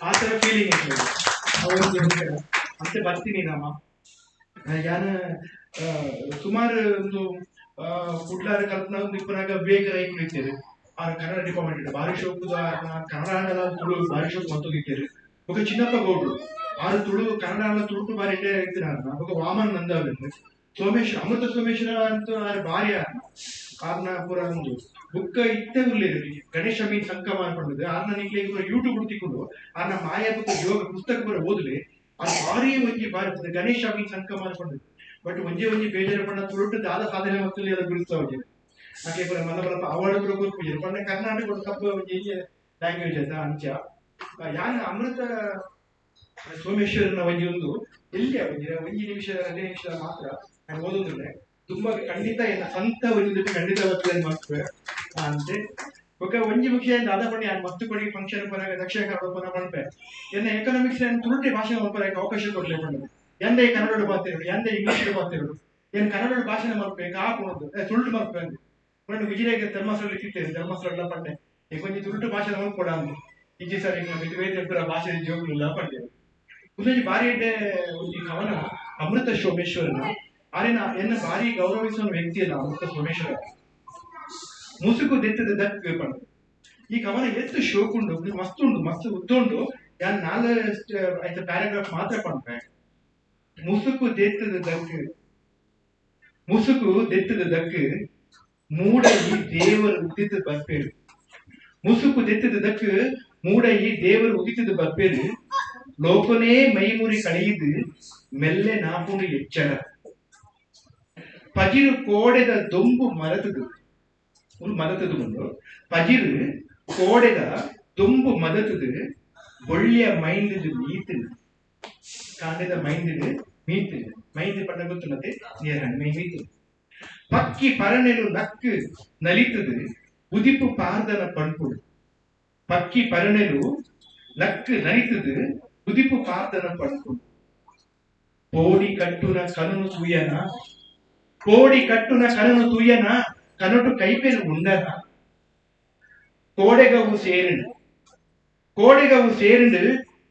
ಆ ತರ ಫೀಲಿಂಗ್ ಅಂತ ಬರ್ತೀನಿ. ನಮ್ಮ ಯಾನ ಸುಮಾರು ಒಂದು ಕುಡ್ಲಾರ ಕಲ್ಪನಾ ಒಂದು ಇಪ್ಪನಾಗ ವಿವೇಕ ರೈಕುಲು ಇತ್ತೇವೆ. ಆ ಕನ್ನಡ ಡಿಪಾರ್ಟ್ಮೆಂಟ್ ಭಾರಿ ಶೋಕುದ ಕನ್ನಡ ಆಂಡಲ ತುಳು ಭಾರಿ ಶೋಕು ಮತ್ತೊಂದಿತ್ತೇವೆ. ಬೊಕ ಚಿನ್ನಪ್ಪ ಗೌಡ್ರು ಆರು ತುಳು ಕನ್ನಡ ಆಂಡ ತುಳುಟು ಬಾರಿ ಇತ್ತಿನ ಬೊಕ ವಾಮನ್ ನಂದಾವೆಂದು ಸೋಮೇಶ್ವರ ಅಮೃತ ಸೋಮೇಶ್ವರ ಅಂತ ಆರು ಭಾರಿ ಆರ್ನ ಪೂರ ಒಂದು ಬುಕ್ಕ ಇತ್ತೆ ಉಲ್ಲೇರು ಗಣೇಶ ಮೀನ್ ಸಂಕ ಮಾಡ್ಕೊಂಡಿದ್ದೆ ಆರ್ನ ನಿಕ್ಲೆ ಪೂರ ಯೂಟ್ಯೂಬ್ ತಿಕ್ಕೊಂಡು ಆರ್ನ ಮಾಯಾ ಬುಕ್ಕ ಯೋಗ ಪುಸ್ತಕ ಪೂರ ಓದ್ಲಿ ಆ ಭಾರಿ ಒಂಜಿ ಬಾರಿ ಗಣೇಶ ಮೀನ್ ಸಂಕ ಮಾಡ್ಕೊಂಡಿದ್ದೆ. ಬಟ್ ಒಂಜಿ ಒಂಜಿ ಬೇಜಾರು ಪಂಡ ತುಳುಟು ದಾದ ಸಾಧನೆ ಮಕ್ಕಳು ಎಲ್ಲ ಗುರುಸ್ತಾ ಹೋಗಿದೆ. ಆಕೆ ಪೂರ ಮಲ್ಲ ಬಲಪ ಅವಾರ್ಡ್ ಪೂರ ಕೊರ್ಪುಜೆರ್ ಪಂಡ ಕರ್ನಾಟಕ ಒಂದು ಕಬ್ಬು ಒಂಜಿ ಲ್ಯಾಂಗ್ವೇಜ್ ಆಯ್ತಾ ಅಂಚ. ಯಾನ್ ಅಮೃತ ಸೋಮೇಶ್ವರನ ಒಂಜಿ ಒಂದು ಎಲ್ಲಿ ಒಂಜಿ ಒಂಜಿ ನಿಮಿಷ 2 ನಿಮಿಷ ಮಾತ್ರ ನಾನು ಓದೋದಿಲ್ಲ ತುಂಬಾ ಖಂಡಿತ ಎನ್ನ ಸ್ವಂತ ಒಂಜಿ ಖಂಡಿತ ಬರ್ತದೆ ಮಾಡ್ತೇವೆ ಅಂತೆ. ಬೊಕ ಒಂಜಿ ಮುಖ್ಯ ದಾದ ಪಂಡ ಯಾನ್ ಮಸ್ತ್ ಕೊಡಿ ಫಂಕ್ಷನ್ ಪನಾಗ ದಕ್ಷಿಣ ಕನ್ನಡ ಪನ ಪನ್ಪೆ ಎನ್ನ ಎಕನಾಮಿಕ್ಸ್ ನಾನು ತುಳುಟೆ ಭಾಷೆ ಮಲ್ಪರೆ ಅವಕಾಶ ಕೊಡ್ಲೆ ಪಂಡ ಎಂದೇ ಕನ್ನಡ ಪಾತಿರೋಡು ಎಂದೇ ಇಂಗ್ಲೀಷ್ ಪಾತಿರೋಡು ಏನ್ ಕನ್ನಡ ಭಾಷೆ ಮಲ್ಪೆ ಕಾಪುಣದು ತುಳುಟು ಮಲ್ಪೆ ಅಂದೆ. ಪಂಡ ವಿಜಯನಗರ ಧರ್ಮಸ್ಥಳ ಇತ್ತಿತ್ತೇನೆ ಧರ್ಮಸ್ಥಳ ಪಂಡೆ ಈಗ ಒಂಜಿ ತುಳುಟು ಭಾಷೆ ಮಲ್ಪೊಡ ಅಂದೆ. ಇಜ್ಜಿ ಸರ್ ಈಗ ಮಿತಿ ವೇದ ಭಾಷೆ ಜೋಗುಲಿಲ್ಲ ಪಂಡೆ. ಉಂದೊಂಜಿ ಬಾರಿ ಎಡ್ಡೆ ಒಂಜಿ ಕವನ ಅಮೃತ ಸೋಮೇಶ್ವರನ ಆರೆನ ಎನ್ನ ಭಾರಿ ಗೌರವಿಸುವ ವ್ಯಕ್ತಿ ಅಲ್ಲ ಅಮೃತ ಸೋಮೇಶ್ವರ. ಮುಸುಕು ದೆತ್ತದ ದಕ್ ಪಂಡ ಈ ಕವನ ಎತ್ತು ಶೋಕುಂಡು ಮಸ್ತ್ ಉಂಡು ಮಸ್ತ್ ಉದ್ದುಂಡು ಯಾನ್ 4 ಐತ ಪ್ಯಾರಾಗ್ರಾಫ್ ಮಾತ್ರ ಪನ್ಪೆ. ಮುಸುಕು ದೆತ್ತದ ದಕ್ ಮುಸುಕು ದೆತ್ತದ ದಕ್ ಮೂಡಯಿ ದೇವರು ಉದಿತ ಬರ್ಪೇರು. ಮುಸುಕು ದೆತ್ತದ ದಕ್ ಮೂಡಯಿ ದೇವರು ಉದಿತದ ಬರ್ಪೇರು. ಲೋಕನೇ ಮೈಮುರಿ ಕಳೆಯಿದು ಮೆಲ್ಲೆ ನಾಪುಂಡು ಎಚ್ಚರ. ಪಜಿರು ಕೋಡೆದ ದೊಂಬು ಮರತದು ಮದತದು ಉಂಡು ಪಜಿರು ಕೋಡೆದ ದೊಂಬು ಮದತದು ಒಳ್ಳೆಯ ಮೈಂದಿದು ಮೀತಿನ ಕಾಂಡದ ಮೈಂದಿದು ಮೀತಿನ ಮೈಂದು ಪಂಡ ಗೊತ್ತುನ್ನತೆ ನೀರಣ್ಣ ಮೈ ಮೀತು. ಪಕ್ಕಿ ಪರನೆಲು ನಕ್ಕು ನಲಿತದು ಉದಿಪು ಪಾರ್ದನ ಪಣ್ಪುಡು. ಪಕ್ಕಿ ಪರನೆಲು ನಕ್ಕು ನಲಿತದು ಉದಿಪು ಪಾರ್ದನ ಪಣ್ಪುಡು. ಪೋಡಿ ಕಟ್ಟುನ ಕನುನು ತೂಯನ ಕೋಡಿ ಕಟ್ಟುನ ಕನನು ತೂಯನ ಕನಟು ಕೈಪೆನು ಉಂಡನ. ಕೋಡೆಗವು ಸೇರಿಂಡು ಕೋಡೆಗವು ಸೇರಿಂಡು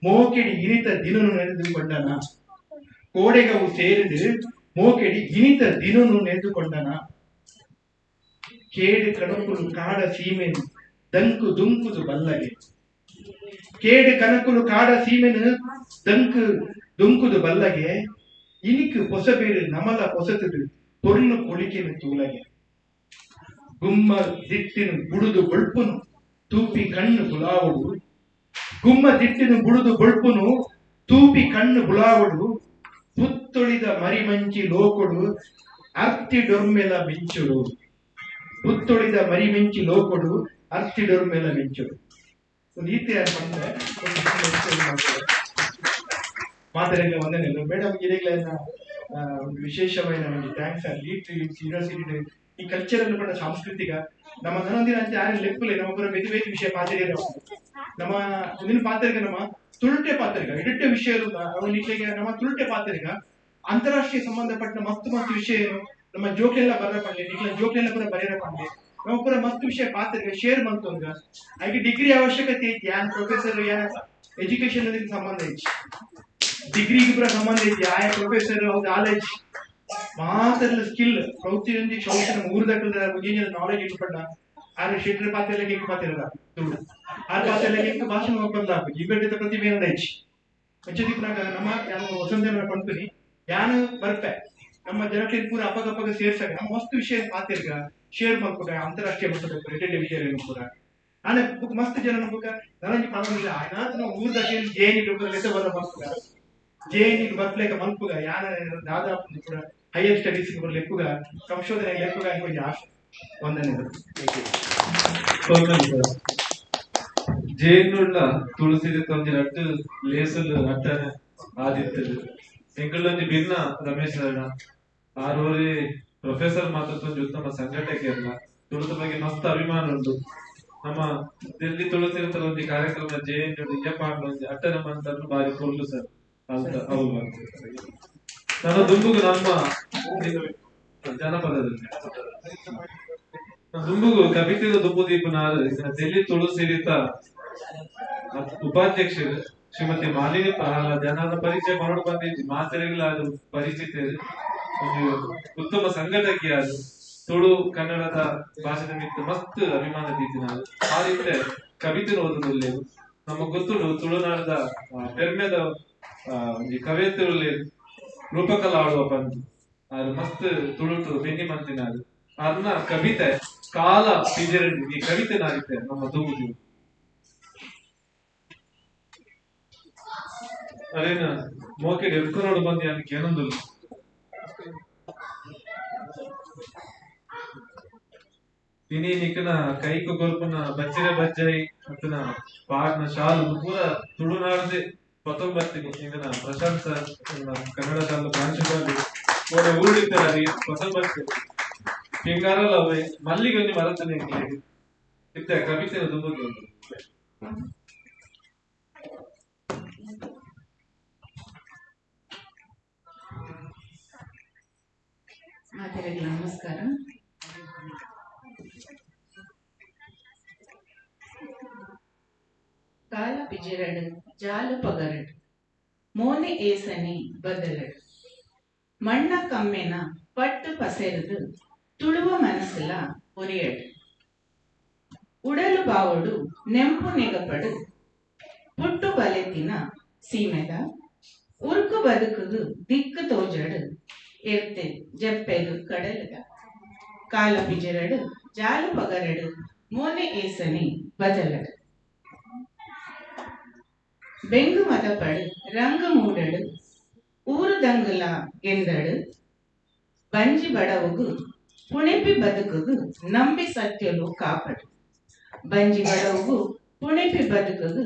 ಮೋಕೆಡಿ ಇನಿತ ದಿನನು ನೆನೆದುಕೊಂಡನ. ಕೋಡೆಗವು ಸೇರಿಂಡು ಮೋಕೆಡಿ ಇನಿತ ದಿನನು ನೆನೆದುಕೊಂಡನ. ಕೇಡು ಕಣಕುಲು ಕಾಡ ಸೀಮೆನು ದಂಕು ದುಂಕುದು ಬಲ್ಲಗೆ. ಕೇಡು ಕಣಕುಲು ಕಾಡ ಸೀಮೆನು ದಂಕು ದುಂಕುದು ಬಲ್ಲಗೆ. ಇನಿಕು ಪೊಸಬೇರು ನಮಲ ಪೊಸತದು ಪೊರ್ಲು ಕೊಳಿಕೆನು ತೂಲಗೆ. ಗುಮ್ಮ ದಿಟ್ಟಿನ ಬುಡುದು ಬೊಳ್ಪುನು ತೂಪಿ ಕಣ್ಣು ಬುಲಾವುಡು. ಗುಮ್ಮ ದಿಟ್ಟಿನ ಬುಡುದು ಬೊಳ್ಪುನು ತೂಪಿ ಕಣ್ಣು ಬುಲಾವುಡು. ಪುತ್ತೊಳಿದ ಮರಿಮಂಚಿ ಲೋಕೊಡು ಅರ್ತಿ ಡೊರ್ಮೆಲ ಮಿಂಚುಡು. ಪುತ್ತೊಳಿದ ಮರಿಮಿಂಚಿ ಲೋಕೊಡು ಅರ್ತಿ ಡೊರ್ಮೆಲ ಮಿಂಚುಡು. ಒಂದು ಈತೆ ಪಂಡ ಮಾತಾಡಿಲ್ಲ ಒಂದೇನಿಲ್ಲ ಮೇಡಮ್ ಗಿರಿಗಳನ್ನ ಒಂದು ವಿಶೇಷమైన ಒಂದು thanks lead university ಈ ಕಲ್ಚರಲ್ ಪಂಡ ಸಾಂಸ್ಕೃತಿಕ ನಮ್ಮ ನನೊಂದಿನ ಅಂಚೆ ಯಾರು ಲೆಪ್ಪುಲೆ ನಮ್ಮ ಪೂರ ಬೇತೆ ಬೇತೆ ವಿಷಯ ಪಾತ್ರೆ ನಮ್ಮ ಒಂದಿನ ಪಾತ್ರಿಕ ನಮ್ಮ ತುಳುಟೆ ಪಾತ್ರಿಕ ಇಡುಟ್ಟೆ ವಿಷಯ ನಿಕ್ಲೆಗೆ ನಮ್ಮ ತುಳುಟೆ ಪಾತ್ರಿಕ ಅಂತಾರಾಷ್ಟ್ರೀಯ ಸಂಬಂಧಪಟ್ಟ ಮಸ್ತ್ ಮಸ್ತ್ ವಿಷಯ ನಮ್ಮ ಜೋಕ್ಲೆಲ್ಲ ಬರ ಪಂಡೆ ನಿಕ್ಲ ಜೋಕ್ಲೆಲ್ಲ ಪೂರ ಬರೆಯರ ಪಂಡೆ ನಮ್ಮ ಪೂರ ಮಸ್ತ್ ವಿಷಯ ಪಾತ್ರಿಕ ಶೇರ್ ಮಂತೊಂದ ಹಾಗೆ ಡಿಗ್ರಿ ಅವಶ್ಯಕತೆ ಐತಿ ಯಾನ್ ಪ್ರೊಫೆಸರ್ ಯಾನ್ ಎಜುಕೇಶನ್ ಸಂಬಂಧ ಐತಿ ಡಿಗ್ರಿಗೆ ಪೂರ ಸಂಬಂಧ ಐತಿ ಆಯಾ ಪ್ರೊಫೆಸರ್ ಕಾಲೇಜ್ ಮಾತೆಲ್ಲ ಸ್ಕಿಲ್ ಪ್ರವೃತ್ತಿ ಶೌಚನ ಊರ್ದಕ್ಕಲ್ದ ಒಂಜಿ ನಾಲೆಜ್ ಇಟ್ಕೊಂಡ ಆರು ಶೆಟ್ರ್ ಪಾತೆಲ್ಲ ಕೇಕ್ ಪಾತೆಲ್ಲ ತುಳು ಆರು ಪಾತೆಲ್ಲ ಕೇಕ್ ಭಾಷಣ ಒಪ್ಪಂದ ಇವೆಂಟ್ ಪ್ರತಿಭೆ ಹೆಚ್ಚು ಅಂಚದಿಪ್ಪುನಾಗ ನಮ್ಮ ಯಾನು ವಸಂತ ಪನ್ಪುನಿ ಯಾನು ಬರ್ಪೆ ನಮ್ಮ ಜನಕ್ಕೆ ಪೂರ ಅಪಗಪಗ ಸೇರ್ಸಾಗ ನಮ್ಮ ಮಸ್ತ್ ವಿಷಯ ಪಾತೆರ್ಗ ಶೇರ್ ಮಲ್ಪುಗ ಅಂತಾರಾಷ್ಟ್ರೀಯ ಮಟ್ಟದ ರಿಟೇಲ್ ವಿಷಯ ಪೂರ ಆನೆ ಬುಕ್ ಮಸ್ತ್ ಜನ ಬುಕ್ಕ ನನಂಜಿ ಪಾಲನಿಲ್ಲ ಆಯ್ನಾತ್ ನಾವು ಊರ್ದಾಗ ಜೇನಿ ಲೆಕ್ಕ ಬರ ಮಲ್ಪುಗ ಜೇನಿ ಬರ್ಪ್ಲೇಕ ಮಲ್ಪುಗ ಯಾನ ದಾದಾ ಕೂಡ ಹೈಯರ್ ಸ್ಟಡೀಸ್ ಲೆಕ್ಕುಗ ಸಂಶೋಧನೆ ಲೆಕ್ಕುಗ ಒಂಜಿ ಆಶೆ. ವಂದನೆಗಳು. ಜೇನುಳ್ಳ ತುಳಸಿ ಒಂಜಿ ರಡ್ಡ್ ಲೇಸಲ್ ಅಟ್ಟನೆ ಆದಿತ್ತದು ಎಂಕುಲೊಂಜಿ ಭಿನ್ನ ರಮೇಶ್ ಅಣ್ಣ ಆರೂರಿ ಪ್ರೊಫೆಸರ್ ಮಾತ್ರ ಒಂಜಿ ಉತ್ತಮ ಸಂಘಟಕಿ ಅಲ್ಲ ತುಳುತ ಬಗ್ಗೆ ಮಸ್ತ್ ಅಭಿಮಾನ ಉಂಟು. ನಮ್ಮ ದಿಲ್ಲಿ ತುಳಸಿ ಒಂಜಿ ಕಾರ್ಯಕ್ರಮ ಜೇನು ಇಯ್ಯಪ್ಪ ಒಂಜಿ ಅಟ್ಟನೆ ಮಂತನ್ನು ಬಾರಿ ಪೊರ್ಲು ಸರ್ ಅಂತ ಅವು ನನ್ನ ದುಂಬುಗು ನಮ್ಮ ಜನಪದದಲ್ಲಿ ದುಂಬುಗು ಕವಿತೆದ ದುಂಬು ದೀಪನಾರು ಡೆಲ್ಲಿ ತುಳುಸಿರಿತ ಉಪಾಧ್ಯಕ್ಷರು ಶ್ರೀಮತಿ ಮಾಲಿನಿ ಪ್ರಹ್ಲಾದ್ ಜನರ ಪರಿಚಯ ಮಾಡೋದು ಬಂದಿದ್ದು ಮಾತೆರೆಗಳ ಅದು ಪರಿಚಿತ ಒಂದು ಉತ್ತಮ ಸಂಘಟಕಿಯಾದ ತುಳು ಕನ್ನಡದ ಭಾಷೆದ ಮಿತ್ತು ಮಸ್ತ್ ಅಭಿಮಾನ ದೀತಿನಾರು. ಆ ರೀತಿ ಕವಿತೆ ಓದುದಿಲ್ಲ ನಮಗೆ ಗೊತ್ತುಂಟು ತುಳುನಾಡದ ಪೆರ್ಮೆದ ಒಂಜಿ ಕವಿತೆ ರೂಪಕಲಾ ಆಡುವ ಬಂದು ಅದು ಮಸ್ತ್ ತುಳುಟು ಬೆನ್ನಿ ಮಂತಿನಾರು ಅನ್ನ ಕವಿತೆ ಕಾಲ ಪಿಜರಡಿ ಈ ಕವಿತೆ ನಾರಿತೆ ನಮ್ಮ ದುಂಬುದು ಅದೇನ ಮೋಕೆಡ್ ಎತ್ಕೊನೋಡು ಬಂದಿ ಅದಕ್ಕೆ ಏನೊಂದಿಲ್ಲ ತಿನಿ ನಿಕನ ಕೈಕು ಕೊಲ್ಪನ ಬಚ್ಚಿರೆ ಬಜ್ಜೈ ಮತ್ತನ ಪಾಡ್ನ ಶಾಲು ಪೂರ ತುಳುನಾಡದೆ ಪತ್ತೊಂಬತ್ತಿನಿ ಇಂದನ ಪ್ರಶಾಂತ್ ಸರ್ ಕನ್ನಡ ಶಾಲೆ ಪ್ರಾಂಶುಪಾಲಿ ಓಡ ಊರಿದ್ದಾರೆ ಪತ್ತೊಂಬತ್ತು ಪಿಂಗಾರಲ್ಲ ಅವೇ ಮಲ್ಲಿಗೆ ಒಂಜಿ ಮರತನೆ ಇತ್ತೆ ಕವಿತೆ ದುಂಬುದು ಮಾತೆರೆಗ್ಲ ನಮಸ್ಕಾರ. ಕಾಲ ಪಿಜಿರಡು ಜಾಲು ಪಗರಡು ಮೋನೆ ಏಸನಿ ಬದಲಡು ಮಣ್ಣ ಕಮ್ಮೆನ ಪಟ್ಟು ಪಸೆರದು ತುಳುವ ಮನಸ್ಸುಲ ಒರಿಯಡು ಉಡಲು ಬಾವಡು ನೆಂಪು ನೆಗಪಡು ಪುಟ್ಟು ಬಲೆತಿನ ಸೀಮೆದ ಉರುಕು ಬದುಕುದು ದಿಕ್ಕು ತೋಜಡು ಎರ್ತೆ ಜಪ್ಪೆದು ಕಡಲದ ಕಾಲ ಪಿಜರಡು ಜಾಲು ಪಗರಡು ಮೋನೆ ಏಸನಿ ಬದಲಡು ಬೆಂಗು ಮದಪಡು ರಂಗು ಮೂಡಡು ಊರು ದಂಗುಲ ಗೆಂದಡು ಬಂಜಿ ಬಡವುಗು ಪುಣೆಪಿ ಬದುಕುಗು ನಂಬಿ ಸತ್ಯಲು ಕಾಪಡು ಬಂಜಿ ಬಡವುಗು ಪುಣೆಪಿ ಬದುಕುಗು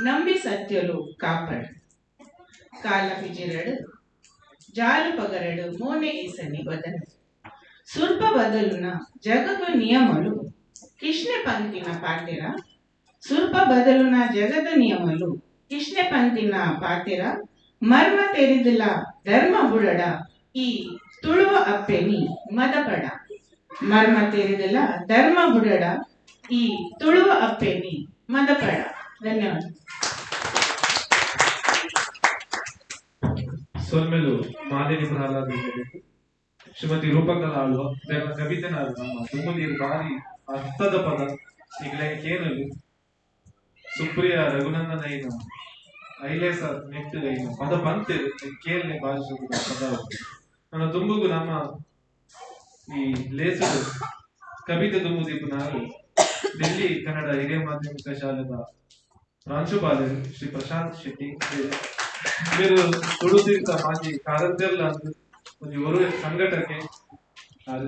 ನಂಬಿ ಸತ್ಯಲು ಕಾಪಡು ಕಾಲ ಪಿಜಿರಡು ಜಾಲು ಪಗರಡು ಮೋನೆ ಈಸನಿ ಬದಲು ಸುರ್ಪ ಬದಲುನ ಜಗದ ನಿಯಮಲು ಕಿಷ್ಣೆ ಪಂತಿನ ಪಾತೆರ ಸುರ್ಪ ಬದಲುನ ಜಗದ ನಿಯಮಲು ಕಿಷ್ಣೆ ಪಂತಿನ ಪಾತೆರ ಮರ್ಮ ತೆರಿದಲ ಧರ್ಮ ಬುಡಡ ಈ ತುಳುವ ಅಪ್ಪೆನಿ ಮದಪಡ ಮರ್ಮ ತೆರಿದಲ ಧರ್ಮ ಬುಡಡ ಈ ತುಳುವ ಅಪ್ಪೆನಿ ಮದಪಡ. ಧನ್ಯವಾದ. ಸೊಲ್ಮೆಲು ಮಾಲಿನಿ ಪ್ರಹ್ಲಾದ್ ಶ್ರೀಮತಿ ರೂಪಕಲಾ ಆಳುವ ಕವಿತೆನಾರು ನಮ್ಮ ದುಂಬುನೀರು ಭಾರಿ ಅರ್ಥದ ಪದ ಈಗಲೇ ಕೇಳಲು ಸುಪ್ರಿಯ ರಘುನಂದನ ಐನ ಐಲೇಸ ನೆಟ್ಟು ಐನ ಪದ ಬಂತೆ ಕೇಳನೆ ಭಾಷೆ ಪದ ನನ್ನ ದುಂಬುಗು ನಮ್ಮ ಈ ಲೇಸು ಕವಿತೆ ದುಂಬು ದೀಪನಾರು ಡೆಲ್ಲಿ ಕನ್ನಡ ಹಿರಿಯ ಮಾಧ್ಯಮಿಕ ಶಾಲೆದ ಪ್ರಾಂಶುಪಾಲರು ಶ್ರೀ ಪ್ರಶಾಂತ್ ಶೆಟ್ಟಿ మీరు ತುಳುತೀರ್ಥ ಮಾಜಿ ಕಾರಂತೆಲ್ಲ ಒಂಜಿ ಒರು ಸಂಘಟಕೆ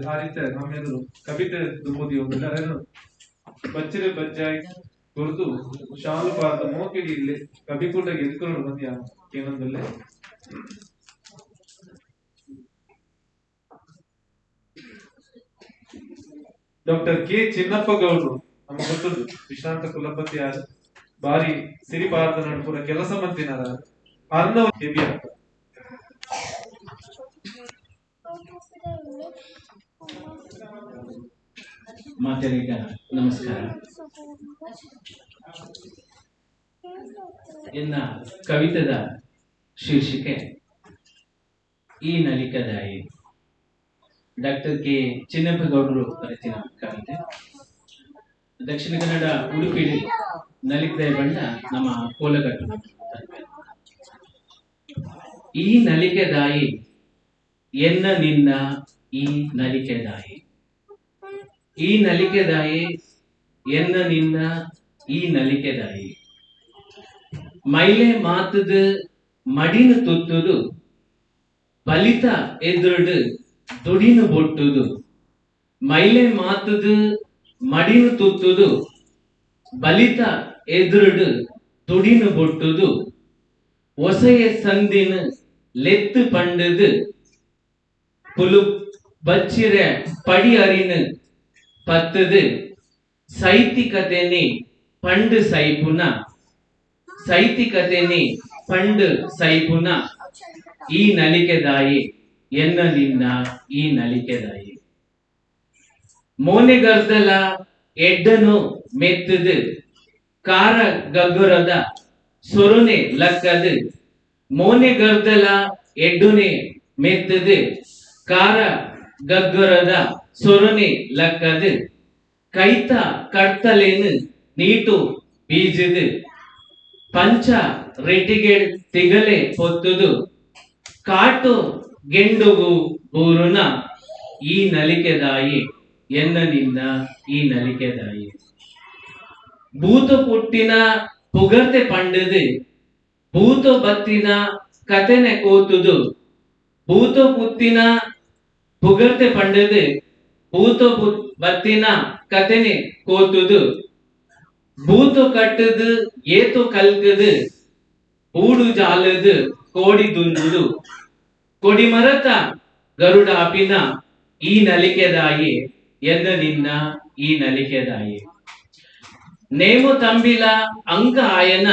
ಆ ರೀತಿ ನಮ್ಮ ಎದುರು ಕವಿತೆ ದುಂಬುದಿ ಒಂದು ಬಚ್ಚಿರೆ ಬಜ್ಜಾಯಿ ಕೊರ್ದು ಶಾಲು ಪಾರ್ದ ಮೋಕಿಡಿ ಇಲ್ಲಿ ಕವಿ ಕೂಡ ಎದುಕೊಂಡು ಬಂದಿಯ ಏನೊಂದಲ್ಲೇ ಡಾಕ್ಟರ್ ಕೆ ಚಿನ್ನಪ್ಪ ಗೌಡ್ರು ನಮ್ಮ ಗೊತ್ತುಂಟು ವಿಶ್ರಾಂತ ಕುಲಪತಿ ಯಾರು ಬಾರಿ ಸಿರಿಪಾರ್ದ ನಡುಪುರ ಕೆಲಸ ಮಂತಿನಾರ ಅರ್ಣವ್ ಹೆವಿ ಅಂತ. ಮಾತೆರಿಗ ನಮಸ್ಕಾರ. ಎನ್ನ ಕವಿತದ ಶೀರ್ಷಿಕೆ ಈ ನಲಿಕದಾಯಿ. Doctor K ಚಿನ್ನಪ್ಪಗೌಡರು ಬರೆತಿನ ಕವಿತೆ. ದಕ್ಷಿಣ ಕನ್ನಡ ಉಡುಪಿ ನಲಿಕದ ಬಣ್ಣ ನಮ್ಮ ಕೋಲಗಟ್ಟು. ಈ ನಲಿಕೆದಾಯಿ ಎನ್ನ ನಿನ್ನ, ಈ ನಲಿಕೆದಾಯಿ, ಈ ನಲಿಕೆದಾಯಿ ಎನ್ನ ನಿನ್ನ, ಈ ನಲಿಕೆದಾಯಿ. ಮೈಲೆ ಮಾತದ ಮಡಿನ ತುತ್ತುದು, ಬಲಿತ ಎದುರುಡು ದುಡಿನ ಬೊಟ್ಟುದು. ಮೈಲೆ ಮಾತದ ಮಡಿನ ತುತ್ತುದು, ಬಲಿತ ಎದುರುಡು ದುಡಿನ ಬೊಟ್ಟುದು. ಒಸೆಯ ಸಂದಿನ ಲೆತ್ತು ಪಂಡದು, ಪುಲು ಬಚ್ಚಿರ ಪಡಿ ಅರಿನ ಪತ್ತದು. ಸೈತಿಕತೆನೆ ಪಂಡು ಸೈಪುನ, ಸೈತಿಕತೆನೆ ಪಂಡು ಸೈಪುನ. ಈ ನಲಿಕೆದಾಯಿ ಎನ್ನ ನಿನ್ನ, ಈ ನಲಿಕೆದಾಯಿ. ಮೋನೆಗರ್ದಲ ಎಡ್ಡನು ಮೆತ್ತದು, ಕಾರ ಗಗ್ಗುರದ ಸೊರುನೆ ಲಕ್ಕದು. ಮೋನೆಗರ್ದಲ ಎಡ್ಡುನೆ ಮೆತ್ತದು, ಕಾರ ಗಗ್ಗುರದ ಸೊರುನೆ ಲಕ್ಕದು. ಕೈತ ಕಡ್ತಲೇನು ನೀಟು ಬೀಜದು, ಪಂಚ ರೆಟಿಗೆ ತಿಗಲೆ ಪೊತ್ತುದು. ಕಾಟು ಗೆಂಡುಗು ಬೂರುನ, ಈ ನಲಿಕೆದಾಯಿ ಎನ್ನ ನಿನ್ನ, ಈ ನಲಿಕೆದಾಯಿ. ಭೂತ ಪುಟ್ಟಿನ ಪುಗರ್ತೆ ಪಂಡದು, ಭೂತ ಬತ್ತಿನ ಕತೆನೆ ಕೋತುದು. ಭೂತ ಪುತ್ತಿನ ಪುಗರ್ತೆ ಪಂಡದು, ಭೂತ ಬತ್ತಿನ ಕತೆನೆ ಕೋತುದು. ಭೂತ ಕಟ್ಟದು ಏತು ಕಲ್ಕದು, ಊಡು ಜಾಲದು ಕೋಡಿ ದುಂದುದು. ಕೊಡಿಮರತ ಗರುಡಾಪಿನ, ಈ ನಲಿಕೆದಾಯಿ ಎನ್ನ ನಿನ್ನ, ಈ ನಲಿಕೆದಾಯಿ. ನೇಮು ತಂಬಿಲ ಅಂಕ ಆಯನ,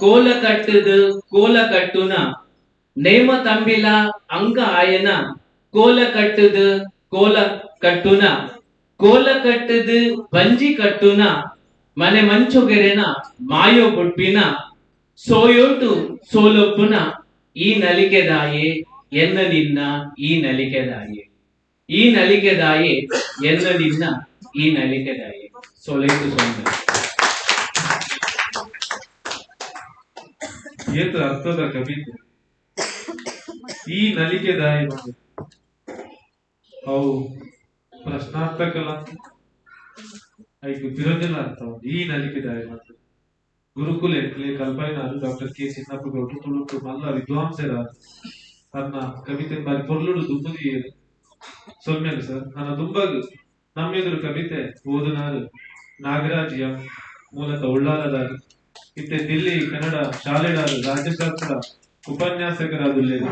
ಕೋಲ ಕಟ್ಟದು ಕೋಲ ಕಟ್ಟುನ. ನೇಮ ತಂಬಿಲ ಅಂಕ ಆಯನ, ಕೋಲ ಕಟ್ಟದು ಕೋಲ ಕಟ್ಟುನ. ಕೋಲ ಕಟ್ಟದು ಬಂಜಿ ಕಟ್ಟುನ, ಮನೆ ಮಂಚುಗೆರೆನ ಮಾಯೋ ಬುಡ್ಪಿನ. ಸೋಯೋಟು ಸೋಲೊಪ್ಪುನ, ಈ ನಲಿಕೆದಾಯೆ ಎನ್ನ ನಿನ್ನ, ಈ ನಲಿಕೆದಾಯೆ. ಈ ನಲಿಕೆದಾಯೆ ಎನ್ನ ನಿನ್ನ, ಈ ನಲಿಕೆದಾಯೆ. ಸೋಲೈತು ಸೋಲ. ಏತು ಅರ್ಥದ ಕವಿತೆ ಈ ನಲಿಕೆದಾಯಿ. ಅವು ಪ್ರಶ್ನಾರ್ಥಕಲ ಐಕು ಪಿರೋಜನ ಅರ್ಥ ಈ ನಲಿಕೆದಾಯಿ. ಮಾತ್ರ ಗುರುಕುಲ ಎಕ್ಲೆ ಕಲ್ಪೈನಾರು ಡಾಕ್ಟರ್ ಕೆ ಚಿನ್ನಪ್ಪಗೌಡರು ತುಳುಟು ಮಲ್ಲ ವಿದ್ವಾಂಸರ ತನ್ನ ಕವಿತೆ ಬಾರಿ ಪೊರ್ಲುಡು ದುಂಬುದಿಯೇರು ಸೊಲ್ಮೇಲು ಸರ್. ನನ್ನ ದುಂಬಗ್ ನಮ್ಮೆದುರು ಕವಿತೆ ಓದುನಾರು ನಾಗರಾಜಿಯ ಮೂಲಕ ಉಳ್ಳಾಲದಾರು, ಇತ್ತೆ ದಿಲ್ಲಿ ಕನ್ನಡ ಶಾಲೆಡಾರು ರಾಜ್ಯಶಾಸ್ತ್ರ ಉಪನ್ಯಾಸಕರಾದುಲ್ಲೇರು.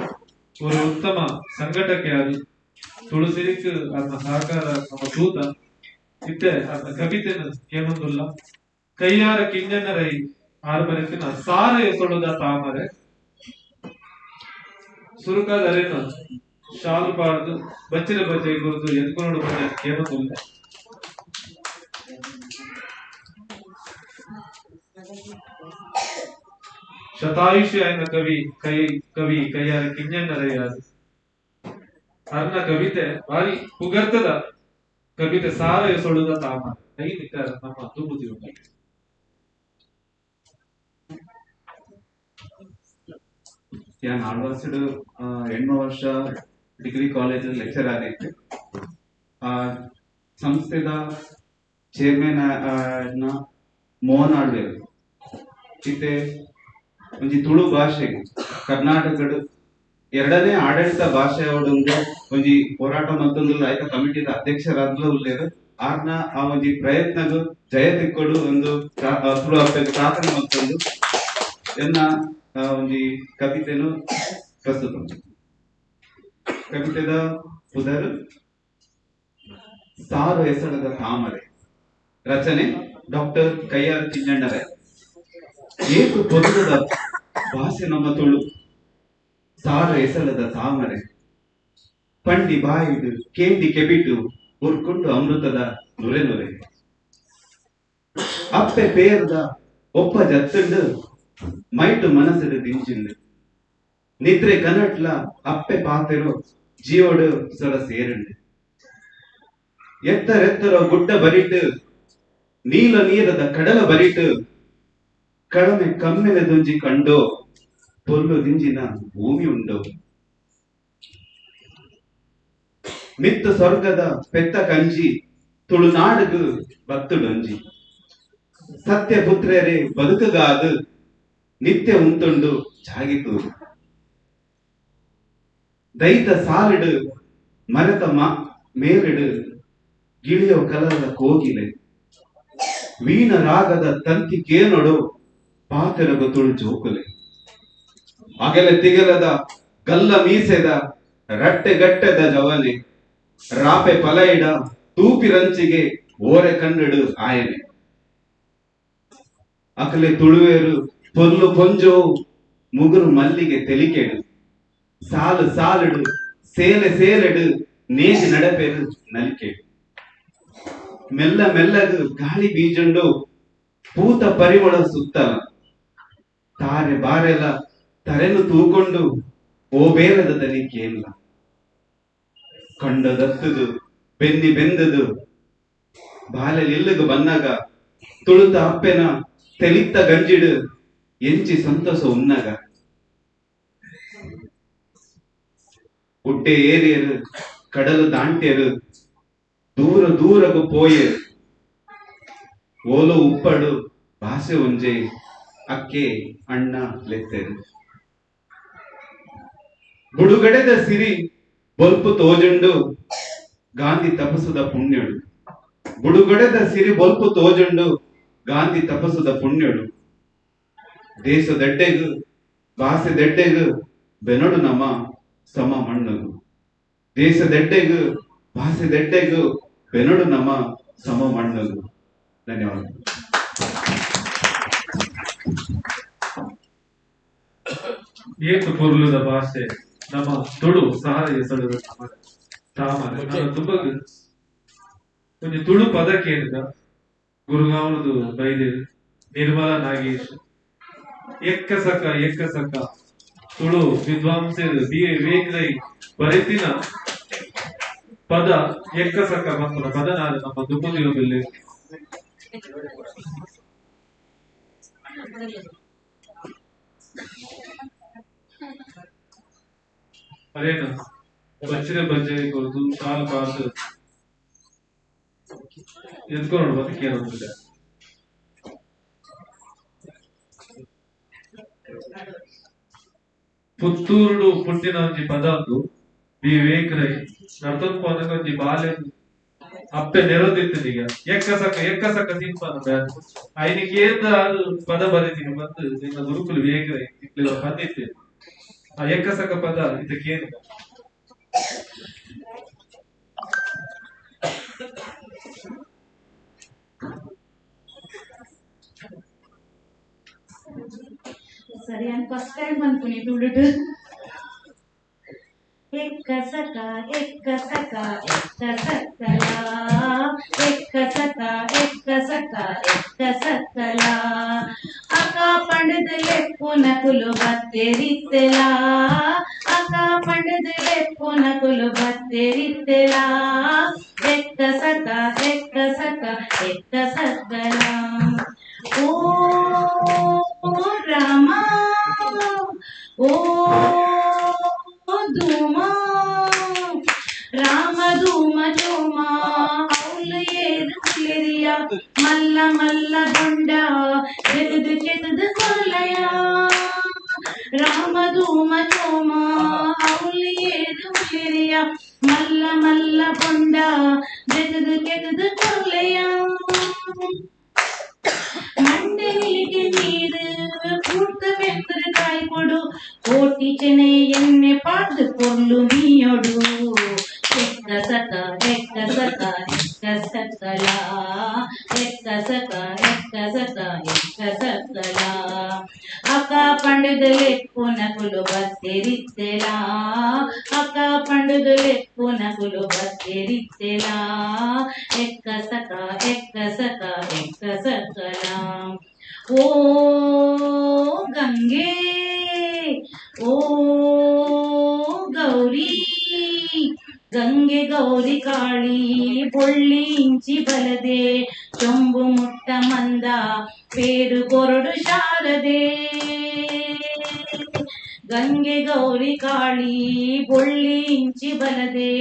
ಒಂದು ಉತ್ತಮ ಸಂಘಟಕೆಯಾರು, ತುಳುಸಿರಿಕ್ ಆತ್ಮ ಸಹಕಾರ ನಮ್ಮ ದೂತ. ಇತ್ತೆ ಆತ್ಮ ಕವಿತೆನ ಕೇನೊಂದುಲ್ಲ. ಕೈಯಾರ ಕಿಂಜಣ್ಣರೈ ಆರು ಬರೆತಿನ ಸಾರ ಎಸೊಳುದ ತಾಮರೆ. ಸುರುಕಾದರೇನು ಶಾಲು ಪಾಡ್ದು ಬಚ್ಚಿನ ಬಜ್ಜೆ ಗುರುತು ಎದ್ಕೊನೋಡು ಬಂದ ಕೇನೊಂದುಲ್ಲ. ಶತಾಯುಷಿ ಆಯ್ನ ಕವಿ ಕೈ ಕವಿ ಕೈಯಾರ ಕಿಂಜಣ್ಣರಯ್ಯಾರು. ಅರ್ನ ಕವಿತೆ ಭಾರಿ ಪುಗರ್ತದ ಕವಿತೆ ಸಾರ ಎಸೊಳುದ ತಾಮರೆ. ಕೈ ನಿಕ್ಕಾರ ನಮ್ಮ ದುಂಬುದಿವ. ಯಾನ್ ಆಳ್ವಾಸ್ಡ್ 8 ವರ್ಷ degree college lecture ಆದಿತ್ತು. ಸಂಸ್ಥೆದ ಚೇರ್ಮನ್ ಮೋಹನ್ ಆಳ್ವೇರ್ ಇತ್ತೆ ಒಂಜಿ ತುಳು ಭಾಷೆಗೆ ಕರ್ನಾಟಕಡ್ ಎರಡನೇ ಆಡಳಿತ ಭಾಷೆ ಅವಡೊಂದು ಒಂಜಿ ಹೋರಾಟ ಮತ್ತೊಂದು ಆಯ್ತ ಕಮಿಟಿದ ಅಧ್ಯಕ್ಷರಾದ್ಲ ಉಲ್ಲೇರು. ಆರ್ನ ಆ ಒಂಜಿ ಪ್ರಯತ್ನಗು ಜಯ ತಿಕ್ಕೊಡು ಒಂದು ತುಳು ಅಪ್ಪೆಗ್ ಪ್ರಾರ್ಥನೆ ಮತ್ತೊಂದು ಎನ್ನ ಒಂಜಿ ಕವಿತೆನು ಪ್ರಸ್ತುತ. ಕವಿತೆದ ಪುದರ್ ಸಾರು ಎಸಳದ ತಾಮರೆ. ರಚನೆ ಡಾಕ್ಟರ್ ಕೈಯಾರ್ ಕಿಂಜಣ್ಣರೈ. ಏಕು ಪೊದುದ ಭಾಷೆ ನಮ್ಮ ತುಳು, ಸಾರು ಎಸಳದ ತಾಮರೆ. ಪಂಡಿ ಬಾಯಿಡು ಕೇಂಡಿ ಕೆಬಿಟು ಉರ್ಕೊಂಡು ಅಮೃತದ ನುರೆ ನುರೆ. ಅಪ್ಪೆ ಪೇರ್ದ ಒಪ್ಪ ಜತ್ತಂಡು ಮೈಟು ಮನಸ್ಸು ದಿಂಜಿಂದು. ನಿದ್ರೆ ಕನಟ್ಲ ಅಪ್ಪೆ ಪಾತೆರು ಜೀವಡು ಸೊರ ಸೇರುಂಡು ಎತ್ತರೆತ್ತರ ಗುಡ್ಡ ಬರಿಟ್ಟು ನೀಲ ನೀರದ ಕಡಲ ಬರಿಟ್ಟು ಕಡಮೆ ಕಮ್ಮೆನೆ ದುಂಜಿ ಕಂಡೋ ಪೊಲ್ಲು ದಿಂಜಿನ ಭೂಮಿ ಉಂಡು ಮಿತ್ತ ಸ್ವರ್ಗದ ಪೆತ್ತ ಕಂಜಿ ತುಳುನಾಡುಗು ಬತ್ತುಡೊಂಜಿ ಸತ್ಯ ಪುತ್ರೆರೆ ಬದುಕುಗಾದು ನಿತ್ಯ ಉಂತುಂಡು ಜಾಗಿತೂರು ದೈತ ಸಾಲಿಡು ಮರೆತ ಮೇಲಿಡು ಗಿಳಿಯೋ ಕಲರದ ಕೋಗಿಲೆ ವೀಣ ರಾಗದ ತಂತಿ ಕೇನೊಡು ಪಾತೆರಗು ತುಳು ಜೋಕುಲೆ ಅಗಲ ತಿಗಲದ ಗಲ್ಲ ಮೀಸೆದ ರಟ್ಟೆ ಗಟ್ಟೆದ ಜವನೆ ರಾಪೆ ಪಲೈಡ ತೂಪಿರಂಚಿಗೆ ಓರೆ ಕಣ್ಣಡು ಆಯನೆ ಅಕಲೆ ತುಳುವೇರು ಪೊಲ್ಲು ಪೊಂಜೋ ಮುಗುರು ಮಲ್ಲಿಗೆ ತೆಲಿಕೆಡು ಸಾಲು ಸಾಲುಡು ಸೇಲೆ ಸೇಲೆಡು ನೇಜಿ ನಡಪೇರು ನಲಿಕೆಡು ಮೆಲ್ಲ ಮೆಲ್ಲಗು ಗಾಳಿ ಬೀಜುಂಡು ಪೂತ ಪರಿಮಳ ಸುತ್ತಲ ತಾರೆ ಬಾರೆಲ ತರೆನು ತೂಕೊಂಡು ಓ ಬೇಲದ ದನಿ ಕೇನ್ಲ ಕಂಡದತ್ತದು ಬೆನ್ನಿ ಬೆಂದದು ಬಾಲೆಲಿಲ್ಲಗು ಬನ್ನಾಗ ತುಳುತ ಅಪ್ಪೆನ ತೆಲಿತ್ತ ಗಂಜಿಡು ಎಂಚಿ ಸಂತೋಷ ಉನ್ನಗ ಗುಡ್ಡೆ ಏರಿಯರು ಕಡಲು ದಾಂಟ್ಯರು ದೂರ ದೂರಗು ಪೋಯರು ಓಲು ಉಪ್ಪಡು ಭಾಷೆ ಒಂಜೆ ಅಕ್ಕೆ ಅಣ್ಣ ಲೆತ್ತೆರು ಬುಡುಗಡೆದ ಸಿರಿ ಬೊಲ್ಪು ತೋಜುಂಡು ಗಾಂಧಿ ತಪಸ್ಸುದ ಪುಣ್ಯಡು ಬುಡುಗಡೆದ ಸಿರಿ ಬೊಲ್ಪು ತೋಜುಂಡು ಗಾಂಧಿ ತಪಸ್ಸುದ ಪುಣ್ಯಡು ದೇಶದೆಡ್ಡೆಗು ಭಾಷೆದೆಡ್ಡೆಗು ಬೆನಡು ನಮ ಸಮ ಮಣ್ಣಗು ದೇಶದೆಡ್ಡೆಗು ಭಾಷೆದೆಡ್ಡೆಗು ಬೆನಡು ನಮ ಸಮ ಮಣ್ಣಗು. ಧನ್ಯವಾದ. ಏತು ಪೊರ್ಲುದ ಭಾಷೆ ನಮ್ಮ ತುಳು ಸಹ ಹೆಸರು ತಾಮರೆ ತುಂಬಾ ಒಂಜಿ ತುಳು ಪದ ಕೇಳಿದ ಗುರುಗಾವಣದು ಬೈದೇವಿ ನಿರ್ಮಲಾ ನಾಗೇಶ್ ಎಕ್ಕ ಸಕ ಎಕ್ಕ ಸಕ ತುಳು ವಿದ್ವಾಂಸರು ಬಿ ಎ ವಿವೇಕ್ ರೈ ಬರೆತಿನ ಪದ ಎಕ್ಕ ಸಕ ಬಂದ ಪದ ನಾನು ನಮ್ಮ ದುಮ್ಮದಿರುವುದಿಲ್ಲ. ಅದೇನು ಬಚ್ಚಿದ ಬಜ್ಜೆ ಕೊರದು ಕಾಲು ಕಾಲು ಎದ್ಕೊಂಡು ಬದುಕೇನೊಂದಿಲ್ಲ. ಪುತ್ತೂರುಡು ಪುಟ್ಟಿನ ಒಂಜಿ ಪದ ಉಂದು ಬಿ ವಿವೇಕ್ ರೈ ನರ್ತೊಂದು ಒಂಜಿ ಬಾಲೆ ಅಪ್ಪೆ ನೆರದಿತ್ತು ಈಗ ಎಕ್ಕ ಸಕ ಎಕ್ಕ ಸಕ ತಿನ್ಪನ ಐನಿಗೆ ಏದ ಪದ ಬರೀತೀನಿ ಬಂದು ನಿನ್ನ ಗುರುಕುಲು ವಿವೇಕ್ ರೈ ಬಂದಿತ್ತೆ ಆ ಎಕ್ಕ ಸಕ ಪದ ಇದಕ್ಕೇನು. ಸರಿ, ನಾನು ಫಸ್ಟ್ ಟೈಮ್ ಅನ್ಕೊನಿ ತುಳುಟು. ಎಕ್ಕ ಸಕ ಎಕ್ಕ ಸಕ ಎಕ್ಕ ಸಕ್ಕಲ ಎಕ್ಕ ಸಕ ಎಕ್ಕ ಸಕ ಎಕ್ಕ ಸಕ್ಕಲ ಅಕ್ಕ ಪಂಡದಲೆ ಪುನಕುಲು ಬತ್ತೆರಿತ್ತೆಲ ಅಕ್ಕ ಪಂಡದಲೆ ಪುನಕುಲು ಬತ್ತೆರಿತ್ತೆಲ ಎಕ್ಕ ಸಕ ಎಕ್ಕ ಸಕ ಎಕ್ಕ ಸಕ್ಕಲ ಓ ರಾಮ ಓ ಧೂಮ ರಾಮ ಧೂಮ ಚೋಮ ಔಲ ಏರು ಕುಲೆರಿಯ ಮಲ್ಲ ಮಲ್ಲ ಬೊಂಡ ಜಗದು ಕೆಸದು ಕೊಲ್ಲಯ ರಾಮ ಧೂಮ ಚೋಮ ಔಲ ಏರು ಕುಲೆರಿಯ ಮಲ್ಲ ಮಲ್ಲ ಬೊಂಡ ಜಗದು ಕೆಸದು ಕೊಲ್ಲಯ ಮಂಡೆನಿಗೆ ನೀರು ಕೂರ್ತ ಬೆಂದ್ರ ಕಾಯಿ ಕೊಡು ಕೋಟಿ ಚೆನೆ ಎಣ್ಣೆ ಪಾಡ್ದು ಪೊರ್ಲು ಮೀಯೊಡು ಎಕ್ಕ ಸಕ ಎಕ್ಕ ಸಕ ಎಕ್ಕ ಸಕಲ ಎಕ್ಕ ಸಕ ಎಕ್ಕ ಸಕ ಎಕ್ಕ ಸಕಲ ಅಕ್ಕ ಪಂಡದಲೆ ಪುನಕುಲು ಬತ್ತೆರಿತ್ತೆಲ ಅಕ್ಕ ಪಂಡದಲೆ ಪುನಕುಲು ಬತ್ತೆರಿತ್ತೆಲ ಎಕ್ಕ ಸಕ ಎಕ್ಕ ಸಕ ಎಕ್ಕ ಸಕಲ ಓ ಗಂಗೆ ಓ ಗೌರಿ ಗಂಗೆ ಗೌರಿ ಕಾಳಿ ಬೊಳ್ಳಿ ಇಂಚಿ ಬಲದೆ ಚೊಂಬು ಮುಟ್ಟ ಮಂದ ಪೇರು ಕೊರಡು ಶಾರದೆ ಗಂಗೆ ಗೌರಿ ಕಾಳಿ ಬೊಳ್ಳಿ ಇಂಚಿ ಬಲದೆ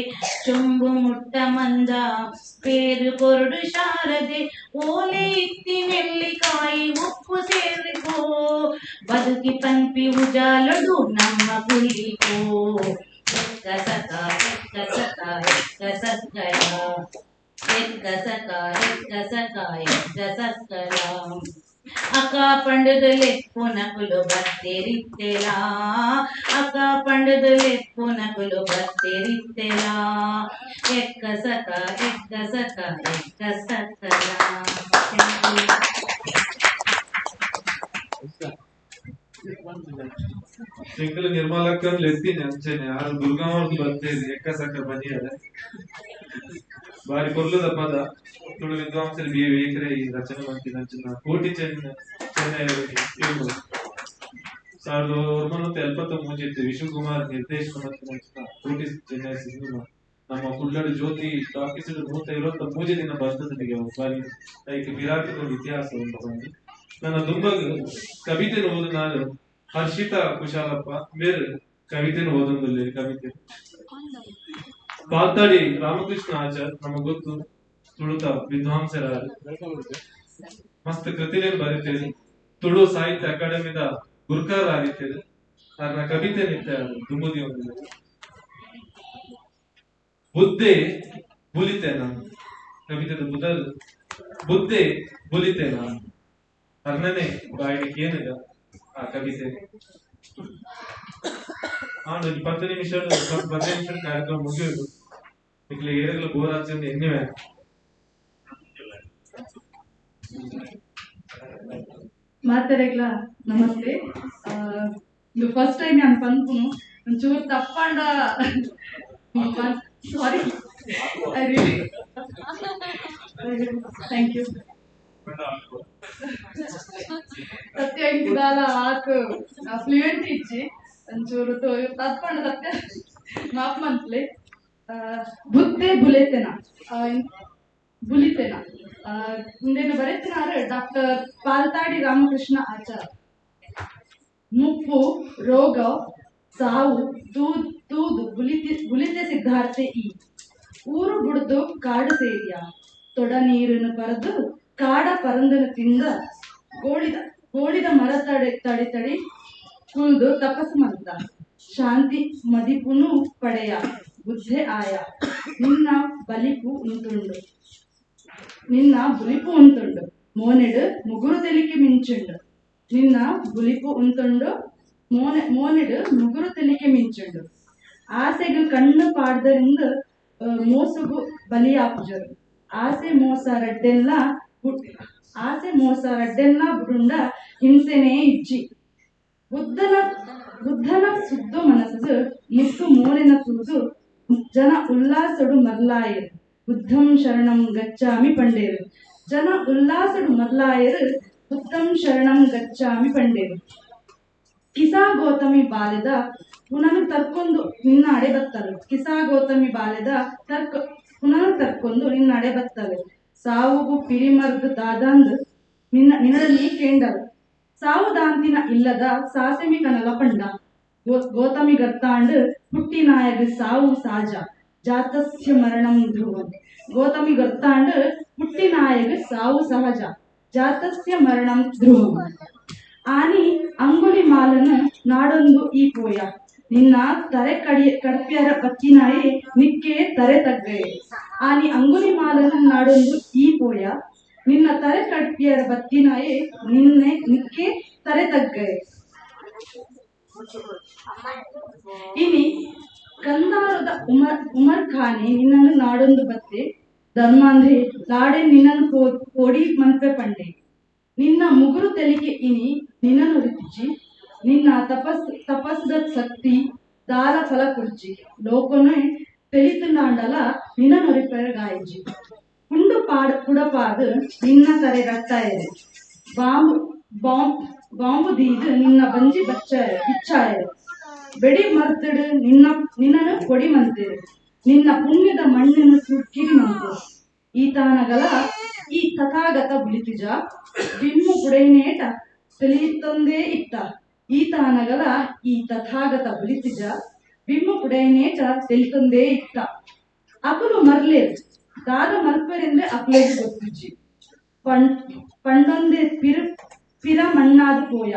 ಚೊಂಬು ಮುಟ್ಟ ಮಂದ ಪೇರು ಕೊರಡು ಶಾರದೆ ಓಲೆ ಇತ್ತಿ ನೆಲ್ಲಿಕಾಯಿ ಉಪ್ಪು ಸೇರಿಕೋ ಬದುಕಿ ಪಂಪಿ ಉಜಾಲಡು ನಮ್ಮ ಕುಲಿಕೋ ಎಕ್ಕ ಸಕ ಎಕ್ಕ ಸಕ ಎಕ್ಕ ಸಕ್ಕಯ ಎಕ್ಕ ಸಕ ಎಕ್ಕ ಸಕ ಎಕ್ಕ ಸಕ್ಕಯ ಅಕ್ಕ పండుదలెప్పు నకులు బత్తెరిత్తెలా అక్క పండుదలెప్పు నకులు బత్తెరిత్తెలా ఎక్క సక ఎక్క సక ఎక్క సక్కల. Thank you. ಎಂಕುಲು ನಿರ್ಮಲಕ್ಕನ್ ಲೆತ್ತೀನಿ ಅಂಚೆನೆ ಆರು ದುರ್ಗಾಮರ್ದು ಬರ್ತೇನೆ ಎಕ್ಕ ಸಕ್ಕ ಬನ್ನಿಯಲ್ಲ ಬಾರಿ ಪೊರ್ಲುದ ಪದ ತುಳು ವಿದ್ವಾಂಸರು ಬಿ ವೇಕರೆ ಈ ರಚನೆ ಮಾಡ್ತೀನಿ ಅಂಚಿನ ಕೋಟಿ ಚೆನ್ನೈ 1973 ಇತ್ತು ವಿಶ್ವಕುಮಾರ್ ನಿರ್ದೇಶನ ಅಂಚಿನ ಕೋಟಿ ಚೆನ್ನೈ ಸಿನಿಮಾ ನಮ್ಮ ಕುಳ್ಳಡು ಜ್ಯೋತಿ ಟಾಕೀಸ್ 123 ದಿನ ಬರ್ತದೆ ಬಾರಿ ಲೈಕ್ ವಿರಾಟದ ಒಂದು ಇತಿಹಾಸ ಉಂಟು. ನನ್ನ ದುಂಬಗ್ ಕವಿತೆ ಓದು ನಾನು ಹರ್ಷಿತಾ ಕುಶಾಲಪ್ಪ ಬೇರೆ ಕವಿತೆನು ಓದೊಂದಲ್ಲಿ ಕವಿತೆ ಪಾತಾಡಿ ರಾಮಕೃಷ್ಣ ಆಚಾರ್ ನಮಗೆ ಗೊತ್ತು ತುಳುತ ವಿದ್ವಾಂಸರ ಮಸ್ತ್ ಕೃತಿಲೇನು ಬರೀತೇನೆ ತುಳು ಸಾಹಿತ್ಯ ಅಕಾಡೆಮಿದ ಗುರುಕಾರ ಆಗಿರ್ತೇನೆ ನನ್ನ ಕವಿತೆ ನಿತ್ಯ ದುಂಬುದಿ ಒಂದು ಬುದ್ಧೆ ಬುಲಿತೆ ನಾನು ಕವಿತೆದ ಬುದಲ್ ಬುದ್ಧೆ ಬುಲಿತೆ ನಾನು ಅರ್ಣನೆ ಬಾಯಿಗೆ ಏನಿದೆ ಆ ಕವಿತೆ. ಒಂಜಿ 10 ನಿಮಿಷ 15 ನಿಮಿಷ ಕಾರ್ಯಕ್ರಮ ಮುಗಿಯುದು ಇಕ್ಲೆ ಏರೆಗ್ಲ ಬೋರ್ ಆಚೆಂದು ಎನ್ನಿವೆ. ಮಾತಾಡಗ್ಲ ನಮಸ್ತೆ. ಇದು ಫಸ್ಟ್ ಟೈಮ್ ನಾನು ಪನ್ಪುನು ಒಂಚೂರು ತಪ್ಪಂಡ sorry I really thank you. ಸತ್ಯ ಇಂಕದಾಲ ಆಕ್ ಫ್ಲೂಯೆಂಟ್ ಇಚ್ಚಿ ಒಂಚೂರು ತಪ್ಪಂಡ ಸತ್ಯ ಮಾಫ್ ಮಂತ್ಲೆ. ಬುದ್ಧೆ ಬುಲೆತೆನ ಬುಲಿತೆನ ಮುಂದೇನು ಬರೆತಿನಾರು ಡಾಕ್ಟರ್ ಪಾಲ್ತಾಡಿ ರಾಮಕೃಷ್ಣ ಆಚಾರ್. ಮುಪ್ಪು ರೋಗ ಸಾವು ತೂದು ಬುಲಿತೆ ಸಿದ್ಧಾರ್ಥೆ ಈ ಊರು ಬುಡ್ದು ಕಾಡು ಸೇರಿಯ ತೊಡ ನೀರನ್ನು ಪರದು ಕಾಡ ಪರಂದನು ತಿಂದ ಗೋಳಿದ ಮರ ತಡೆ ತಡಿ ತಡಿ ಕುಲ್ದು ತಪಸ್ಸು ಮಂತ ಶಾಂತಿ ಮದಿಪುನು ಪಡೆಯ ಬುದ್ಧೆ ಆಯ ನಿನ್ನ ಬಲಿಪು ಉಂಟುಂಡು ನಿನ್ನ ಬುಲಿಪು ಉಂಟುಂಡು ಮೋನೆಡು ಮುಗುರು ತೆಲಿಕೆ ಮಿಂಚುಂಡು ನಿನ್ನ ಬುಲಿಪು ಉಂಟುಂಡು ಮೋನೆಡು ಮುಗುರು ತೆಲಿಕೆ ಮಿಂಚುಂಡು ಆಸೆಗು ಕಣ್ಣು ಪಾಡ್ದರಿಂದ ಮೋಸಗು ಬಲಿಯಾಪುಜರು ಆಸೆ ಮೋಸ ರಡ್ಡೆಲ್ಲ ಆಸೆ ಮೋಸ ರಡ್ಡೆಲ್ಲ ಬುಡುಂಡ ಹಿಂಸೆನೇ ಇಜ್ಜಿ ಬುದ್ಧನ ಸುದ್ದು ಮನಸ್ಸು ಮುತ್ತು ಮೋನೆನ ತೂದು ಜನ ಉಲ್ಲಾಸಡು ಮರ್ಲಾಯರು ಬುದ್ಧಂ ಶರಣಂ ಗಚ್ಚಾಮಿ ಪಂಡೇರು ಜನ ಉಲ್ಲಾಸಡು ಮರ್ಲಾಯರು ಬುದ್ಧಂ ಶರಣಂ ಗಚ್ಚಾಮಿ ಪಂಡೇರು ಕಿಸಾ ಗೌತಮಿ ಬಾಲ್ಯದ ಪುನಃ ತರ್ಕೊಂಡು ನಿನ್ನ ಅಡೆ ಬತ್ತಲು ಕಿಸಾ ಗೌತಮಿ ಬಾಲ್ಯದ ಪುನಃ ತರ್ಕೊಂಡು ನಿನ್ನ ಅಡೆ ಬತ್ತಲು ಸಾವುಗು ಪಿರಿಮರ್ಗು ದಾದಾಂದ್ ನಿನ್ನ ನಿನ್ನಲ್ಲಿ ಕೇಂಡರು ಸಾವು ದಾಂತಿನ ಇಲ್ಲದ ಸಾಸೆಮಿ ಕನಲ ಪಂಡ ಗೌತಮಿ ಗರ್ತಾಂಡ್ ಪುಟ್ಟಿನಾಯಗ ಸಾವು ಸಾಜ ಜಾತಸ್ಯ ಮರಣಂ ಧ್ರುವಂ ಗೌತಮಿ ಗರ್ತಾಂಡ್ ಪುಟ್ಟಿನಾಯಗ ಸಾವು ಸಹಜ ಜಾತಸ್ಯ ಮರಣಂ ಧ್ರುವಂ ಆನಿ ಅಂಗುಲಿ ಮಾಲನ ನಾಡೊಂದು ಈ ಪೋಯ ನಿನ್ನ ತರೆ ಕಡ್ಪ್ಯರ ಬತ್ತಿನಾಯೆ ನಿಕ್ಕೆ ತರೆ ತಗ್ಗಯೆ ಆನಿ ಅಂಗುಲಿ ಮಾಲನ ನಾಡೊಂದು ಈ ಪೋಯ ನಿನ್ನ ತರೆ ಕಡ್ಪ್ಯರ ಬತ್ತಿನಾಯೆ ನಿನ್ನೆ ನಿಕ್ಕೆ ತರೆ ತಗ್ಗಯೆ ಇನಿ ಕಂದಾರದ ಉಮರ್ ಖಾನೆ ನಿನ್ನನ್ನು ನಾಡೊಂದು ಬತ್ತೆ ಧರ್ಮಾಂಧೆ ಲಾಡೆ ನಿನ್ನನ್ನು ಕೋಡಿ ಮನ್ಪೆ ಪಂಡೆ ನಿನ್ನ ಮುಗುರು ತೆಲಿಕೆ ಇನಿ ನಿನ್ನನ್ನು ರುಚಿ ನಿನ್ನ ತಪಸ್ಸದ ಶಕ್ತಿ ದಾಲ ಫಲ ಕುರ್ಚಿ ಲೋಕನೆ ತೆಲಿತುಂಡಾಂಡಲ ನಿನ್ನ ನೊರಿಪೆರಗಾಯಿಜಿ ಕುಂಡು ಕುಡಪಾದು ನಿನ್ನ ತರೆ ರಟ್ಟಾಯರು ಬಾಂಬು ದೀದು ನಿನ್ನ ಬಂಜಿ ಬಿಚ್ಚಾಯರು ಬೆಡಿ ಮರ್ತಿಡು ನಿನ್ನನ್ನು ಕೊಡಿ ಮಂತಿರು ನಿನ್ನ ಪುಣ್ಯದ ಮಣ್ಣಿನ ಸುರ್ಕಿರಿ ಮಂತು ಈತಾನಗಲ ಈ ತಥಾಗತ ಬುಲಿತಿಜ ಬಿಮ್ಮು ಪುಡೈನೇಟ ತಿಳಿಯುತ್ತಂದೇ ಇತ್ತ ಈತಾನಗಲ ಈ ತಥಾಗತ ಬುಲಿತಿಜ ಬಿಮ್ಮು ಪುಡೈನೇಟ ತಿಳಿತಂದೇ ಇತ್ತ ಅಕುಲು ಮರ್ಲೇರ್ ದಾದ ಮಲ್ಪರೆಂದ್ರೆ ಅಕ್ಲೇದು ಗೊತ್ತುಜಿ ಪಂಡೊಂದೆ ಪಿರ ಮಣ್ಣಾದು ಪೋಯ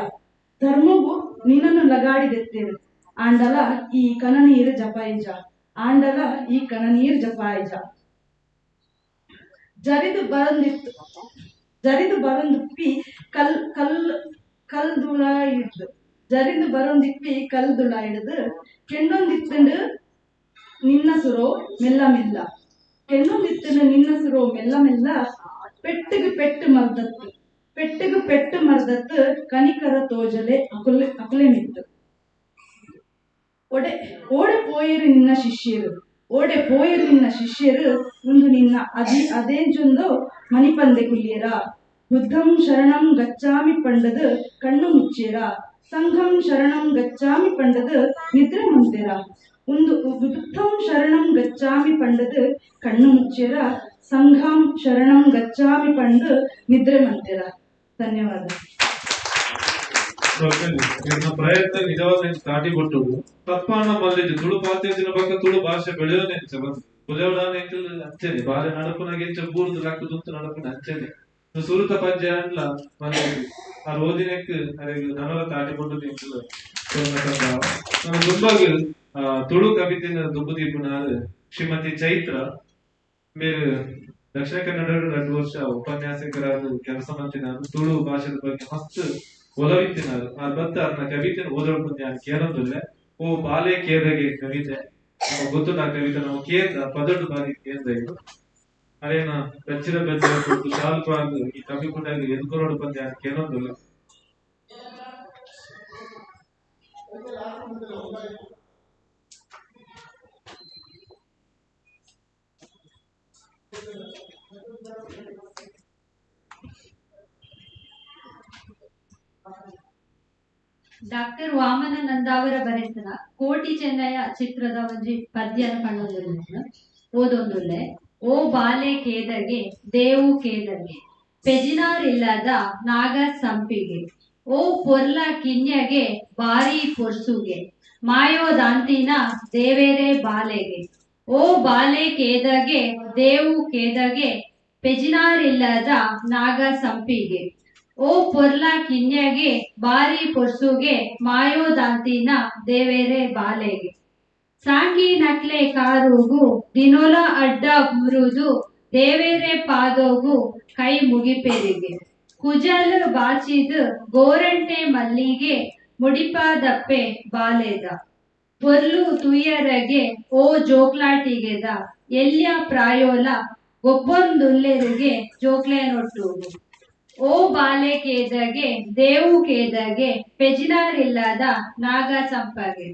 ಧರ್ಮವು ನಿನ್ನನ್ನು ಲಗಾಡಿದೆತ್ತೇರು ಆಂಡಲ ಈ ಕನನೀರು ಜಪಾಯಿಜ ಆಂಡಲ ಈ ಕನನೀರು ಜಪಾಯಿಜ ಜರಿದು ಬರಂದಿತ್ತು ಜರಿದು ಬರಂದುಪ್ಪಿ ಕಲ್ ಕಲ್ ಕಲ್ದುಳ ಹಿಡ್ದು ಜರಿದು ಬರಂದಿಪ್ಪಿ ಕಲ್ದುಳ ಹಿಡ್ದು ಕೆಂಡೊಂದಿತ್ತಂಡು ನಿನ್ನ ಸುರೋ ಮೆಲ್ಲ ಮೆಲ್ಲ ಕೆಂಡೊಂದಿತ್ತಂಡು ನಿನ್ನ ಸುರೋ ಮೆಲ್ಲ ಮೆಲ್ಲ ಪೆಟ್ಟಿಗೆ ಪೆಟ್ಟು ಮರ್ದತ್ತು ಪೆಟ್ಟಿಗೆ ಪೆಟ್ಟು ಮರ್ದತ್ತು ಕನಿಕರ ತೋಜಲೆ ಅಕುಲೆ ಅಕುಲೆ ಮಿತ್ತು ಒಡೆ ಓಡೆ ಪೋಯಿರು ನಿನ್ನ ಶಿಷ್ಯರು ಓಡೆ ಪೋಯಿರು ನಿನ್ನ ಶಿಷ್ಯರು ಒಂದು ನಿನ್ನ ಅದೇಂಚೊಂದು ಮನಿಪಂದೆ ಕುಲ್ಯರ ಬುದ್ಧಂ ಶರಣಂ ಗಚ್ಚಾಮಿ ಪಂಡದು ಕಣ್ಣು ಮುಚ್ಚೇರ ಸಂಘಂ ಶರಣಂ ಗಚ್ಚಾಮಿ ಪಂಡದು ನಿದ್ರೆ ಮುಂದೆರ ಒಂದು ಬುದ್ಧಂ ಶರಣಂ ಗಚ್ಚಾಮಿ ಪಂಡದು ಕಣ್ಣು ಮುಚ್ಚೇರ ಸಂಘಂ ಶರಣಂ ಗಚ್ಚಾಮಿ ಪಂಡು ನಿದ್ರೆ ಮಂತೆರ. ಧನ್ಯವಾದ. ಪ್ರಯತ್ನ ನಿಜವಾದ ತಾಟಿ ಕೊಟ್ಟು ತಪ್ಪಾಣ ಮಲ್ಲಿದ್ದು ತುಳು ಪಾತ್ಯದಿನ ಪಕ್ಕ ತುಳು ಭಾಷೆ ಬೆಳೆಯೋನೆ ಬುಲೆವಡಾನೆ ಅಂಚೆನೆ ಬಾಲೆ ನಡಪುನಾಗ ಎಂಚ ಬೂರ್ದು ಲಕ್ಕುದುಂತು ನಡಪುನ ಅಂಚೆನೆ ಸುರುತ ಪಜ್ಜೆ ಅಂಡ್ಲ ಮಲ್ಲಿದ್ದು ಆ ರೋದಿನಕ್ ಅರೆಗ್ ನನಲ ತಾಟಿ ಕೊಟ್ಟು ನಮ್ಮ ದುಂಬಾಗ ತುಳು ಕವಿತೆನ ದುಂಬು ದೀಪುನಾರ್ ಶ್ರೀಮತಿ ಚೈತ್ರ ಮೇರು ದಕ್ಷಿಣ ಕನ್ನಡ 2 ವರ್ಷ ಉಪನ್ಯಾಸಕರಾದ ಕೆಲಸ ಮಾಡ್ತಿನಾರು ತುಳು ಭಾಷೆದ ಬಗ್ಗೆ ಮಸ್ತ್ ಒಲವಿತ್ತಿನಾರು ಆ ಬತ್ತ ಅರ್ನ ಕವಿತೆ ಓದೋಡ್ಬಂದೆ ಕೇಳೊಂದಿಲ್ಲ ಓ ಬಾಲೆ ಕೇದಗೆ ಕವಿತೆ ನಮಗೆ ಗೊತ್ತು ಆ ಕವಿತೆ ನಾವು ಕೇಂದ್ರ ಪದಡು ಬಾರಿ ಕೇಂದ್ರ ಇದು ಅದೇನ ರಚ್ಚಿರ ಬೆಚ್ಚ ಶಾಲ್ಪ ಈ ಕವಿ ಕೂಡ ಎದ್ಕೊರೋಡು ಬಂದೆ ಕೇಳೊಂದಿಲ್ಲ. ಡಾಕ್ಟರ್ ವಾಮನ ನಂದಾವರ ಬರೆತನ ಕೋಟಿ ಚೆನ್ನಯ ಚಿತ್ರದ ಒಂಜಿ ಪದ್ಯನ ಪಣ್ಣೊಂದುಲ್ಲೆ ಓದೊಂದುಲ್ಲೆ. ಓ ಬಾಲೆ ಕೇದಗೆ ದೇವು ಕೇದಗೆ ಪೆಜಿನಾರಿಲ್ಲದ ನಾಗ ಸಂಪಿಗೆ ಓ ಪೊರ್ಲ ಕಿನ್ಯಗೆ ಬಾರಿ ಪೊರ್ಸುಗೆ ಮಾಯೋದಾಂತಿನ ದೇವೇರೆ ಬಾಲೆಗೆ ಓ ಬಾಲೆ ಕೇದಗೆ ದೇವು ಕೇದಗೆ ಪೆಜಿನಾರಿಲ್ಲದ ನಾಗ ಸಂಪಿಗೆ ಓ ಪೊರ್ಲ ಕಿನ್ಯಗೆ ಬಾರಿ ಪೊರ್ಸುಗೆ ಮಾಯೋದಾಂತಿನ ದೇವೇರೆ ಬಾಲೆಗೆ ಸಾಂಗಿ ನಕ್ಲೆ ಕಾರುಗು ದಿನೋಲ ಅಡ್ಡ ಬುರುದು ದೇವೇರೆ ಪಾದೋಗು ಕೈ ಮುಗಿಪೆರಿಗೆ ಕುಜಲ್ ಬಾಚಿದು ಗೋರಂಟೆ ಮಲ್ಲಿಗೆ ಮುಡಿಪಾದಪ್ಪೆ ಬಾಲೆದ ಪೊರ್ಲು ತುಯ್ಯರಗೆ ಓ ಜೋಕ್ಲಾಟಿಗೆದ ಎಲ್ಯ ಪ್ರಾಯೋಲ ಗೊಬ್ಬೊಂದುಲ್ಲೆರಿಗೆ ಜೋಕ್ಲೆನೊಟ್ಟುಗು ಓ ಬಾಲೆ ಕೇದಗೆ ದೇವು ಕೇದಗೆ ಪೆಜಿನಾರಿಲ್ಲದ ನಾಗ ಸಂಪಗೆ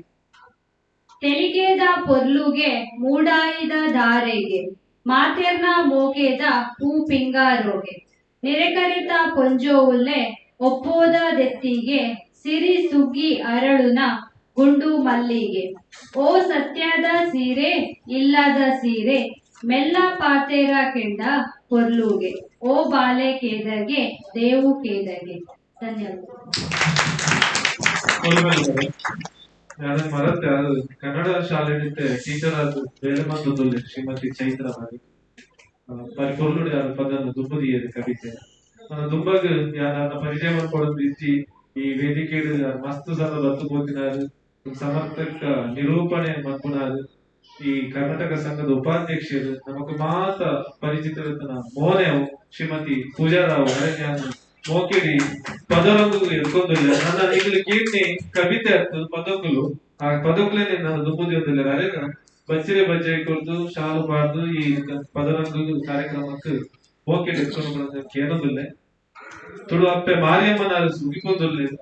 ತೆಲಿಗೆದ ಪೊರ್ಲುಗೆ ಮೂಡಾಯಿದ ಧಾರೆಗೆ ಮಾತೆರ್ನ ಮೋಕೆದ ಪೂ ಪಿಂಗಾರೋಗೆ ನಿರೆಕರಿತ ಪೊಂಜೋವುಲ್ಲೆ ಒಪ್ಪೋದ ದೆತ್ತಿಗೆ ಸಿರಿ ಸುಗ್ಗಿ ಅರಳುನ ಗುಂಡು ಮಲ್ಲಿಗೆ ಓ ಸತ್ಯದ ಸೀರೆ ಇಲ್ಲದ ಸೀರೆ ಮೆಲ್ಲ ಪಾತೇರ ಕೆಂಡ ಪೊರ್ಲುಗೆ ಓ ಬಾಲೆ ಕೇದಗೆ ದೇವು ಕೇದಗೆ. ಧನ್ಯವಾದ. ಮರತ್ತೆ ಅದು ಕನ್ನಡ ಶಾಲೆ ಟೀಚರ್ ಆದ ಬೇರೆ ಮಂದೊಂದುಲ್ಲೆ ಶ್ರೀಮತಿ ಚೈತ್ರ ಬಾರಿ ಬಾರಿ ಪೊರ್ಲುಡಿ ಆದ ಪದನ್ನು ದುಂಬುದಿಯದು ಕವಿತೆ ದುಂಬಾಗ ಯಾರ ಪರಿಚಯ ಮಾಡ್ಕೊಡೋದು ಇಜ್ಜಿ ಈ ವೇದಿಕೆ ಮಸ್ತ್ ಸಲ ಬತ್ತು ಪೋತಿನಾರು ಸಮರ್ಥಕ ನಿರೂಪಣೆ ಮನ್ಪುನಾರು ಈ ಕರ್ನಾಟಕ ಸಂಘದ ಉಪಾಧ್ಯಕ್ಷರು ನಮಕ್ ಮಾತ ಪರಿಚಿತರತನ ಮೋನೆವು ಶ್ರೀಮತಿ ಪೂಜಾರಾವ್ ಅರಣ್ಯಾನ ಮೋಕೆಡಿ ಪದರಂಗು ಎತ್ಕೊಂದಿಲ್ಲ ನನ್ನ ಈಗಲೂ ಕೀರ್ತಿ ಕವಿತೆ ಅತ್ತು ಪದಕುಲು ಆ ಪದಕುಲೇನೆ ನಾನು ದುಂಬುದಿಯೊಂದಿಲ್ಲ ಅರೇನ ಬಚ್ಚಿರೆ ಬಜ್ಜೆ ಕೊರ್ದು ಶಾಲು ಪಾಡ್ದು ಈ ಪದರಂಗು ಕಾರ್ಯಕ್ರಮಕ್ಕೆ ಮೋಕೆಡಿ ಎತ್ಕೊಂಡು ಕೇಳೊಂದಿಲ್ಲ ತುಳು ಅಪ್ಪೆ ಮಾರಿಯಮ್ಮನ ಸುಗಿಪೊಂದಿಲ್ಲ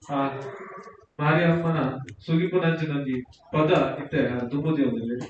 ಆ ಮಾರಿಯಮ್ಮನ ಸುಗಿಪುನಂಚಿನೊಂಜಿ ಪದ ಇತ್ತೆ ದುಂಬುದಿಯೊಂದಿಲ್ಲ.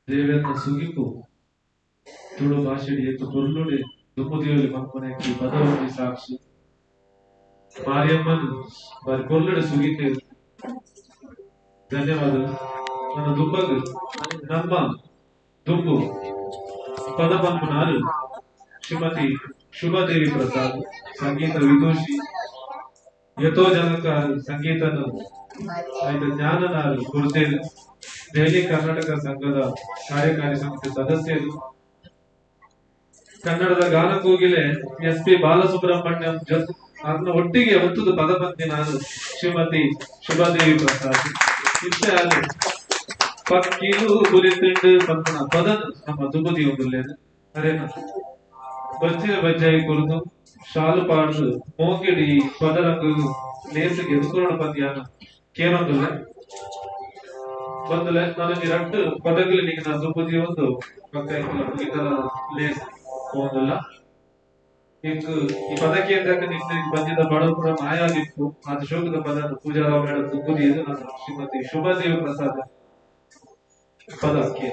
ದೇವರನ್ನ ಸುಗಿಪು ತುಳು ಭಾಷೆಡ್ ಏತ್ ಪೊರ್ಲುಡೆ ದುಂಬುದಿಯೋಲಿ ಪನ್ಪುನೆಕ್ ಈ ಪದ ಒಂಜಿ ಸಾಕ್ಷಿ. ಮಾರಿಯಮ್ಮನ್ ಬಾರಿ ಪೊರ್ಲುಡೆ ಸುಗಿತೇರ್. ಧನ್ಯವಾದಗಳು. ನನ್ನ ದುಂಬಗ್ ನಮ್ಮ ದುಂಬು ಪದ ಪನ್ಪುನಾರು ಶ್ರೀಮತಿ ಶುಭದೇವಿ ಪ್ರಸಾದ್, ಸಂಗೀತ ವಿದೂಷಿ, ಯಥೋ ಜನಕ ಸಂಗೀತನ ಆಯ್ತ ಜ್ಞಾನನಾರು ಗುರುತೇರು, ದೆಹಲಿ ಕರ್ನಾಟಕ ಸಂಘದ ಕಾರ್ಯಕಾರಿ ಸಮಿತಿ ಸದಸ್ಯರು, ಕನ್ನಡದ ಗಾನ ಕೋಗಿಲೆ ಎಸ್ ಪಿ ಬಾಲಸುಬ್ರಹ್ಮಣ್ಯಂ ಜೊತೆ ಅದನ್ನ ಒಟ್ಟಿಗೆ ಒತ್ತುದು ಪದ ಪಂತಿನಾರು ಶ್ರೀಮತಿ ಶುಭದೇವಿ ಪ್ರಸಾದ್. ಇಷ್ಟೇ ಆದ ಪಕ್ಕಿಲು ಬುಲಿತಿಂಡು ಪಂಪನ ಪದ ನಮ್ಮ ದುಬುದಿ ಒಂದುಲ್ಲೇನು ಅರೇನ ಬಜ್ಜಿನ ಬಜ್ಜಾಯಿ ಕುರಿದು ಶಾಲು ಪಾಡ್ದು ಮೋಕಿಡಿ ಪದರಂಗು ಲೇಸಿಗೆ ಎದುಕುರೋಣ ಪದ್ಯಾನ ಕೇನೊಂದುಲ್ಲೆ ಬಂದುಲೆ. ನನಗೆ ರಟ್ಟು ಪದಗಳು ನಾ ದುಬುದಿ ಒಂದು ಪಕ್ಕ ಇತರ ಲೇಸ್ ಹೋಗಲ್ಲ. ಇಂಕ್ ಈ ಪದಕ್ಕೆ ಅಂದಾಗ ನಿನ್ನ ಬಂದಿದ್ದ ಬಡವರು ಕೂಡ ಮಾಯಾದಿತ್ತು. ಆದ ಶೋಕದ ಪದ ಪೂಜಾರಾವ್ ಮೇಡಮ್ ದುಬುದಿ ಇದು ನನ್ನ ಶ್ರೀಮತಿ ಶುಭದೇವಿ ಪ್ರಸಾದ್ ಪದಕ್ಕೆ.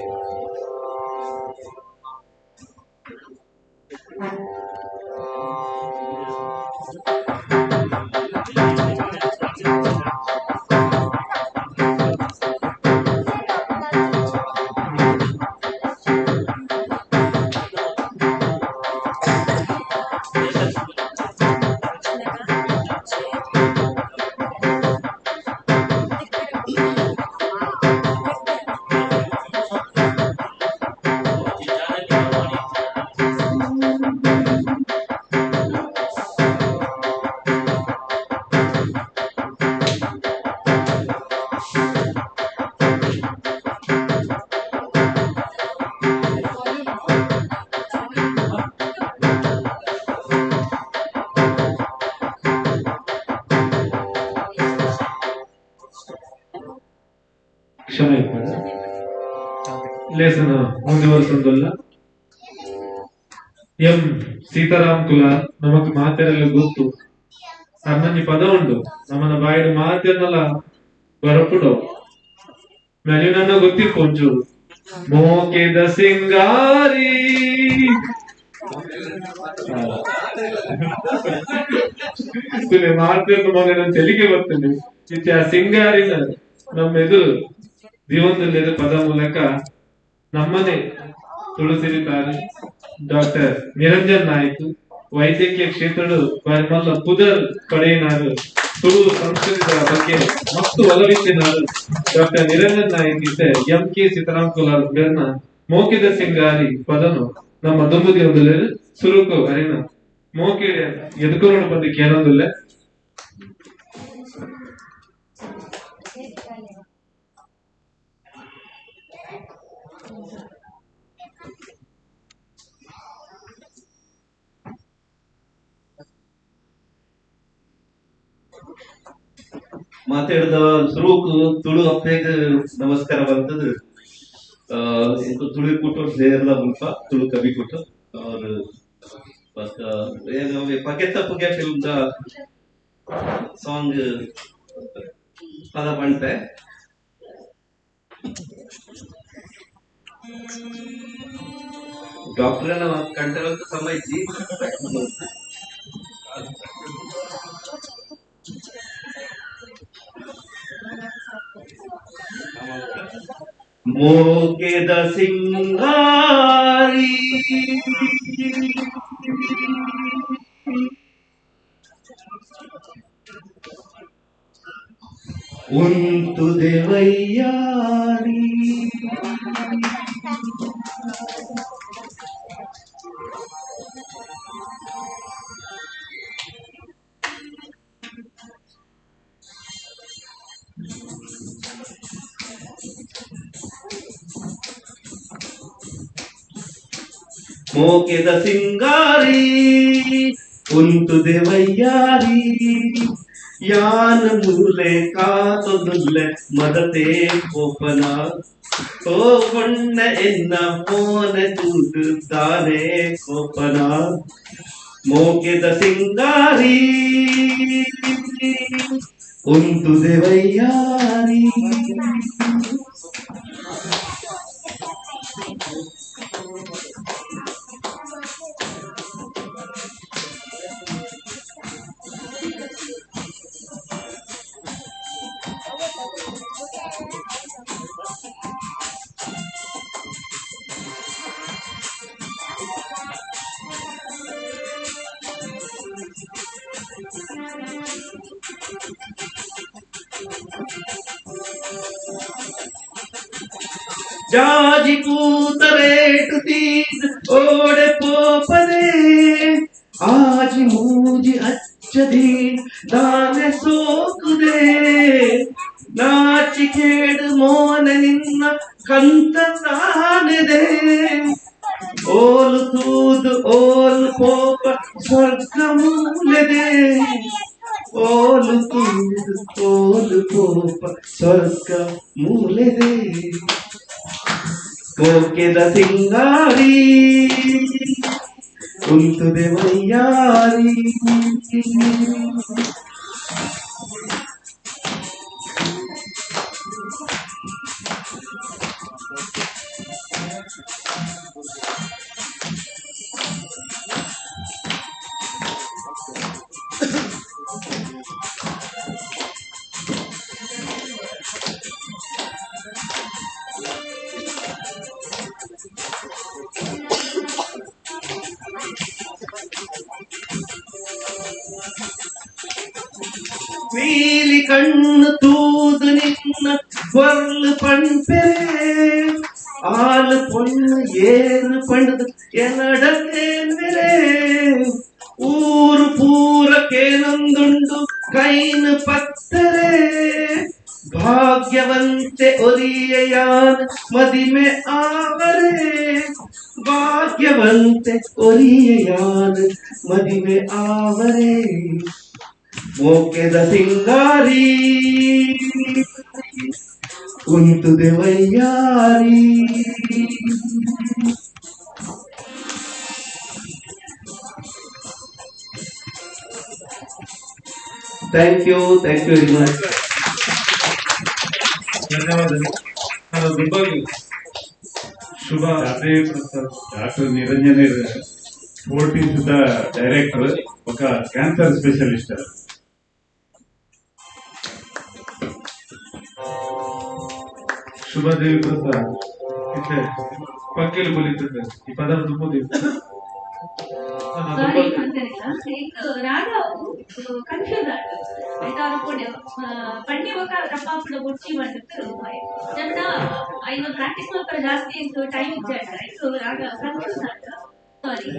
ಕ್ಷಮೆ ಲೇಸನ ಮುಂದುವರಿಸೋದಲ್ಲ. ಎಂ ಸೀತಾರಾಮ್ ಕುಲಾರ್ ನಮಕ್ ಮಾತೆರೆಲ್ಲ ಗೊತ್ತು. ಅರ್ನಂಜಿ ಪದ ಉಂಡು ನಮ್ಮನ ಬಾಯಿಡು ಮಾತೆರ್ನಲ್ಲ ಬರಪುಡು ಮೆಲಿನನ್ನ ಗೊತ್ತಿಪ್ಪು ಒಂಚೂರು. ಮೋಕೆದ ಸಿಂಗಾರಿ ಮಾತೆರ್ನ ಮಗನ ತೆಲಿಗೆ ಬರ್ತದೆ ಇತ್ತೆ ಆ ಸಿಂಗಾರಿನ ನಮ್ಮ ಎದುರು ಜೀವನದಲ್ಲಿ ಪದ ಮೂಲಕ ನಮ್ಮನೆ ತುಳಸಿರಿತಾರೆ ಡಾಕ್ಟರ್ ನಿರಂಜನ್ ನಾಯ್ಕ್. ವೈದ್ಯಕೀಯ ಕ್ಷೇತ್ರದ ಮಲ್ಲ ಪುದರ್ ಪಡೆಯಿನಾರು, ತುಳು ಸಂಸ್ಕೃತಿಯ ಬಗ್ಗೆ ಮತ್ತು ಒಲವಿತ್ತಿನಾರು ಡಾಕ್ಟರ್ ನಿರಂಜನ್ ನಾಯ್ಕ್ ಇತ್ತೆ ಎಂ ಕೆ ಸೀತಾರಾಮ್ ಕುಲಾರ್ ಬೇರ್ನ ಮೋಕಿದ ಸಿಂಗಾರಿ ಪದನು ನಮ್ಮ ದುಂಬುದಿ ಒಂದುಲ್ಲೆ ಸುರುಕು ಅರಿನ ಮೋಕಿಡೆ ಎದುಕುರೋಣ ಪದಕ್ಕೆ ಏನೊಂದುಲ್ಲೆ. ಮಾತಾಡಿದ ಸುರುಕು ತುಳು ಅಪ್ಪೆಗ್ ನಮಸ್ಕಾರ ಬಂತದ್ದು. ತುಳು ಕೂಟ ಸೇರ್ಲ ಮುಲ್ಪ ತುಳು ಕವಿ ಕೂಟ ಅವ್ರು ಪಗೆತ್ತ ಪುಗೆ ಫಿಲ್ಮ್ the song ಪದ ಬಂತೆ. ಡಾಕ್ಟರ್ ಕಂಟರಂತ ಸಮಯ ಮೋಕೆದ ಸಿಂಗಾರಿ ಉಂತು ದೇವಯ್ಯಾರಿ ಮೋಕೆದ ಸಿಂಗಾರಿ ಉಂತು ದೇವಯ್ಯಾರಿ ಯಾನ ಮೂಲೆ ಕಾತೊದುಲ್ಲೆ ಮದತೆ ಕೋಪನ ಓ ಕೊಣ್ಣ ಎನ್ನ ಮೋನೆ ತೂತು ತಾನೆ ಕೋಪನ ಮೋಕೆದ ಸಿಂಗಾರಿ ಉಂತು ದೇವಯ್ಯಾರಿ. ಜಾಜಿ ಪೂತರೇಟು ತೀದ್ ಓಡೆ ಪೋಪದೆ ಆಜಿ ಮೂಜಿ ಅಚ್ಚದಿ ದಾನೆ ಸೋಕುದೆ ನಾಚಿಕೇಡು ಮೋನೆ ನಿನ್ನ ಕಂತ ತಾನೆದೆ ಓಲು ತೂದು ಓಲು ಪೋಪ ಸ್ವರ್ಗ ಮೂಲೆದೆ ಓಲು ತೂದು ಓಲು ಪೋಪ ಸ್ವರ್ಗ ಮೂಲೆದೆ ಕೋಕೆದ ಸಿಂಗಾರಿ ಉಂತುದೆ ವೈಯಾರಿ. ನೀಲಿ ಕಣ್ಣು ತೂದು ನಿನ್ನ ಪೊರ್ಲು ಪಣ್ಪೆ ಆಲು ಪೊಣ್ಣು ಏರು ಪಂಡದು ಎನಡತೇನ್ವೆರೆ ಊರು ಪೂರಕೇನೊಂದುಂಡು ಕೈನು ಪತ್ತರೆ ಭಾಗ್ಯವಂತೆ ಒರಿಯಯಾನ್ ಮದಿಮೆ ಆವರೆ ಭಾಗ್ಯವಂತೆ ಒರಿಯಯಾನ್ ಮದಿಮೆ ಆವರೆ ಮೋಕೆದ ಸಿಂಗಾರಿ ಉಂತುದೆ ವೈಯಾರಿ. Thank you very much. ಧನ್ಯವಾದಗಳು. ನಾನು ದುರ್ಭಾಗ್ಯ ಶುಭ Prasad doctor Niranjan Fortis the director ఒక ಕ್ಯಾನ್ಸರ್ ಸ್ಪೆಷಲಿಸ್ಟ್. ಶುಭದೇವಿ ಪ್ರಸಾದ್ ಇತ್ತೆ ಪಕ್ಕಿಲು ಬಲಿತದೆ ಈ ಪದ ದುಂಬುದಿ. ಸಾರಿ ಅಂತೇನಿಲ್ಲ, ಈಗ ರಾಗ ಕನ್ಫ್ಯೂಸ್ ಆಯ್ತು ಆಯ್ತಾ ಅನ್ಕೊಂಡೆ ಪಂಡಿ ಬೊಕ ತಪ್ಪಾಪುಡ ಬೊಡ್ಚಿ ಬಂದಿತ್ತು ಜನ ಐನು ಪ್ರಾಕ್ಟೀಸ್ ಮಾತ್ರ ಜಾಸ್ತಿ ಇತ್ತು ಟೈಮ್ ಇಜ್ಜಾಂಡ ಆಯ್ತು ರಾಗ ಕನ್ಫ್ಯೂಸ್ ಆಯ್ತು ಸಾರಿ.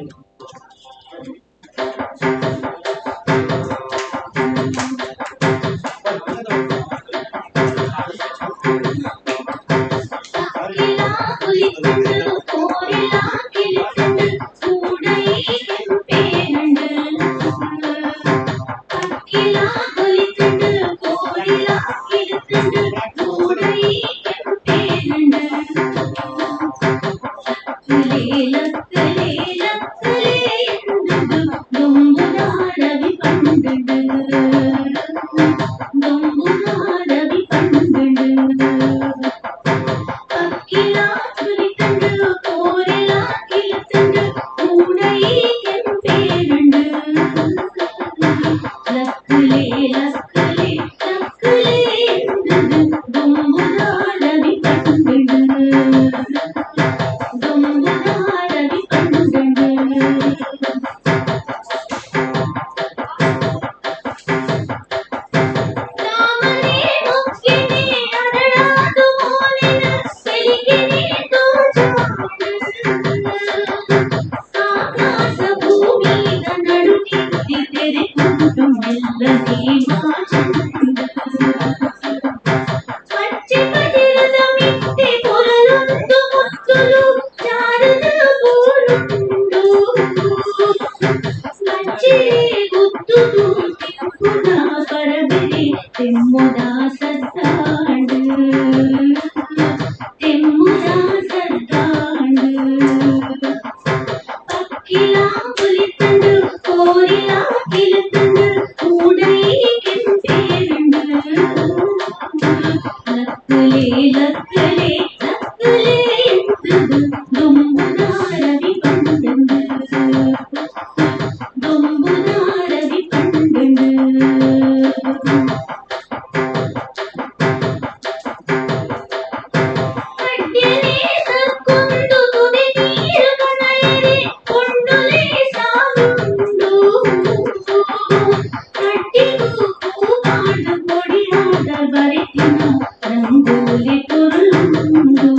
ರಂಗೋಲಿ ತುರುಂಡು.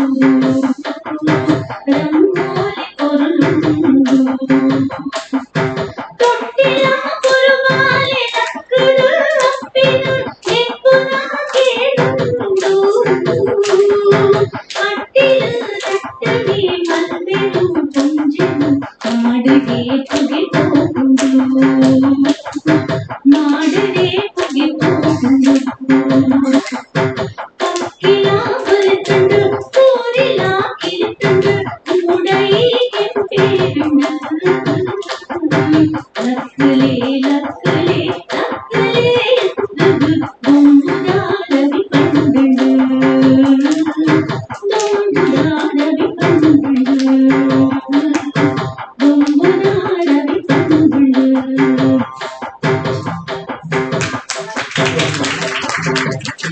ತೊಟ್ಟಿಲ ಕುರುಬಾಲೆ ಲಕ್ಕುದು ಅಪ್ಪಿನ ನೆಪ್ಪುನ ಕೇಳುಂಡು ಅಟ್ಟಿಲು ತಟ್ಟನೆ ಮಲ್ಬೆನು ಪುಂಜನು ಮಾಡುಗೆ ಪುಗೆ ಪೋಪುಂಡು ಮಾಡುಗೆ ಪುಗೆ ಪೋಪುಂಡು ಪಕ್ಕಿಲ ಬರುತ್ತುಂಡು ಕೋರಿಲ ಕಿರುತ್ತುಂಡು ಮೂಡೈ ಕೆಂಪೇರುಂಡು ಲಕ್ಕಲೆ ಲಕ್ಕಲೆ ಲಕ್ಕಲೆ ದೊಂಬುದಾರವಿ ಪಂಡುಂಡು ದೊಂಬುದಾರವಿ ಪಂಡುಂಡು ದೊಂಬುದಾರವಿ ಪಂಡುಂಡು.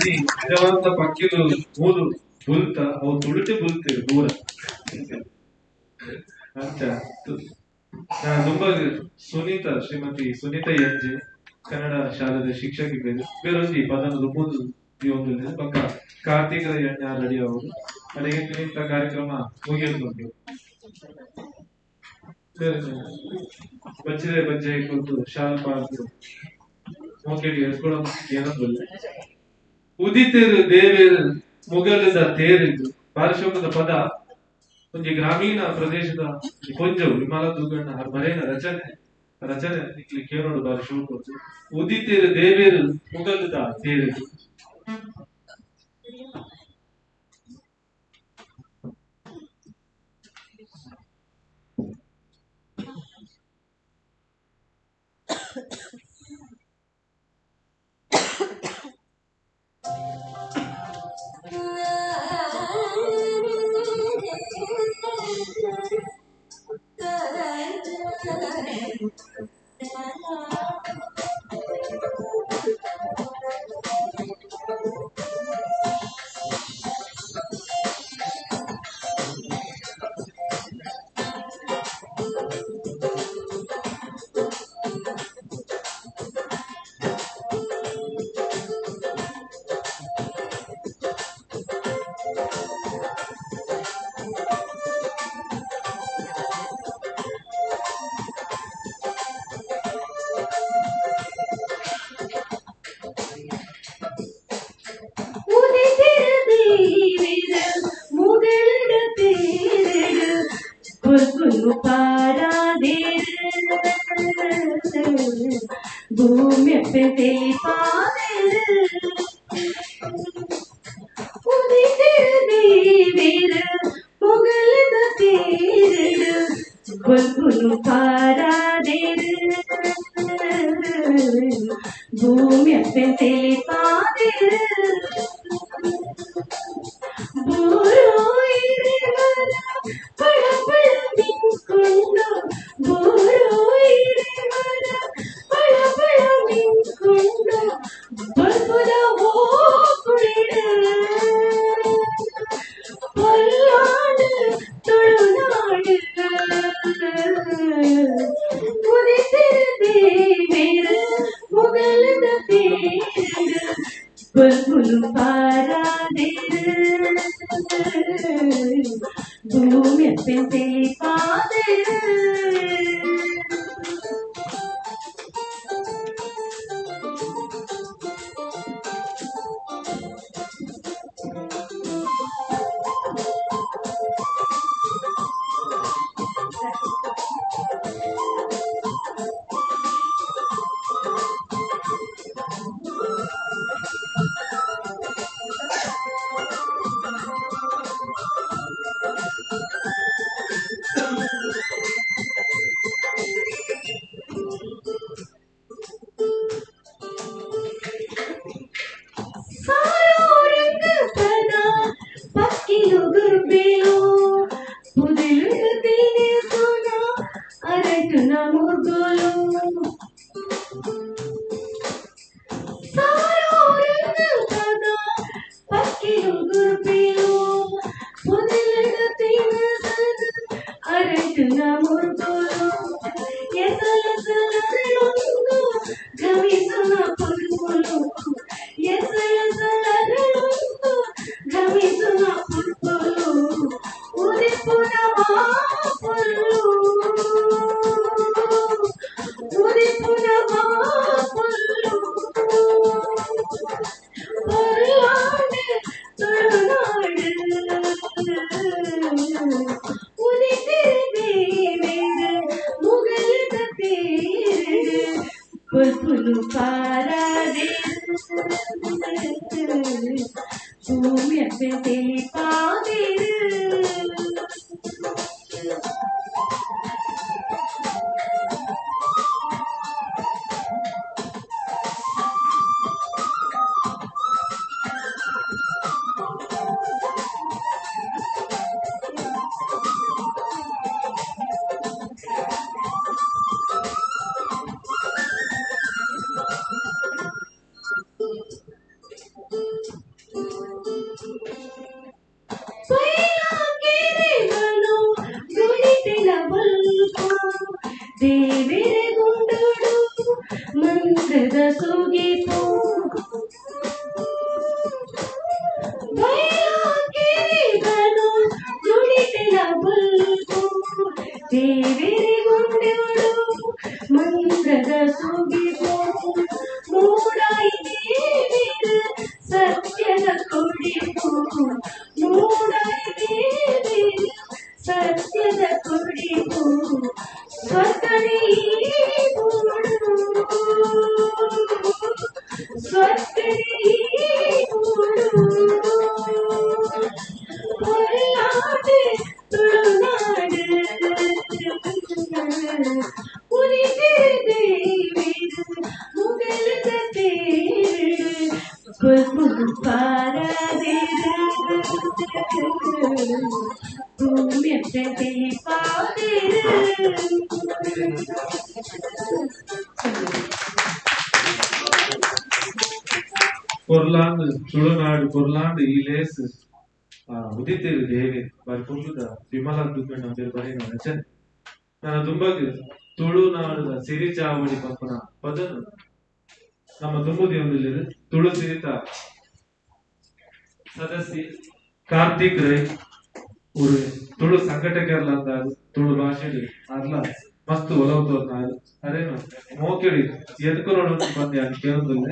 ನಿಜವಾದ ಪಕ್ಕಿಲು ಮೂಲು ಬುಲ್ತ ಅವು ತುಳುಟೆ ಬುಲ್ತೇವೆ ದೂರ ಅಂಚ. ತುಂಬಾ ಸುನೀತಾ, ಶ್ರೀಮತಿ ಸುನೀತಾ ಎನ್ ಜೆ ಕನ್ನಡ ಶಾಲೆದ ಶಿಕ್ಷಕಿ ಬೇರೆ ಬೇರೊಂಜಿ ಪದನ ರುಪುದು ಒಂದು ಪಕ್ಕ ಕಾರ್ತಿಕ ಎಣ್ಣೆ ರೆಡಿ ಅವರು ಅಲ್ಲಿಗೆ ಇಂಥ ಕಾರ್ಯಕ್ರಮ ಮುಗಿಯುತ್ತುಂಟು. ಬಜ್ಜೆ ಬಜ್ಜೆ ಕುರಿತು ಶಾಲ್ ಪಾರ್ದು ಮೋಕೆಡಿ ಏನಂಬಲ್ಲ ಉದಿತೇರು ದೇವೇರು ಮುಗಲದ ತೇರಿದ್ದು ಬಾಲಶೋಕದ ಪದ ಒಂಜಿ ಗ್ರಾಮೀಣ ಪ್ರದೇಶದ ಕೊಂಜವು ವಿಮಲ ದುಗ್ಗಣ್ಣ ಬರೇನ ರಚನೆ ರಚನೆ ಇಕ್ಲಿ ಕೇಳೋಡು ಬಾರಿ ಶೋಕ ಉದಿತೇರು ದೇವೇರು ಮುಗಲದ ತೇರಿದ್ದು. ತೇರು ಪೊಲ್ಪುನು ಪಾರಾದೇರು ಭೂಮಿ ತಿಳಿಪಾದೇರು. ದೇವಿರೆ ಗುಂಡೋಡು ಮಂತ್ರದ ಸುಗಿಪು ಬಯಲಾಕೆರೆಗನು ನುಡಿತೆಲ ಬುಲ್ಪು ದೇವಿರೆ ಗುಂಡೋಡು ಮಂತ್ರದ ಸುಗಿಪು ಮೂಡಾಯಿ ದೇವಿರ ಸತ್ಯದ ಕೊಡಿಪು ಮೂಡಾಯಿ ದೇವಿರ ಸತ್ಯದ ಕೊಡಿಪು ಸ್ವರ್ಗನೇ ಗೂಡು ಸ್ವರ್ಗನೇ ಗೂಡು ಹೊರನಾಡು ತುಳುನಾಡು ಉಲಿತಿರು ದೇವಿರು ಮುಗಲದ ತೇರು ಕೊಲ್ಪುನು ಪಾರಾದೇರು ಭೂಮಿ ತಿಳಿಪಾದೇರು. ಪೊರ್ಲಾಂಡ್ ತುಳುನಾಡು ಪೊರ್ಲಾಂಡ್ ಈ ಲೇಸ್ ಉದಿತೇರು ದೇವಿ ಬಾರಿ ಪೊರ್ಲುದ ವಿಮಲ ದುಗ್ಗಣ್ಣ ಬೇರೆ ಬರೆಯಿನ ರಚನೆ. ನನ್ನ ದುಂಬಗ್ ತುಳುನಾಡುದ ಸಿರಿ ಚಾವಡಿ ಪಂಪನ ಪದನು ನಮ್ಮ ದುಂಬುದಿ ಒಂದಿಲ್ಲ ತುಳು ಸಿರಿತ ಸದಸ್ಯ ಕಾರ್ತಿಕ್ ರೈ ಊರು ತುಳು ಸಂಘಟಕರ್ಲಂದ ತುಳು ಭಾಷೆಡ್ ಅರ್ಲ ಮಸ್ತ್ ಒಲವು ತೋರ್ನಾರು ಅರೇನು ಮೋಕೆಡಿ ಎದ್ಕೊನೋಡು ಬಂದೆ ಅಂತ ಕೇಳೋದಿಲ್ಲ.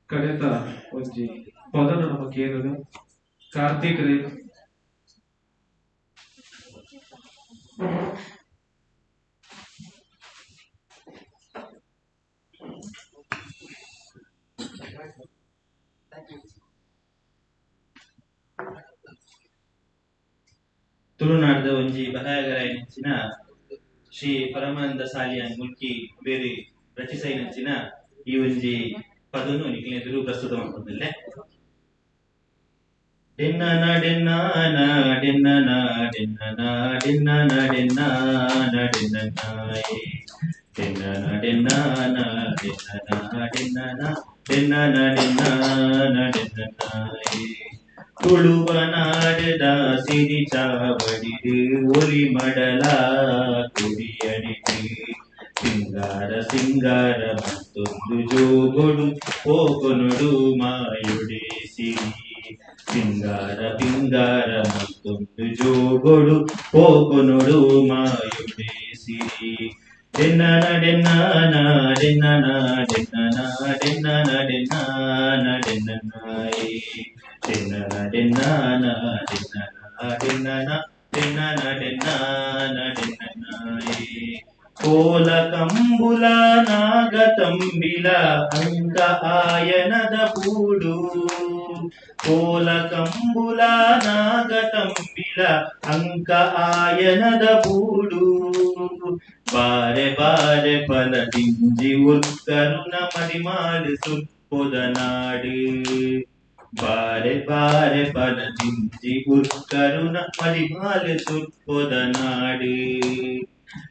ಕಡೆತ ಒಂಜಿ ಪದನು ನಮ್ಮ ಕೇಳದ ಕಾರ್ತಿಕ್ ರೈ. ತುಳುನಾಡದ ಒಂಜಿ ಬರಹಗಾರೈನಂಚಿನ ಶ್ರೀ ಪರಮಾನಂದ ಸಾಲಿಯಾನ್ ಮುಲ್ಕಿ ಬೇರೆ ರಚಿಸೈನಂಚಿನ ಈ ಒಂಜಿ ಪದನು ನಿಕ್ಲೆದುರು ಪ್ರಸ್ತುತ ಮಾಡ್ಕೊಂಡಿಲ್ಲ. ಡೆನ್ನನ ಡೆನ್ನಾನ ಡೆನ್ನನ ಡೆನ್ನನ ಡೆನ್ನನ ಡೆನ್ನಾನ ಡೆನ್ನನಾಯೇ ಡೆನ್ನನ ಡೆನ್ನಾನ ಡೆನ್ನನ ಡೆನ್ನನ ಡೆನ್ನನ ಡೆನ್ನಾನ ಡೆನ್ನನಾಯೇ ತುಳುವ ನಾಡದ ಸಿರಿ ಚಾವಡಿದು ಒಲಿ ಮಡಲ ಕುಡಿಯಡಿದು ಸಿಂಗಾರ ಸಿಂಗಾರ ಮತ್ತೊಂದು ಜೋಗೊಡು ಹೋಗೊನುಡು ಮಾಯುಡೆ ಸಿರಿ ಸಿಂಗಾರ ಪಿಂಗಾರ ಮತ್ತೊಂದು ಜೋಗೊಡು ಹೋಗೊನುಡು ಮಾಯುಡೆ ಸಿರಿ ಡೆನ್ನನ ಡೆನ್ನಾನ ಡೆನ್ನನ ಡೆನ್ನನ ಡೆನ್ನನ ಡೆನ್ನಾನ ಡೆನ್ನನಾಯೇ ಡೆನ್ನನ ಡೆನ್ನಾನ ಡೆನ್ನನ ಡೆನ್ನನ ಡೆನ್ನನ ಡೆನ್ನಾನ ಡೆನ್ನನಾಯೇ ಕೋಲ ಕಂಬುಲ ನಾಗ ತಂಬಿಲ ಅಂಕ ಆಯನದ ಬೂಡು ಕೋಲ ಕಂಬುಲ ನಾಗ ತಂಬಿಲ ಅಂಕ ಆಯನದ ಬೂಡು ಬಾರೆ ಬಾರೆ ಫಲ ದಿಂಜಿ ಉರ್ಕರುಣ ಮಡಿಮಾಡು ಸುರ್ಪೊದ ನಾಡು ಬಾರೆ ಬಾರೆ ಫಲ ದಿಂಜಿ ಉರ್ಕರುಣ ಮಡಿಮಾಲು ಸುರ್ಪೊದ ನಾಡು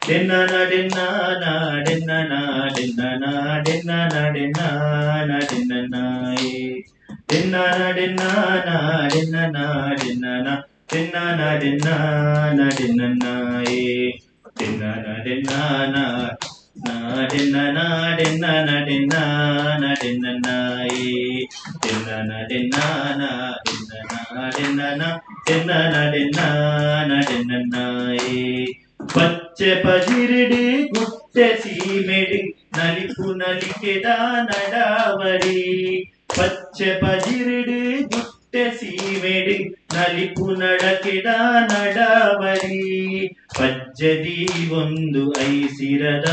ಡೆನ್ನನ ಡೆನ್ನಾನ ಡೆನ್ನನ ಡೆನ್ನನ ಡೆನ್ನನ ಡೆನ್ನಾನ ಡೆನ್ನನಾಯೇ ಡೆನ್ನನ ಡೆನ್ನಾನ ಡೆನ್ನನ ಡೆನ್ನನ ಡೆನ್ನನ ಡೆನ್ನಾನ ಡೆನ್ನನಾಯೇ ಡೆನ್ನನ ಡೆನ್ನಾನ ಡೆನ್ನನ ಡೆನ್ನನ ಡೆನ್ನಾನ ಡೆನ್ನನಾಯೇ ಡೆನ್ನನ ಡೆನ್ನಾನ ಡೆನ್ನನ ಡೆನ್ನನ ಡೆನ್ನನ ಡೆನ್ನಾನ ಡೆನ್ನನಾಯೇ ಪಚ್ಚೆ ಪಜಿರಿಡಿ ಗುಟ್ಟ ಗುಟ್ಟೆ ಸೀಮೆಡು ನಲಿಪು ನಲಿಕೆದ ನಡಾವರಿ ಪಚ್ಚೆ ಪಜಿರುಡು ಗುಟ್ಟೆ ಸೀಮೆಡು ನಲಿಪು ನಡಕೆದ ನಡಾವರಿ ಪಜ್ಜದಿ ಒಂದು ಐಸಿರದ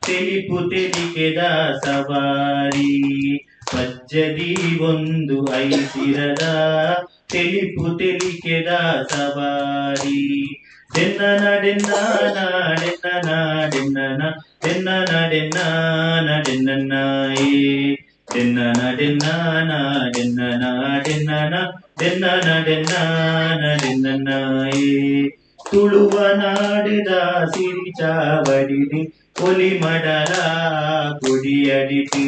ತೆಲಿಪು ತೆಲಿಕೆದ ಸವಾರಿ ಪಜ್ಜದಿ ಒಂದು ಐಸಿರದ ತೆಲಿಪು ತೆಲಿಕೆದ ಸವಾರಿ ಡೆನ್ನನ ಡೆನ್ನನ ಡೆನ್ನನ ಡೆನ್ನನ ಡೆನ್ನನ ಡೆನ್ನನ ಡೆನ್ನನ್ನಾಯೇ ಡೆನ್ನನ ಡೆನ್ನನ ಡೆನ್ನನ ಡೆನ್ನನ ಡೆನ್ನನ ಡೆನ್ನನ ಡೆನ್ನನ್ನಾಯೇ ತುಳುವ ನಾಡಿದ ಸಿರಿ ಚಾವಡಿದು ಒಲಿ ಮಡಲ ಕೊಡಿಯಡಿತು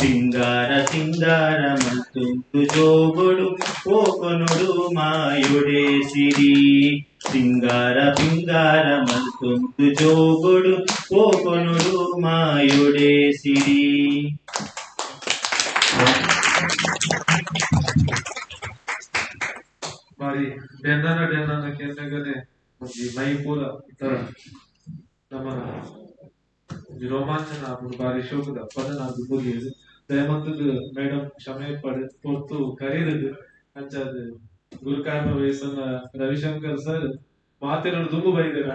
ಸಿಂಗಾರ ಸಿಂಗಾರ ಮಲ್ತುಂಟು ಜೋಗುಡು ಹೋಗೊನುಡು ಮಾಯುಡೆ ಸಿರಿ ಸಿಂಗಾರ ಪಿಂಗಾರ ಮಲ್ತುಂಟು ಜೋಗುಡು ಹೋಗೊನುಡು ಮಾಯುಡೆ ಸಿರಿ. ಬಾರಿ ಡೆನ್ನನ ಡೆನ್ನನ ಕೇಂದ್ರಗನೆ ಒಂಜಿ ಮೈ ಪೂರ ಇತರ ನಮನ ಒಂಜಿ ರೋಮಾಂಚನ ಆಪುಂಡು. ಬಾರಿ ಶೋಕದ ಪದನ ದುಂಬುಗಿಯದು ದಯಮಂತದ ಮೇಡಮ್ ಕ್ಷಮೆ ಪಡೆ ಪೊರ್ತು ಕರೀರದು ಅಂಚಾದ ಗುರುಕಾರ್ಮ ವಯಸ್ಸನ್ನ ರವಿಶಂಕರ್ ಸರ್ ಮಾತಿನ ದುಂಬು ಬೈದಿರ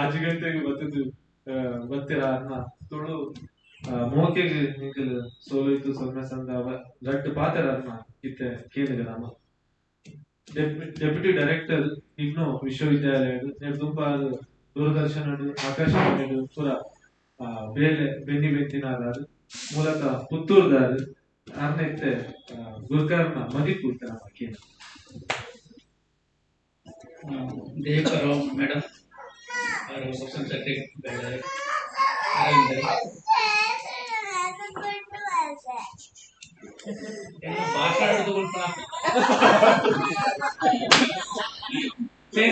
5 ಗಂಟೆಗೆ ಬತ್ತಿದ್ದು ಬತ್ತಿರ ಅನ್ನ ತುಳು ಮೋಕೆಗೆ ನಿಂಕಲ್ ಸೋಲೋಯ್ತು ಸೊನ್ನೆ ಸಂದ ರಡ್ಡು ಪಾತೆರ ಅನ್ನ ಇತ್ತೆ ಕೇಳಿದ ನಮ್ಮ ಡೆಪ್ಯೂಟಿ ಡೈರೆಕ್ಟರ್ ಇಗ್ನೋ ವಿಶ್ವವಿದ್ಯಾಲಯ ತುಂಬಾ ದೂರದರ್ಶನ ಆಕಾಶವಾಣಿ ಪೂರ ಬೇಲೆ ಬೆನ್ನಿ ಬೆತ್ತಿನಾರು ಮೂಲತಃ ಪುತ್ತೂರ್ದಾರು ಅನ್ನ ಇತ್ತೆ ಗುರುಕಾರ್ನ ಮದಿಪು ಇತ್ತೆ ನಮ್ಮ ಕೇಳ. ದೇವರಾವ್ ಮೇಡಮ್ ಅವರು ವಸಂತ ಶೆಟ್ಟಿ ಬೆಳ್ಳಾರಿ ಅರವಿಂದರ್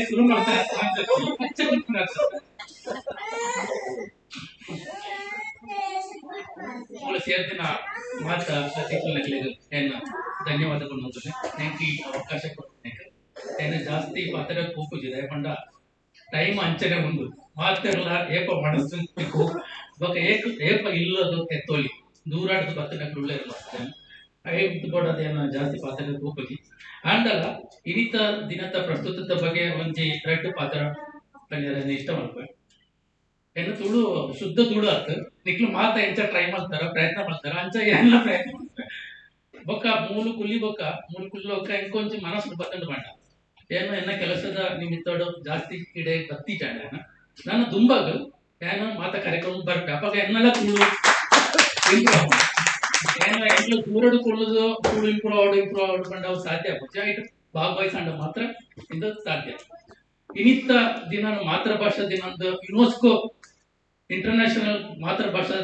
ಶುರು ಮಾಡ್ತಾರೆ. ಸೇರ್ತಿನ ಮಾತ ಅತಿಥಿಗಳಿಗೆ ಧನ್ಯವಾದಗಳು. Thank you ಅವಕಾಶ ಕೊಡ್ತೇನೆ. ಜಾಸ್ತಿ ಪಾತ್ರ ಕೂಪುಜಿದೆ ಪಂಡ ಟೈಮ್ ಅಂಚನೆ ಉಂಡು ಮಾತೆಲ್ಲ ಏಪ ಮನಸ್ಸು ಬೊಕ ಏಕ ಏಪ ಇಲ್ಲದು ಎತ್ತೋಲಿ ದೂರಾಟದ ಬತ್ತನಕ್ಲು ಉಳ್ಳೆ ಮಾಡ್ತೇನೆ ಬೋಡದೇನ ಜಾಸ್ತಿ ಪಾತ್ರ ಕೂಪುಜಿ ಆಂಡಲ ಇನ್ನಿತ ದಿನದ ಪ್ರಸ್ತುತದ ಬಗ್ಗೆ ಒಂಜಿ ರಡ್ಡು ಪಾತ್ರ ಇಷ್ಟ ಮಾಡ್ಬೇಕು. ಏನು ತುಳು ಶುದ್ಧ ತುಳು ಆತು ನಿಕ್ಲು ಮಾತ ಎಂಚ ಟ್ರೈ ಮಾಡ್ತಾರ ಪ್ರಯತ್ನ ಮಾಡ್ತಾರ ಅಂಚ ಎಲ್ಲ ಪ್ರಯತ್ನ ಮಾಡ್ತಾರೆ. ಬೊಕ್ಕ ಮೂಲು ಕುಲ್ಲಿ ಬೊಕ್ಕ ಮೂಲು ಕುಲ್ಲಿ ಬೊಕ್ಕ ಇಂಕೊಂಚ ಮನಸ್ಸು ಬತ್ತಂಡು ಬಂಡ ಏನು ಎನ್ನ ಕೆಲಸದ ನಿಮಿತ್ತೋಡು ಜಾಸ್ತಿ ಇಡೆ ಬತ್ತಿ ಜಾಣ ನಾನು ದುಂಬಾಗ ಏನು ಮಾತ ಕಾರ್ಯಕ್ರಮ ಬರ್ಪೆ ಅಪ್ಪಾಗ ಎನ್ನೆಲ್ಲ ತುಳು ಇಂಪ್ರೂವ್ ಏನು ಎಂಟ್ಲು ದೂರಡು ಕುಳ್ಳುದು ತುಳು ಇಂಪ್ರೂವ್ ಆಡು ಇಂಪ್ರೂವ್ ಆಡು ಪಂಡ ಅವು ಸಾಧ್ಯ ಆಪುಜಿ. ಇಟ್ಟು ಭಾಗವಹಿಸಂಡ ಮಾತ್ರ ಇದು ಸಾಧ್ಯ. ಇನ್ನಿತ್ತ ದಿನ ಮಾತೃಭಾಷಾ ದಿನ ಅಂತ ಯುನೆಸ್ಕೋ ಇಂಟರ್ನ್ಯಾಷನಲ್ ಮಾತೃಭಾಷಾ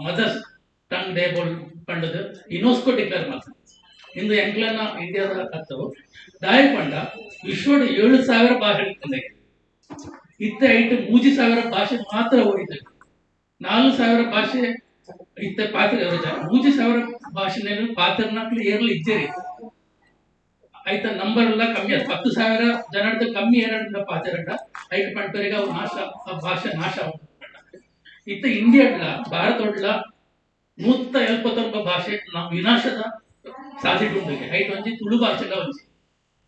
ಮದರ್ಸ್ ಟಂಗ್ ಡೇ ಪಂಡದು ಯುನೆಸ್ಕೋ ಡಿಕ್ಲೇರ್ ಮಾಡ್ತಾರೆ. ಇಂದು ಎಂಗ್ಲನ್ನ ಇಂಡಿಯಾದ ಹತ್ತವು ದಾಯ ಪಂಡ ವಿಶ್ವದ 7,000 ಭಾಷೆ ಇತ್ತ ಐಟು 3,000 ಭಾಷೆ ಮಾತ್ರ ಹೋಯಿತು. 4,000 ಭಾಷೆ ಇತ್ತ ಪಾತ್ರ 3,000 ಭಾಷೆನಲ್ಲಿ ಪಾತ್ರನಾಕ್ಲು ಏರ್ಲು ಇಜ್ಜೇರಿ ಆಯ್ತಾ ನಂಬರ್ ಎಲ್ಲ ಕಮ್ಮಿ ಆಯ್ತು. 10,000 ಜನದ ಕಮ್ಮಿ ಏರಂಡ ಪಾತ್ರಂಡ ಐಟ್ ಪಂಟರಿಗೆ ಅವು ನಾಶ ಆ ಭಾಷೆ ನಾಶ ಇತ್ತ ಇಂಡಿಯಾಡ್ಲ ಭಾರತೊಡ್ಲ 179 ಭಾಷೆ ನಾವು ವಿನಾಶದ ಸಾಧ್ಯತೆ ಉಂಟು. ಐಟ್ ಒಂಜಿ ತುಳು ಭಾಷೆಲ ಒಂಜಿ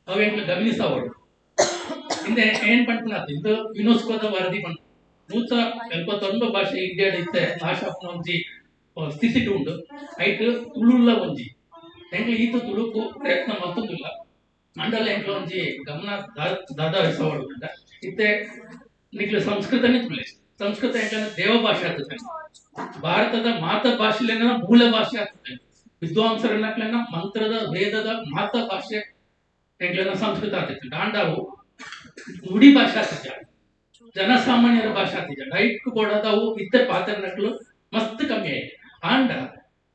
ಅವೆಂಟ್ಲು ಗಮನಿಸವಳು ಹಿಂದೆ ಏನ್ ಪಂಪುನಾತ್ ಇಂದು ಯುನೆಸ್ಕೋದ ವರದಿ ಪಂಪ 179 ಭಾಷೆ ಇಂಡಿಯಾಡ್ ಇತ್ತೆ ನಾಶ ಒಂಜಿ ಸ್ಥಿತಿ ಉಂಡು. ಐಟ್ ತುಳುಲ ಒಂಜಿ ಎಂಕ್ಲು ಈತ ತುಳುಕು ಪ್ರಯತ್ನ ಮಲ್ತೊಂದುಲ್ಲ ಮಂಡಲ ಎಂಕ್ಲು ಒಂಜಿ ಗಮನ ದಾದಾ ವಹಿಸವಳು ಇತ್ತೆ ನಿಕ್ಲು ಸಂಸ್ಕೃತನೇ ತುಳ್ಳೆ ಸಂಸ್ಕೃತ ಎಂಕಂದ್ರೆ ದೇವಭಾಷೆ ಆಗ್ತದೆ. ಭಾರತದ ಮಾತ ಭಾಷೆಲೇನ ಮೂಲ ಭಾಷೆ ಆಗ್ತದೆ. ವಿದ್ವಾಂಸರನ್ನ ಮಂತ್ರದ ವೇದದ ಮಾತ ಭಾಷೆ ಎಂಕ್ಲೆನ ಸಂಸ್ಕೃತ ಆಗ್ತೈತೆ. ದಾಂಡಾವು ನುಡಿ ಭಾಷೆ ಆಗ್ತದೆ, ಜನಸಾಮಾನ್ಯರ ಭಾಷೆ ಆಗ್ತದೆ. ಲೈಟ್ ಬೋರ್ಡದವು ಇತ್ತೆ ಪಾತ್ರನಕ್ಲು ಮಸ್ತ್ ಕಮ್ಮಿ ಆಯ್ತು. ಆಂಡ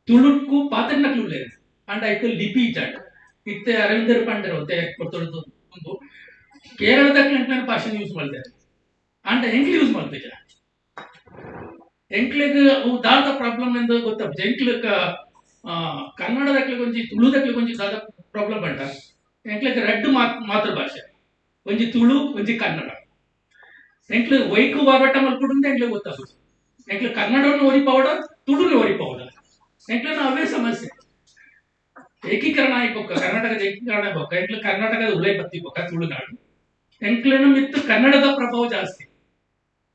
ತುಳುಕು ಪಾತ್ರನಕ್ಲು ಉಳ್ಳೇರು ಆಂಡ ಆಯ್ತು ಲಿಪಿ ಜಾಟ್ ಇತ್ತೆ ಅರವಿಂದರ್ ಪಾಂಡೆರು ಕೊಡ್ತೊಡ್ದು ಒಂದು ಕೇರಳದ ಭಾಷೆ ಯೂಸ್ ಮಾಡ್ತಾರೆ. ಆಂಡ ಎಂಕ್ಲು ಯೂಸ್ ಮಾಡ್ತೀಗ ಎಂಕ್ಲೆಗ್ ಅವು ದಾದ ಪ್ರಾಬ್ಲಮ್ ಎಂದು ಗೊತ್ತಾಗ್ತದೆ. ಎಂಕ್ಲಕ್ಕ ಕನ್ನಡದಕ್ಲೆ ಒಂಜಿ ತುಳುದಕ್ಲೆ ಒಂಜಿ ದಾದ ಪ್ರಾಬ್ಲಮ್ ಬಂಡ ಎಂಕ್ಲೆಗ್ ರಡ್ಡು ಮಾತೃಭಾಷೆ ಒಂಜಿ ತುಳು ಒಂಜಿ ಕನ್ನಡ. ಎಂಕ್ಲು ವೈಕು ವಾರಟ ಮಲ್ಪುಡು ಎಂಕ್ಲೆ ಗೊತ್ತಾಗುದು. ಎಂಕ್ಲ ಕನ್ನಡವನ್ನು ಒರಿಪಾವಡ ತುಳುನು ಒರಿಪಾವಡ ಎಂಕ್ಲನ ಅವೇ ಸಮಸ್ಯೆ. ಏಕೀಕರಣ ಆಯ್ಪೊಕ್ಕ ಕರ್ನಾಟಕದ ಏಕೀಕರಣ ಬೊಕ್ಕ ಎಂಕ್ಲ ಕರ್ನಾಟಕದ ಉಲೈ ಬತ್ತಿ ಬೊಕ್ಕ ತುಳುನಾಡು ಎಂಕ್ಲನ ಮಿತ್ತು ಕನ್ನಡದ ಪ್ರಭಾವ ಜಾಸ್ತಿ.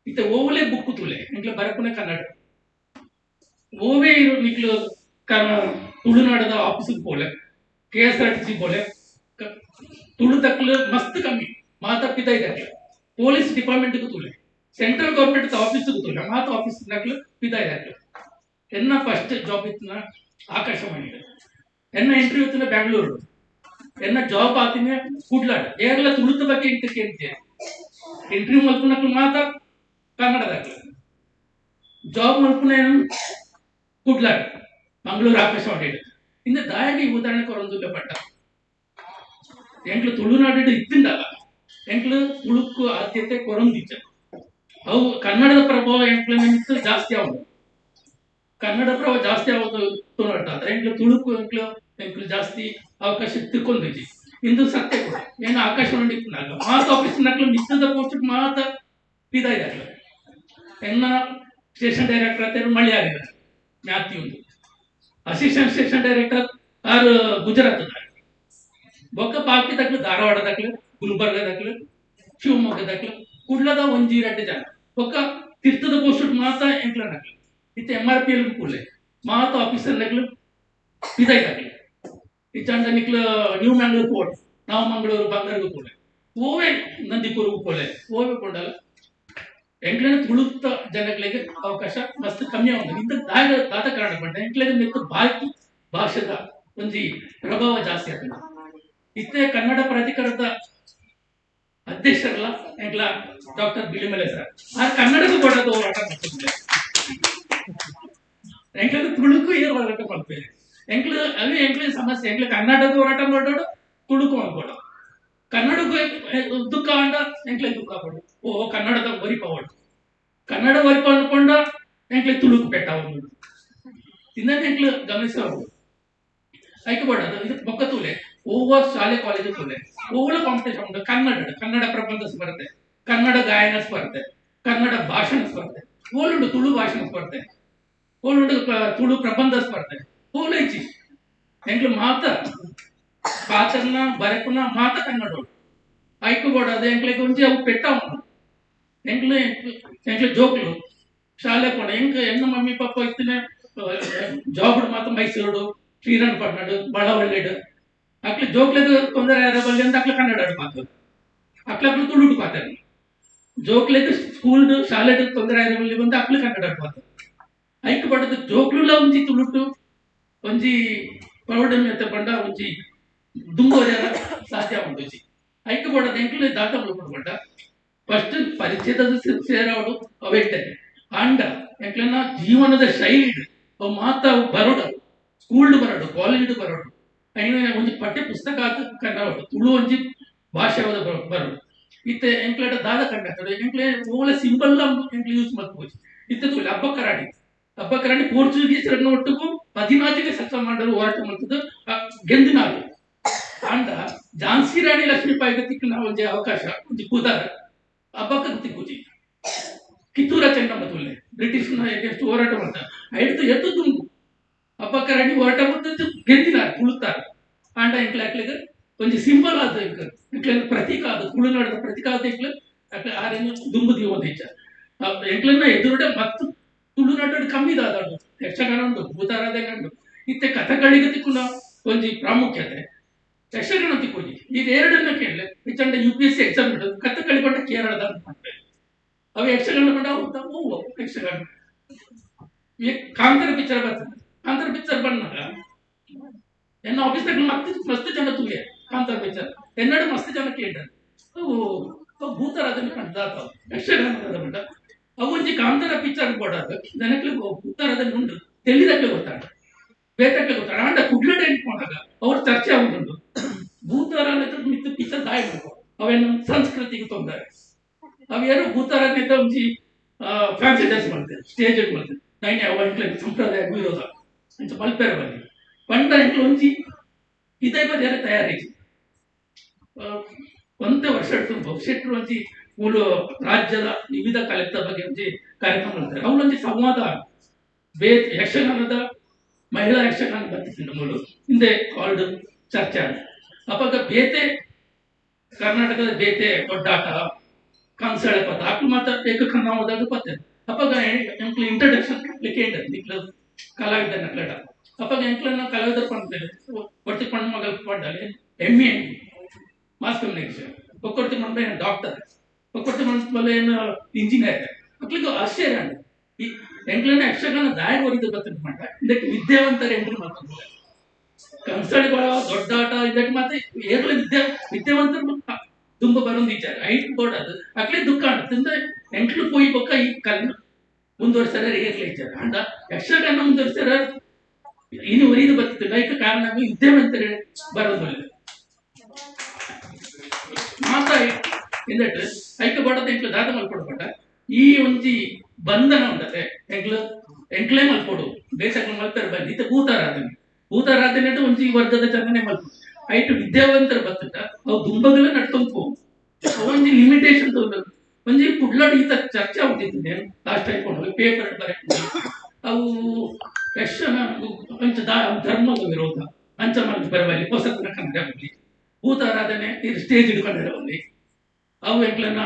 ಇತ್ತೆ ಓವಲೆ ಬುಕ್ಕು ತುಲೆ ಎಂಕ್ಲ ಬರಪುನೆ ಕನ್ನಡ ಓವೇ ಇರು ನಿಕ್ಲು ತುಳುನಾಡದ ಆಫೀಸಿಗೆ ಪೋಲೆ KSRTC ಪೋಲೆ ತುಳು ತಕ್ಲು ಮಸ್ತ್ ಕಮ್ಮಿ ಮಾತ ಪಿತ ಇದಕ್ಕೆ ಪೊಲೀಸ್ ಡಿಪಾರ್ಟ್ಮೆಂಟ್ಗೂ ತುಲೆ ಸೆಂಟ್ರಲ್ ಗೌರ್ಮೆಂಟ್ ಆಫೀಸ್ಗೂ ತುಲೆ ಮಾತ ಆಫೀಸ್ ನಕ್ಲು ಪಿತ ಇದಕ್ಕೆ. ಎನ್ನ ಫಸ್ಟ್ ಜಾಬ್ ಇತ್ತಿನ ಆಕಾಶವಾಣಿ, ಎನ್ನ ಇಂಟರ್ವ್ಯೂ ಇತ್ತಿನ ಬ್ಯಾಂಗ್ಳೂರು, ಎನ್ನ ಜಾಬ್ ಆತಿನ ಕುಡ್ಲಾಡ್. ಏರ್ಲ ತುಳುತ ಬಗ್ಗೆ ಇಂತ ಕೇಳ್ತೆ ಇಂಟರ್ವ್ಯೂ ಮಲ್ಪುನಕ್ಲು ಮಾತ ಕನ್ನಡದಾಕ್ಲು ಜಾಬ್ ಮಲ್ಪುನ ಕುಡ್ಲಾಡ್ ಮಂಗಳೂರು ಆಕಾಶವಾಣಿ. ಇನ್ನು ದಾಯಾಗಿ ಉದಾಹರಣೆ ಕೊರೊಂದುಲ್ಲ ಪಟ್ಟ ಎಂಕ್ಲು ತುಳುನಾಡು ಇತ್ತಿಂಡಲ್ಲ ಎಂಕ್ಲು ತುಳುಕು ಆದ್ಯತೆ ಕೊರೊಂದಿಚ್ಚ. ಅವು ಕನ್ನಡದ ಪ್ರಭಾವ ಎಂಕ್ಲ ನಿಮಿತ್ತ ಜಾಸ್ತಿ ಆവുದು, ಕನ್ನಡ ಪ್ರಭಾವ ಜಾಸ್ತಿ ಆಗೋದು ತುಳುನಾಡು ಎಂಕ್ಲು ತುಳುಕು ಎಂಕ್ಲು ಎಂಕ್ಲು ಜಾಸ್ತಿ ಅವಕಾಶ ತಿಕ್ಕೊಂದಿಜ್ಜಿ. ಇಂದು ಸತ್ಯ ಕೂಡ ಏನು ಆಕಾಶವಾಣಿ ಇತ್ತಿನಾಗ ಮಾತ ಆಫೀಸ್ ನಕ್ಲು ಮಿತ್ತದ ಪೋಸ್ಟ್ ಮಾತ ಪಿದಾಯ್ದಾಗ್ಲ. ಎನ್ನ ಸ್ಟೇಷನ್ ಡೈರೆಕ್ಟರ್ ಅಂತ ಮಲಯಾಳಿ ಮ್ಯಾಥ್ಯೂ ಒಂದು ಅಸಿಸ್ಟೆಂಟ್ ಸ್ಟೇಷನ್ ಡೈರೆಕ್ಟರ್ ಆರ್ ಗುಜರಾತ್ ಬೊಕ್ಕ ಬಾಕಿ ತಕ್ಲು ಧಾರವಾಡ ದಾಖಲೆ ಗುಲ್ಬರ್ಗ ದಾಖಲೆ ಶಿವಮೊಗ್ಗ ದಾಖಲೆ ಕುಡ್ಲದ ಒಂಜಿ ರಡ್ಡು ಜನ ಬೊಕ್ಕ ತೀರ್ಥದ ಪೋಸ್ಟ್ ಮಾತ ಎಂಕ್ಲ ನಕ್ಲು. ಇತ್ತೆ MRPL ಕೂಲೆ ಮಾತ ಆಫೀಸರ್ ನಕ್ಲು ಪಿದಾಯ್ ದಾಖಲೆ. ಇಚ್ಚಾಂಡ ನಿಕ್ಲು ನ್ಯೂ ಮ್ಯಾಂಗ್ಳೂರ್ ಪೋರ್ಟ್ ನಾವು ಮಂಗಳೂರು ಬಂಗಾರಗೂ ಕೂಲೆ ಓವೇ ನಂದಿಪುರ್ಗೂ ಪೋಲೆ ಓವೇ ಕೊಂಡಲ್ಲ ಎಂಕ್ಲನ ತುಳುತ್ತ ಜನಗಳಿಗೆ ಅವಕಾಶ ಮಸ್ತ್ ಕಮ್ಮಿ ಆಗುದು. ಇಂತ ದಾದ ಕಾರಣ ಪಂಡ ಎಂಕ್ಲೆಗ್ ಮಿತ್ತ ಬಾಕಿ ಭಾಷೆದ ಒಂಜಿ ಪ್ರಭಾವ ಜಾಸ್ತಿ ಆಗ್ತದೆ. ಇತ್ತೆ ಕನ್ನಡ ಪ್ರಾಧಿಕಾರದ ಅಧ್ಯಕ್ಷರಲ್ಲ ಎಂಕ್ಲ ಡಾಕ್ಟರ್ ಬಿಳಿಮಲೆ ಸರ್ ಆ ಕನ್ನಡಕ್ಕೂ ಕೊಡೋದು ಹೋರಾಟ ಮಾಡ್ತಿದ್ದಾರೆ. ಎಂಕ್ಲದ ತುಳುಕು ಏರ್ ಹೋರಾಟ ಮಾಡ್ತೇವೆ ಎಂಕ್ಲು ಅವೇ ಎಂಕ್ಲ ಸಮಸ್ಯೆ. ಎಂಕ್ಲ ಕನ್ನಡದ ಹೋರಾಟ ಮಾಡೋಡು ತುಳುಕು ಅನ್ಬೋಡು ಕನ್ನಡಕ್ಕೂ ದುಃಖ ಅಂಡ ಎಂಕ್ಲೆ ದುಃಖ ಪಡು ಓ ಕನ್ನಡದ ಒರಿಪವಡು ಕನ್ನಡ ಒರಿಪ ಅನ್ಕೊಂಡ ಎಂಕ್ಲೆ ತುಳುಕು ಪೆಟ್ಟ ಒಂದು ಇನ್ನೊಂದು ಎಂಕ್ಲು ಗಮನಿಸಬಹುದು ಐಕ್ಯಬೋಡು ಇದು ಬೊಕ್ಕ ತೂಲೆ ಓವ ಶಾಲೆ ಕಾಲೇಜು ತೂಲೆ ಓವಳ ಕಾಂಪಿಟೇಷನ್ ಉಂಟು. ಕನ್ನಡ ಕನ್ನಡ ಪ್ರಬಂಧ ಸ್ಪರ್ಧೆ, ಕನ್ನಡ ಗಾಯನ ಸ್ಪರ್ಧೆ, ಕನ್ನಡ ಭಾಷಣ ಸ್ಪರ್ಧೆ ಓಲುಂಡು ತುಳು ಭಾಷಣ ಸ್ಪರ್ಧೆ ಓಲುಂಡು ತುಳು ಪ್ರಬಂಧ ಸ್ಪರ್ಧೆ ಓಲು ಇಜ್ಜಿ. ಎಂಕ್ಲು ಮಾತ ಪಾಚರ್ನ ಬರೆಪುನ ಮಾತ ಕನ್ನಡ ಐಕ್ಯಬೋಡು ಅದು ಎಂಕ್ಲೆಗ್ ಒಂಜಿ ಅವು ಪೆಟ್ಟ ಉಂಟು. ಎಂಕ್ಲು ಎಂಕ್ಲು ಜೋಕ್ಲು ಶಾಲೆ ಪೋಣ ಎಂಕ್ ಎನ್ನ ಮಮ್ಮಿ ಪಾಪ ಇತ್ತಿನ ಜಾಬ್ ಮಾತ ಮೈಸೂರು ಶ್ರೀರಂಗಪಟ್ಟಣ ಬಳವಳ್ಳಿಡು ಅಕ್ಲೆ ಜೋಕ್ಲೆಗ್ ತೊಂದರೆ ಬಲ್ಲಿ ಅಂತ ಅಕ್ಲೆ ಕನ್ನಡ ಮಾತು ಅಕ್ಲೆ ಅಕ್ಲು ತುಳುಟು ಪಾತಾರೆ. ಜೋಕ್ಲೆಗ್ ಸ್ಕೂಲ್ ಶಾಲೆ ತೊಂದರೆ ಬಲ್ಲಿ ಬಂದು ಅಕ್ಲೆ ಕನ್ನಡ ಮಾತು ಐಕ್ ಪಡದು ಜೋಕ್ಲುಲ ಒಂಜಿ ತುಳುಟು ಒಂಜಿ ಪ್ರೌಢಮ್ಯತೆ ಪಂಡ ಒಂಜಿ ದುಂಬೋರ್ಯಾರ ಸಾಧ್ಯ ಉಂಟು. ಐಕ್ ಪಡದು ಎಂಕ್ಲು ದಾತ ಪಂಡ ಫಸ್ಟ್ ಪರಿಚಯದ ಸೇರವಡು ಅವೆಟ್ಟೆ ಅಂಡ ಎಂಕ್ಲನ ಜೀವನದ ಶೈಲಿ ಅವು ಮಾತ ಬರೋಡು ಸ್ಕೂಲ್ ಬರೋಡು ಕಾಲೇಜ್ ಬರೋಡು ಐನ ಒಂಜಿ ಪಠ್ಯ ಪುಸ್ತಕ ಕನ್ನಡ ತುಳು ಒಂಜಿ ಭಾಷೆ ಬರೋಡು. ಇತ್ತೆ ಎಂಕ್ಲೇಟ ದಾದ ಕಂಡ ಎಂಕ್ಲೆ ಓಲ ಸಿಂಬಲ್ ಎಂಕ್ಲೆ ಯೂಸ್ ಮಲ್ಪೊಚಿ. ಇತ್ತೆ ತುಳು ಅಬ್ಬಕ್ಕರಾಣಿ ಅಬ್ಬಕ್ಕರಾಣಿ ಪೋರ್ಚುಗೀಸರನ್ನ ಒಟ್ಟುಗು 14 ಸತ್ತ ಮಾಡಲು ಹೋರಾಟ ಮಾಡ್ತದ್ದು ಗೆಂದಿನಾಳು. ಅಂಡ ಝಾನ್ಸಿ ರಾಣಿ ಲಕ್ಷ್ಮೀಬಾಯಿಗೆ ತಿಕ್ಕಿನ ಒಂಜಿ ಅವಕಾಶ ಒಂಜಿ ಕೂದಾರ ಅಬ್ಬಕ್ಕ ತಿಕ್ಕುಜಿ. ಕಿತ್ತೂರ ಚೆನ್ನಮ್ಮ ತುಲೆ ಬ್ರಿಟಿಷ್ನ ಎಗೆನ್ಸ್ಟ್ ಹೋರಾಟ ಮಾಡ್ತಾರೆ ಐದು ಎದ್ದು ದುಂಬು ಅಬ್ಬಕ್ಕ ರಾಣಿ ಹೋರಾಟ ಮಾಡ್ತದ್ದು ಗೆದ್ದಿನಾರು ತುಳುತ್ತಾರೆ. ಆಂಡ ಎಂಕ್ಲೆ ಅಕ್ಲೆಗ್ ಒಂಜಿ ಸಿಂಬಲ್ ಆದ ಎಂಕ್ಲೆ ಪ್ರತೀಕ ಆದ ತುಳುನಾಡದ ಪ್ರತೀಕ ಆದ ಎಂಕ್ಲೆ ಅಕ್ಲೆ ಆರೇನು ದುಂಬು ದೀವೊಂದು ಹೆಚ್ಚ ಎಂಕ್ಲೆನ ಎದುರುಡೆ ಮತ್ತು ತುಳುನಾಡು ಕಮ್ಮಿ ದಾದಾಡು ಯಕ್ಷಗಾನ ಉಂಟು ಭೂತಾರಾಧನೆ ಉಂಟು ಇತ್ತೆ ಕಥಗಳಿಗೆ ತಿಕ್ಕುನ ಒಂಜಿ ಪ್ರಾಮುಖ್ಯತೆ ಯಕ್ಷಗಾನ ತಿಕ್ಕೋಜಿ. ಇದು ಎರಡನ್ನ ಕೇಳಲೆ ಇಚ್ಚಂಡ UPSC exam ಇಡೋದು ಕಥಕಳಿ ಪಂಡ ಕೇರಳದ ಅಂತ ಅವು ಯಕ್ಷಗಾನ ಪಂಡ ಅವು ಯಕ್ಷಗಾನ ಕಾಂತಾರ ಪಿಕ್ಚರ್ ಬರ್ತದೆ. ಕಾಂತಾರ ಪಿಕ್ಚರ್ ಬಂದಾಗ ಎನ್ನ ಆಫೀಸ್ದಾಗ ಮತ್ತೆ ಮಸ್ತ್ ಜನ ತೂಯೆ ಕಾಂತಾರ ಪಿಕ್ಚರ್ ಎನ್ನಡು ಮಸ್ತ್ ಜನ ಕೇಳ್ತಾರೆ ಅವು ಭೂತಾರಾಧನೆ ಪಂಡ ಯಕ್ಷಗಾನದ ಪಂಡ ಅವು ಒಂಜಿ ಕಾಂತಾರ ಪಿಕ್ಚರ್ ಕೊಡೋದು ಜನಕ್ಕೆ ಭೂತಾರಾಧನೆ ಉಂಟು ತೆಲ್ಲಿದಕ್ಕೆ ಗೊತ್ತಾಡ ಬೇತಕ್ಕೆ ಗೊತ್ತಾಡ ಅಂಡ ಕುಡ್ಲಡೆ ಅನ್ಕೊಂಡಾಗ ಅವ್ರ ಚರ್ಚೆ ಆಗುದುಂಟು ಭೂತಾರಾಧನೆ ಮಿತ್ತು ಪಿಕ್ಚರ್ ದಾಯ ಮಾಡ್ಕೊ ಅವೇನು ಸಂಸ್ಕೃತಿಗೆ ತೊಂದರೆ ಅವೇನು ಭೂತಾರಾಧನೆ ಒಂಜಿ ಫ್ಯಾನ್ಸಿ ಡ್ರೆಸ್ ಮಾಡ್ತಾರೆ ಸ್ಟೇಜ್ ಮಾಡ್ತಾರೆ ನೈನ್ ಅವ ಎಂಕ್ಲೆ ಸಂಪ್ರದಾಯ ವಿರೋಧ ಅಂಚ ಮಲ್ಪೆರ ಬನ್ನಿ ಪಂಡ ಎಂಕ್ಲೆ ಒಂಜಿ ಇದೇ ಬದಿಯಾರ ತಯಾರಿ. ಒಂತೆ ವರ್ಷ ಶೆಟ್ರು ಒಂಜಿ ಮೂಲು ರಾಜ್ಯದ ವಿವಿಧ ಕಲೆತ ಬಗ್ಗೆ ಒಂಜಿ ಕಾರ್ಯಕ್ರಮ ಮಾಡ್ತಾರೆ. ಅವಳೊಂಜಿ ಸಂವಾದ ಯಕ್ಷಗಾನದ ಮಹಿಳಾ ಯಕ್ಷಗಾನ ಬರ್ತಿತ್ತು ಮೂಲು ಹಿಂದೆ ಕಾಲ್ಡ್ ಚರ್ಚೆ. ಅವಾಗ ಬೇತೆ ಕರ್ನಾಟಕದ ಬೇತೆ ದೊಡ್ಡಾಟ ಕಂಸಳೆ ಪದ ಅಕ್ಲು ಮಾತ್ರ ಏಕಕನ್ನೋದಾಗ ಪತ್ತೆ. ಅವಾಗ ಎಂಕ್ಲು ಇಂಟ್ರಡಕ್ಷನ್ ಲಿಕ್ಕೆ ನಿಕ್ಲು ಕಲಾವಿದ ನಕ್ಲಟ. ಅವಾಗ ಎಂಕ್ಲನ್ನ ಕಲಾವಿದರ ಪಂಡ ಒಟ್ಟಿ ಪಂಡ ಮಗಲ್ ಪಂಡಲ್ಲಿ ಎಮ್ ಎ ಮಾಸ್ ಕಮ್ಯುನಿಕೇಶನ್, ಒಕ್ಕೊರ್ತಿ ಮಂಡ ಏನು ಡಾಕ್ಟರ್, ಒಕ್ಕೊರ್ತಿ ಮಂಡ ಏನು ಇಂಜಿನಿಯರ್. ಅಕ್ಲಿಗೆ ಆಶ್ಚರ್ಯ ಅಂಡ ಈ ಎಂಕ್ಲನ್ನ ಯಕ್ಷಗಾನ ದಾಯ ಹೊರಿದು ಬರ್ತದೆ ಮಂಡ ಇದಕ್ಕೆ ವಿದ್ಯಾವಂತರ ಎಂಟ್ರಿ ಮಾಡ್ತಾರೆ. ಕಂಸಳಿಗಳ ದೊಡ್ಡಾಟ ಇದಕ್ಕೆ ಮತ್ತೆ ಏರ್ಲ ವಿದ್ಯಾವಂತರು ತುಂಬ ಬರೋದು ವಿಚಾರ ಐಟ್ ಬೋರ್ಡ್ ಅದು ಅಕ್ಲಿ ದುಃಖ ಅಂದ್ರೆ ಎಂಟ್ಲು ಪೋಯಿ ಪಕ್ಕ ಈ ಕಲ್ ಮುಂದುವರ್ಸಾರ ಏರ್ಲ ವಿಚಾರ ಅಂಡ ಯಕ್ಷಗಾನ ಮುಂದುವರ್ಸಾರ ಇನ್ನು ಒರಿದು ಬರ್ತಿತ್ತು. ಐಕ ಕಾರಣ ವಿದ್ಯಾವಂತರೇ ಬರೋದಿಲ್ಲ ಮಾತಾ ಎಂದಟ್ಟು ಐಕ ಬೋರ್ಡ್ ಎಂಕ್ಲು ದಾದ ಮಲ್ಕೊಡ್ಬೇಡ. ಈ ಒಂಜಿ ಬಂಧನ ಉಂಟದೆ ಎಂಕ್ಲು ಎಂಕ್ಲೇ ಮಲ್ಕೊಡು ದೇಶಕ್ಕೆ ಮಲ್ತಾರೆ ಬನ್ನಿ ಇತ್ತ ಭೂತಾರಾಧನೆ ಭೂತಾರಾಧನೆ ಒಂಜಿ ವರ್ಗದ ಜನನೇ ಮಲ್ಪು ಐಟು ವಿದ್ಯಾವಂತರ ಬತ್ತುಟ ಅವು ದುಂಬಗಲ ನಡ್ಕೊಂಡು ಒಂಜಿ ಲಿಮಿಟೇಷನ್ ತಗೊಂಡು ಒಂಜಿ ಕುಡ್ಲಾಡಿ ಈತ ಚರ್ಚೆ ಆಗ್ತಿದ್ದೀನಿ ಲಾಸ್ಟ್ ಆಯ್ಕೊಂಡು ಪೇಪರ್ ಬರೆಕೊಂಡು ಅವು ಯಕ್ಷನ ಅಂಚ ಧರ್ಮದ ವಿರೋಧ ಅಂಚ ಮಲ್ತು ಬರಬಲ್ಲಿ ಹೊಸತನ ಕನ್ನಡ ಬರಲಿ ಭೂತಾರಾಧನೆ ಸ್ಟೇಜ್ ಹಿಡ್ಕೊಂಡರೆ ಬರಲಿ ಅವು ಎಂಕ್ಲನ್ನ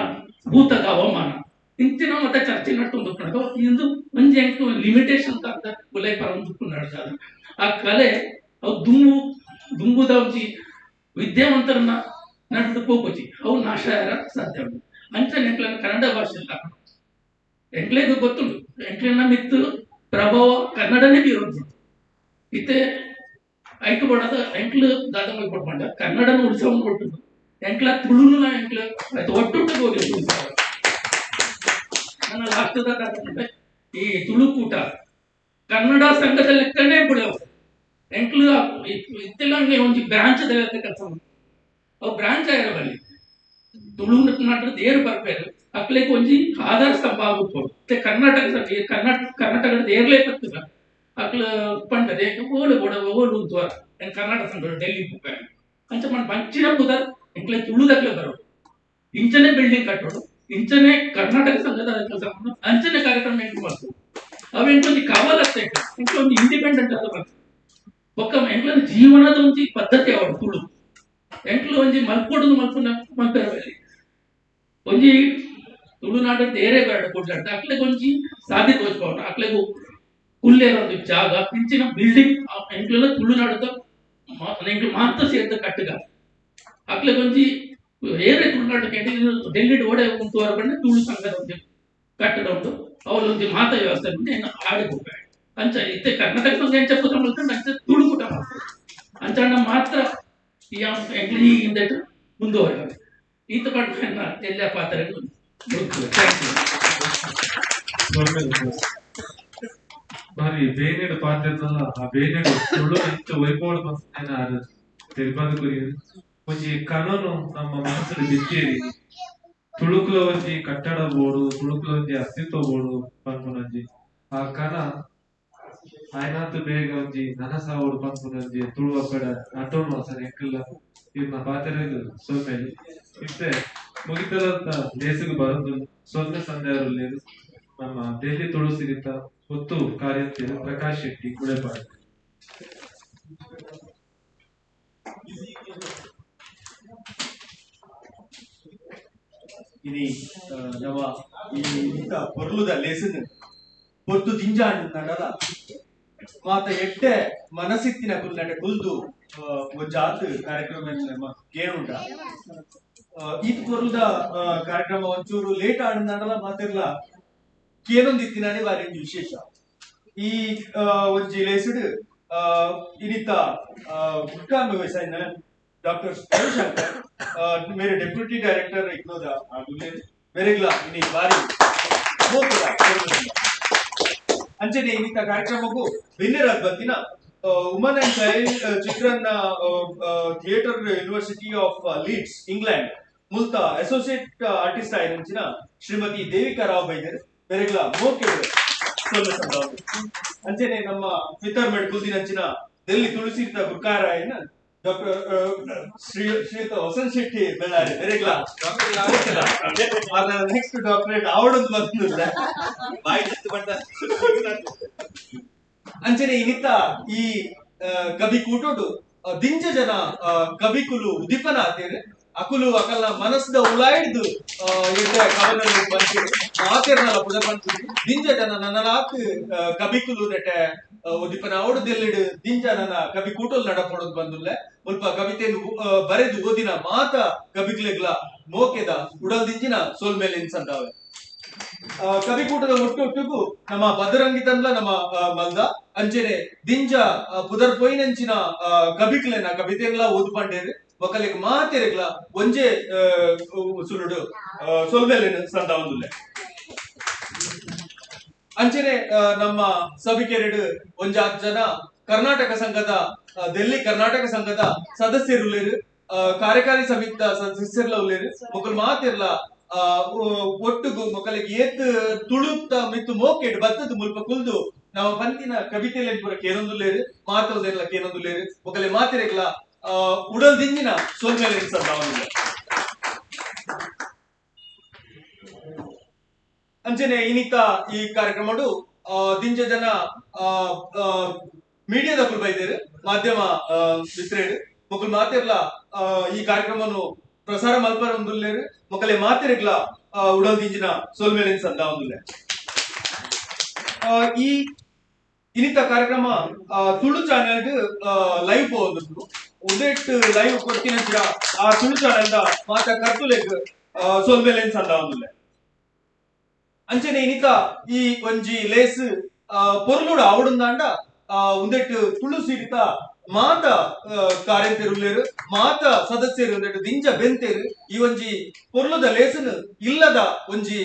ಭೂತದ ಅವಮಾನ ಇಂಚಿನ ಮತ್ತೆ ಚರ್ಚೆ ನಡ್ಕೊಂಡು ಇಂದು ಒಂಜಿ ಎಂಕ್ಲು ಲಿಮಿಟೇಷನ್ ಅಂತ ಉಲೈ ಪರ ನಡ್ಸಾದ ಆ ಕಲೆ ಅವು ದುಂಬು ದುಂಬುದ ಒಂಜಿ ವಿದ್ಯಾವಂತರನ್ನ ನಡ್ದು ಹೋಗೋಜಿ ಅವು ನಾಶ ಸಾಧ್ಯ ಉಂಟು. ಅಂಚನೆ ಎಂಕ್ಲನ್ನ ಕನ್ನಡ ಭಾಷೆ ಅಲ್ಲ ಎಂಕ್ಲೆಗೂ ಗೊತ್ತುಂಟು ಎಂಕ್ಲನ್ನ ಮಿತ್ತು ಪ್ರಭಾವ ಕನ್ನಡನೇ ಬೀರೋದು ಇತ್ತೆ ಐಕ ಬೋಡದ ಎಂಕ್ಲು ದಾದ ಕೊಟ್ಕೊಂಡ ಕನ್ನಡನ ಉಳಿಸೋನ್ ಕೊಟ್ಟು ಎಂಕ್ಲ ತುಳುನ ಎಂಕ್ಲ ಆಯ್ತು ಒಟ್ಟುಟ್ಟು ಹೋಗಿ ಉಳಿಸ. ನನ್ನ ಲಾಸ್ಟ್ ಈ ತುಳುಕೂಟ ಕನ್ನಡ ಸಂಘದ ಲೆಕ್ಕನೇ ಬಿಡವು ಎಂಕ್ಲು ಇತ್ತೆಲ್ಲ ಒಂಜಿ ಬ್ರಾಂಚ್ ಕೆಲಸ ಅವು ಬ್ರಾಂಚ್ ಆಗಿರಬಲ್ಲಿ ತುಳು ನಾಟದ ಏರು ಬರ್ಬೇರು ಅಕ್ಲೆಗ್ ಒಂಜಿ ಆಧಾರ ಸ್ತಂಭ ಆಗುತ್ತೆ. ಕರ್ನಾಟಕ ಕರ್ನಾಟಕದ ಏರ್ಲೇ ಬರ್ತದ ಅಕ್ಲ ಪಂಡದೆ ಓಲು ಬೋಡ ಓಲು ಉಂತುವ ಕರ್ನಾಟಕ ಸಂಘ ಡೆಲ್ಲಿ ಹೋಗ್ಬೇಕು ಅಂಚ మన ಬಂಚಿನ ಬುದರ್ ಎಂಕ್ಲೆ ತುಳುದಕ್ಲೆ ಬರೋದು ಇಂಚನೆ ಬಿಲ್ಡಿಂಗ್ ಕಟ್ಟೋಡು ಇಂಚನೆ ಕರ್ನಾಟಕ ಸಂಘದ ಕೆಲಸ ಅಂಚನೆ ಕಾರ್ಯಕ್ರಮ ಎಂಟು ಮಾಡ್ತೀವಿ ಅವು ಎಂಕೊಂದು ಕಾವಲತ್ತೆ ಎಂಕೊಂದು ಇಂಡಿಪೆಂಡೆಂಟ್ ಅಂತ ಬರ್ತದೆ. ಒಕ್ಕ ಎಂಕ್ಲನ ಜೀವನದ ಒಂಜಿ ಪದ್ಧತಿ ಅವಳು ತುಳು ಎಂಕ್ಲು ಒಂಜಿ ಮಲ್ಪೊಡು ಮಲ್ಪುನ ಮಲ್ಪೆರಬಲ್ಲಿ ಒಂಜಿ ತುಳುನಾಡದ ಏರೇ ಬೇಡ ಕೊಡ್ಲಾಡ್ತ ಅಕ್ಲೆಗ್ ಒಂಜಿ ಸಾಧ್ಯ ತೋಚ್ಬೋದು ಅಕ್ಲೆಗು ಕುಲ್ಲೇರ ಒಂದು ಜಾಗ ಇಂಚಿನ ಬಿಲ್ಡಿಂಗ್ ಎಂಕ್ಲೆಲ್ಲ ತುಳುನಾಡದ ಎಂಕ್ಲು ಮಾತ್ರ ಸೇರಿದ ಕಟ್ಟಗ ಅಕ್ಲೆಗ್ ಒಂಜಿ ಏರೇ ತುಳುನಾಡಕ್ಕೆ ಡೆಲ್ಲಿ ಓಡೆ ಉಂಟು ಬಂದ್ರೆ ತುಳು ಸಂಘದ ಒಂಜಿ ಕಟ್ಟಡ ಉಂಟು ಅವಳು ಒಂಜಿ ಮಾತಾ ವ್ಯವಸ್ಥೆ ಉಂಟು ಆಡಿ ಹೋಗ್ಬೇಡ ಅಂಚ ಇತ್ತೆ ಕರ್ನಾಟಕ ಸಂಘ ಎಂಚ ಪೂತ ಮಾಡ್ತಾರೆ ಅಂಚ ತುಳು ಕೂಟ ಮಾಡ್ತಾರೆ ಅಂಚಣ್ಣ ಮಾತ್ರ ಈ ಹಿಂದೆ ಮುಂದುವರೆದ ಈತ ಪಡ್ಡ ಎಲ್ಲ ಪಾತ್ರ. ಬಾರಿ ಬೇನೆಡು ಪಾತ್ರದಲ್ಲ ಆ ಬೇನೆಡು ತುಳು ಎಂಚ ವೈಭವ ತೆರಿಬಾದ ಕುರಿ ಒಂಜಿ ಕಾನೂನು ನಮ್ಮ ಮನಸ್ಸಲ್ಲಿ ಬಿತ್ತೇರಿ ತುಳುಕುಲ ಒಂಜಿ ಕಟ್ಟಡ ಬೋಡು ತುಳುಕುಲ ಒಂಜಿ ಅಸ್ತಿತ್ವ ಬೋಡು ಪನ್ಪುನಂಜಿ ಆ ಕನ ಆಯ್ನಾತು ಬೇಗ ಒಂಜಿ ನನಸಾವೋಡು ಪನ್ಪುನಂಜಿ ತುಳು ಅಪ್ಪಡ ನಟೋನು ಅಸನ ಎಕ್ಕಲ್ಲ ಇರ್ನ ಪಾತೆರೆಗ್ ಸೊನ್ನೆಲಿ ಇತ್ತೆ ಮುಗಿತಲಂತ ಲೇಸುಗು ಬರೋದು ಸೊನ್ನೆ ಸಂಧ್ಯಾರುಲ್ಲೇರು ನಮ್ಮ ದೆಹಲಿ ತುಳು ಸಿರಿತ ಒತ್ತು ಕಾರ್ಯಂತೆರು ಪ್ರಕಾಶ್ ಶೆಟ್ಟಿ ಕುಳೆಪಾಡಿ. ಇನಿ ನವ ಈ ಇಂತ ಪೊರ್ಲುದ ಲೇಸನ್ ಪೊರ್ತು ದಿಂಜಾಂಡ್ ನಡಲ ಮಾತ ಎಟ್ಟೆ ಮನಸ್ಸಿತ್ತಿನ ಕುಲ್ನಟ ಕುಲ್ದು ಒಂಜಾತ್ ಕಾರ್ಯಕ್ರಮ ಕೇಳುಂಟ ಈತ್ ಪೊರ್ಲುದ ಕಾರ್ಯಕ್ರಮ ಒಂಚೂರು ಲೇಟ್ ಆಡ್ ನಡಲ ಮಾತಿರ್ಲ ಕೇನೊಂದಿತ್ತಿನಾನೆ ಬಾರಿ ಒಂಜಿ ವಿಶೇಷ. ಈ ಒಂಜಿ ಲೇಸುಡು ಇನಿತ ಗುಟ್ಕಾಂಬ ವಯಸ್ಸಾಯಿನ ಡಾಕ್ಟರ್ ರವಿಶಂಕರ್ ಮೇರೆ ಡೆಪ್ಯೂಟಿ ಡೈರೆಕ್ಟರ್ ಇಕ್ನೋದ ಮೇರೆಗ್ಲ ಇನಿ ಬಾರಿ ಅಂಚನೆ ಇನ್ನಿತ ಕಾರ್ಯಕ್ರಮಕ್ಕೂ ಬಿನ್ನೆರಾದ್ ಬತ್ತಿನ woman and child children theatre university of Leeds England ಮುಲ್ತ associate artist ಆಯಿನಂಚಿನ ಶ್ರೀಮತಿ ದೇವಿಕಾ ರಾವ್ ಬೈದರ್ ಮೇರೆಗ್ಲ ಮೋಕೆಡ್ ಅಂಚನೆ ನಮ್ಮ ಪಿತರ್ ಮೆಡ್ ಕುಲ್ದಿನಂಚಿನ ದೆಲ್ಲಿ ತುಳಸಿರ್ತ ಗುರ್ಕಾರಾಯನ ಡಾಕ್ಟರ್ ಶ್ರೀಯುತ ವಸಂತ್ ಶೆಟ್ಟಿ ಬೆಳ್ಳಾರಿ ವೆರಿಗ್ಲಾ ನೆಕ್ಸ್ಟ್ ಡಾಕ್ಟರೇಟ್ ಅವಡೊಂದು ಬಂದಿಲ್ಲ ಬಾಯಿ ಬಂದ. ಅಂಚನೆ ಇನಿತ ಈ ಕವಿ ಕೂಟೋಡು ದಿಂಜ ಜನ ಕವಿಕುಲು ಉದಿಪನ ಆತೇರು ಅಕುಲು ಅಕಲ್ನ ಮನಸ್ದ ಉಲಾಯ್ದು ಎಡ್ಡೆ ಕವನಲು ಬಂತೀರು ಮಾತೇರ್ನಲ ಪುದ ಪಂತೀರು ದಿಂಜ ಜನ ನನ್ನಲಾತ್ ಕವಿಕುಲು ನೆಟ್ಟೆ ಉದಿಪನ ಅವಡು ದೆಲ್ಲಿಡು ದಿಂಜ ನನ್ನ ಕವಿ ಕೂಟೋಲ್ ನಡಪಡೋದು ಬಂದುಲ್ಲೆ ಮುಲ್ಪ ಕವಿತೆಯನ್ನು ಬರೆದು ಓದಿನ ಮಾತ ಕವಿಗ್ಲೆಗ್ಲ ಮೋಕೆದ ಉಡಲ್ ದಿಂಜಿನ ಸೋಲ್ಮೇಲೆ ಇನ್ಸಂತಾವೆ. ಕವಿಕೂಟದ ಒಟ್ಟೊಟ್ಟುಗು ನಮ್ಮ ಬದರಂಗಿತನ್ಲ ನಮ್ಮ ಮಲ್ದ ಅಂಚೆನೆ ದಿಂಜ ಪುದರ್ ಪೊಯಿನಂಚಿನ ಕವಿಕ್ಲೆನ ಕವಿತೆಗ್ಲ ಓದು ಪಂಡೇರು ಒಕಲೆಗ್ ಮಾತೆರೆಗ್ಲ ಒಂಜೆ ಸುಲುಡು ಸೊಲ್ಮೆಲೆನ್ ಸಂದಾವೊಂದುಲ್ಲೆ. ಅಂಚೆನೆ ನಮ್ಮ ಸಭಿಕೆರೆಡು ಒಂಜಾತ್ ಜನ ಕರ್ನಾಟಕ ಸಂಘದ ದೆಲ್ಲಿ ಕರ್ನಾಟಕ ಸಂಘದ ಸದಸ್ಯರುಲ್ಲೇರು, ಕಾರ್ಯಕಾರಿ ಸಮಿತಿದ ಸದಸ್ಯರ್ಲ ಉಲ್ಲೇರು. ಮೊಕಲ್ ಮಾತೆರ್ಲ ಒಟ್ಟುಗು ಮೊಕಲಿಗೆ ಏತ್ ತುಳುತ್ತ ಮಿತ್ತು ಮೋಕೆಡ್ ಬತ್ತದ ಮುಲ್ಪ ಕುಲ್ದು ನಮ್ಮ ಪಂತಿನ ಕವಿತೆಲೆನ್ ಪೂರ ಕೇನೊಂದುಲ್ಲೇರು, ಮಾತೊಲ್ದೆರ್ಲ ಕೇನೊಂದುಲ್ಲೇರು. ಮೊಕಲೆ ಮಾತೆರೆಗ್ಲ ಉಡಲ್ ದಿಂಜಿನ ಸೊಲ್ಮೆಲೆ ಸಂದಾವೊಂದುಲ್ಲೆ. ಅಂಚನೆ ಇನಿತ ಈ ಕಾರ್ಯಕ್ರಮಡು ದಿಂಜ ಜನ ಮೀಡಿಯಾದಕುಲು ಬೈದೇರು, ಮಾಧ್ಯಮ ಮಿತ್ರೇರು ಮೊಕಲ್ ಮಾತೆರ್ಲ ಈ ಕಾರ್ಯಕ್ರಮನು ಪ್ರಸಾರ ಮಲ್ಪರ ಒಂದುಲ್ಲೇರು. ಮೊಕಲೆ ಮಾತೆರೆಗ್ಲ ಉಡಲ್ ದಿಂಜಿನ ಸೊಲ್ಮೆಲೆನ್ ಸಂದಾವೊಂದುಲ್ಲೆ. ಈ ಇನಿತ ಕಾರ್ಯಕ್ರಮ ತುಳು ಚಾನೆಲ್ ಲೈವ್ ಪೋವೊಂದುಂಡು. ಉಂದೆಟ್ ಲೈವ್ ಕೊರ್ತಿನಂಚಿನ ಆ ತುಳು ಚಾನೆಲ್ ದ ಮಾತ ಕರ್ತುಲೆಗ್ ಸೊಲ್ಮೆಲೆನ್ ಸಂದಾವೊಂದುಲ್ಲೆ. ಅಂಚನೆ ಇನಿತ ಈ ಒಂಜಿ ಲೇಸ್ ಪೊರ್ಲುಡು ಆವಡುಂದಾಂಡ ಉಂದೆಟ್ ತುಳು ಸಿರಿತ ಮಾತ ಕಾರ್ಯಂತೆರುಲ್ಲೇರು, ಮಾತ ಸದಸ್ಯರು ಉಂದೆಟ್ ದಿಂಜ ಬೆಂತೇರು. ಈ ಒಂಜಿ ಪೊರ್ಲುದ ಲೇಸನ್ ಇಲ್ಲದ ಒಂಜಿ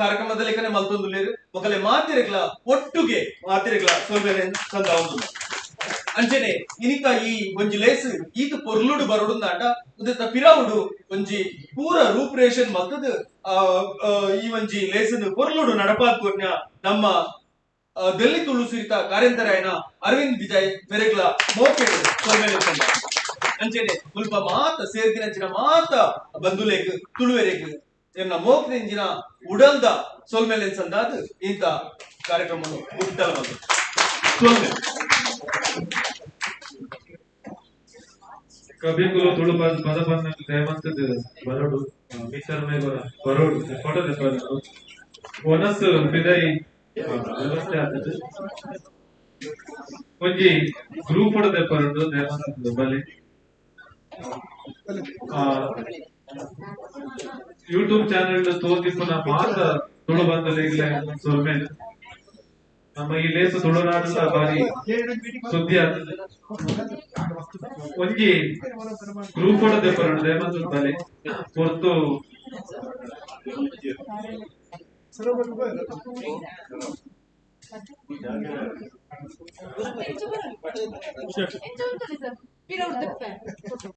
ಕಾರ್ಯಕ್ರಮದ ಲೇಖನೆ ಮಲ್ತೊಂದುಲ್ಲೇರು. ಮೊಕಲೆ ಮಾತೆರೆಗ್ಲ ಒಟ್ಟುಗೆ ಮಾತೆರೆಗ್ಲ ಸೊಲ್ಮೆಲೆನ್ ಸಂದಾವೊಂದುಲ್ಲೆ. ಅಂಚನೆ ಇನಿತ ಈ ಒಂಜಿ ಲೇಸ್ ಈತ ಪೊರ್ಲುಡು ಬರೊಡುಂದಾಂಡ ಉಂದೆತ ಪಿರವುಡು ಒಂಜಿ ಪೂರ ರೂಪರೇಷನ್ ಮಲ್ತದ್ ಈ ಒಂಜಿ ಲೇಸನ್ ಪೊರ್ಲುಡು ನಡಪಾದ್ ಕೊರ್ನ ನಮ್ಮ ದೆಲ್ಲಿ ತುಳು ಸಿರಿತ ಕಾರ್ಯಂತರಾಯನ ಅರವಿಂದ್ ವಿಜಯ್ ಮೆರೆಗ್ಲ ಮೋಕೆಡ್ ಸೊಲ್ಮೆಲೆ ಸಂದ. ಅಂಚನೆ ಮುಲ್ಪ ಮಾತ ಸೇರ್ದಿನಂಚಿನ ಮಾತ ಬಂಧುಲೆಗ್ ತುಳುವೆರೆಗ್ ಎನ್ನ ಮೋಕ್ದಿಂಜಿನ ಉಡಲ್ದ ಸೊಲ್ಮೆಲೆ ಸಂದಾದ್ ಇಂತ ಕಾರ್ಯಕ್ರಮ ಮುಕ್ತಲ ಬಂದು ಸೊಲ್ಮೆ. ಕವಿಕುಲು ತುಳು ಪದ ಪನ್ನಕ್ ದಯಮಂತದ ಬರೋಡು ಮಿತ್ತರ್ ಮೇಗೊರ ಬರೋಡು ಫೋಟೋ ದೆಪ್ಪರು ಒನಸ್ ಪಿದೈ ವ್ಯವಸ್ಥೆ ಆತದೆ. ಒಂಜಿ ಗ್ರೂಪ್ ಫೋಟೋ ದೆಪ್ಪರುಂಡು ದಯಮಂತದ ಬಲಿ. ಯೂಟ್ಯೂಬ್ ಚಾನೆಲ್ ತೋದಿಪ್ಪುನ ಮಾತ ತುಳು ಬಂದಲೆಗ್ಲೆ ಸೊಲ್ಮೆಲ್. ನಮ್ಮ ಈ ಲೇಸು ತುಳುನಾಡುಲ ಬಾರಿ ಸುದ್ದಿ ಆಗ್ತದೆ. ಒಂಜಿ ಗ್ರೂಪ್ ಫೋಟೋ ದೆಪ್ಪರುಂಡು ದಯಮಂತದ ಬಲಿ ಪೊರ್ತು. ಸರ್.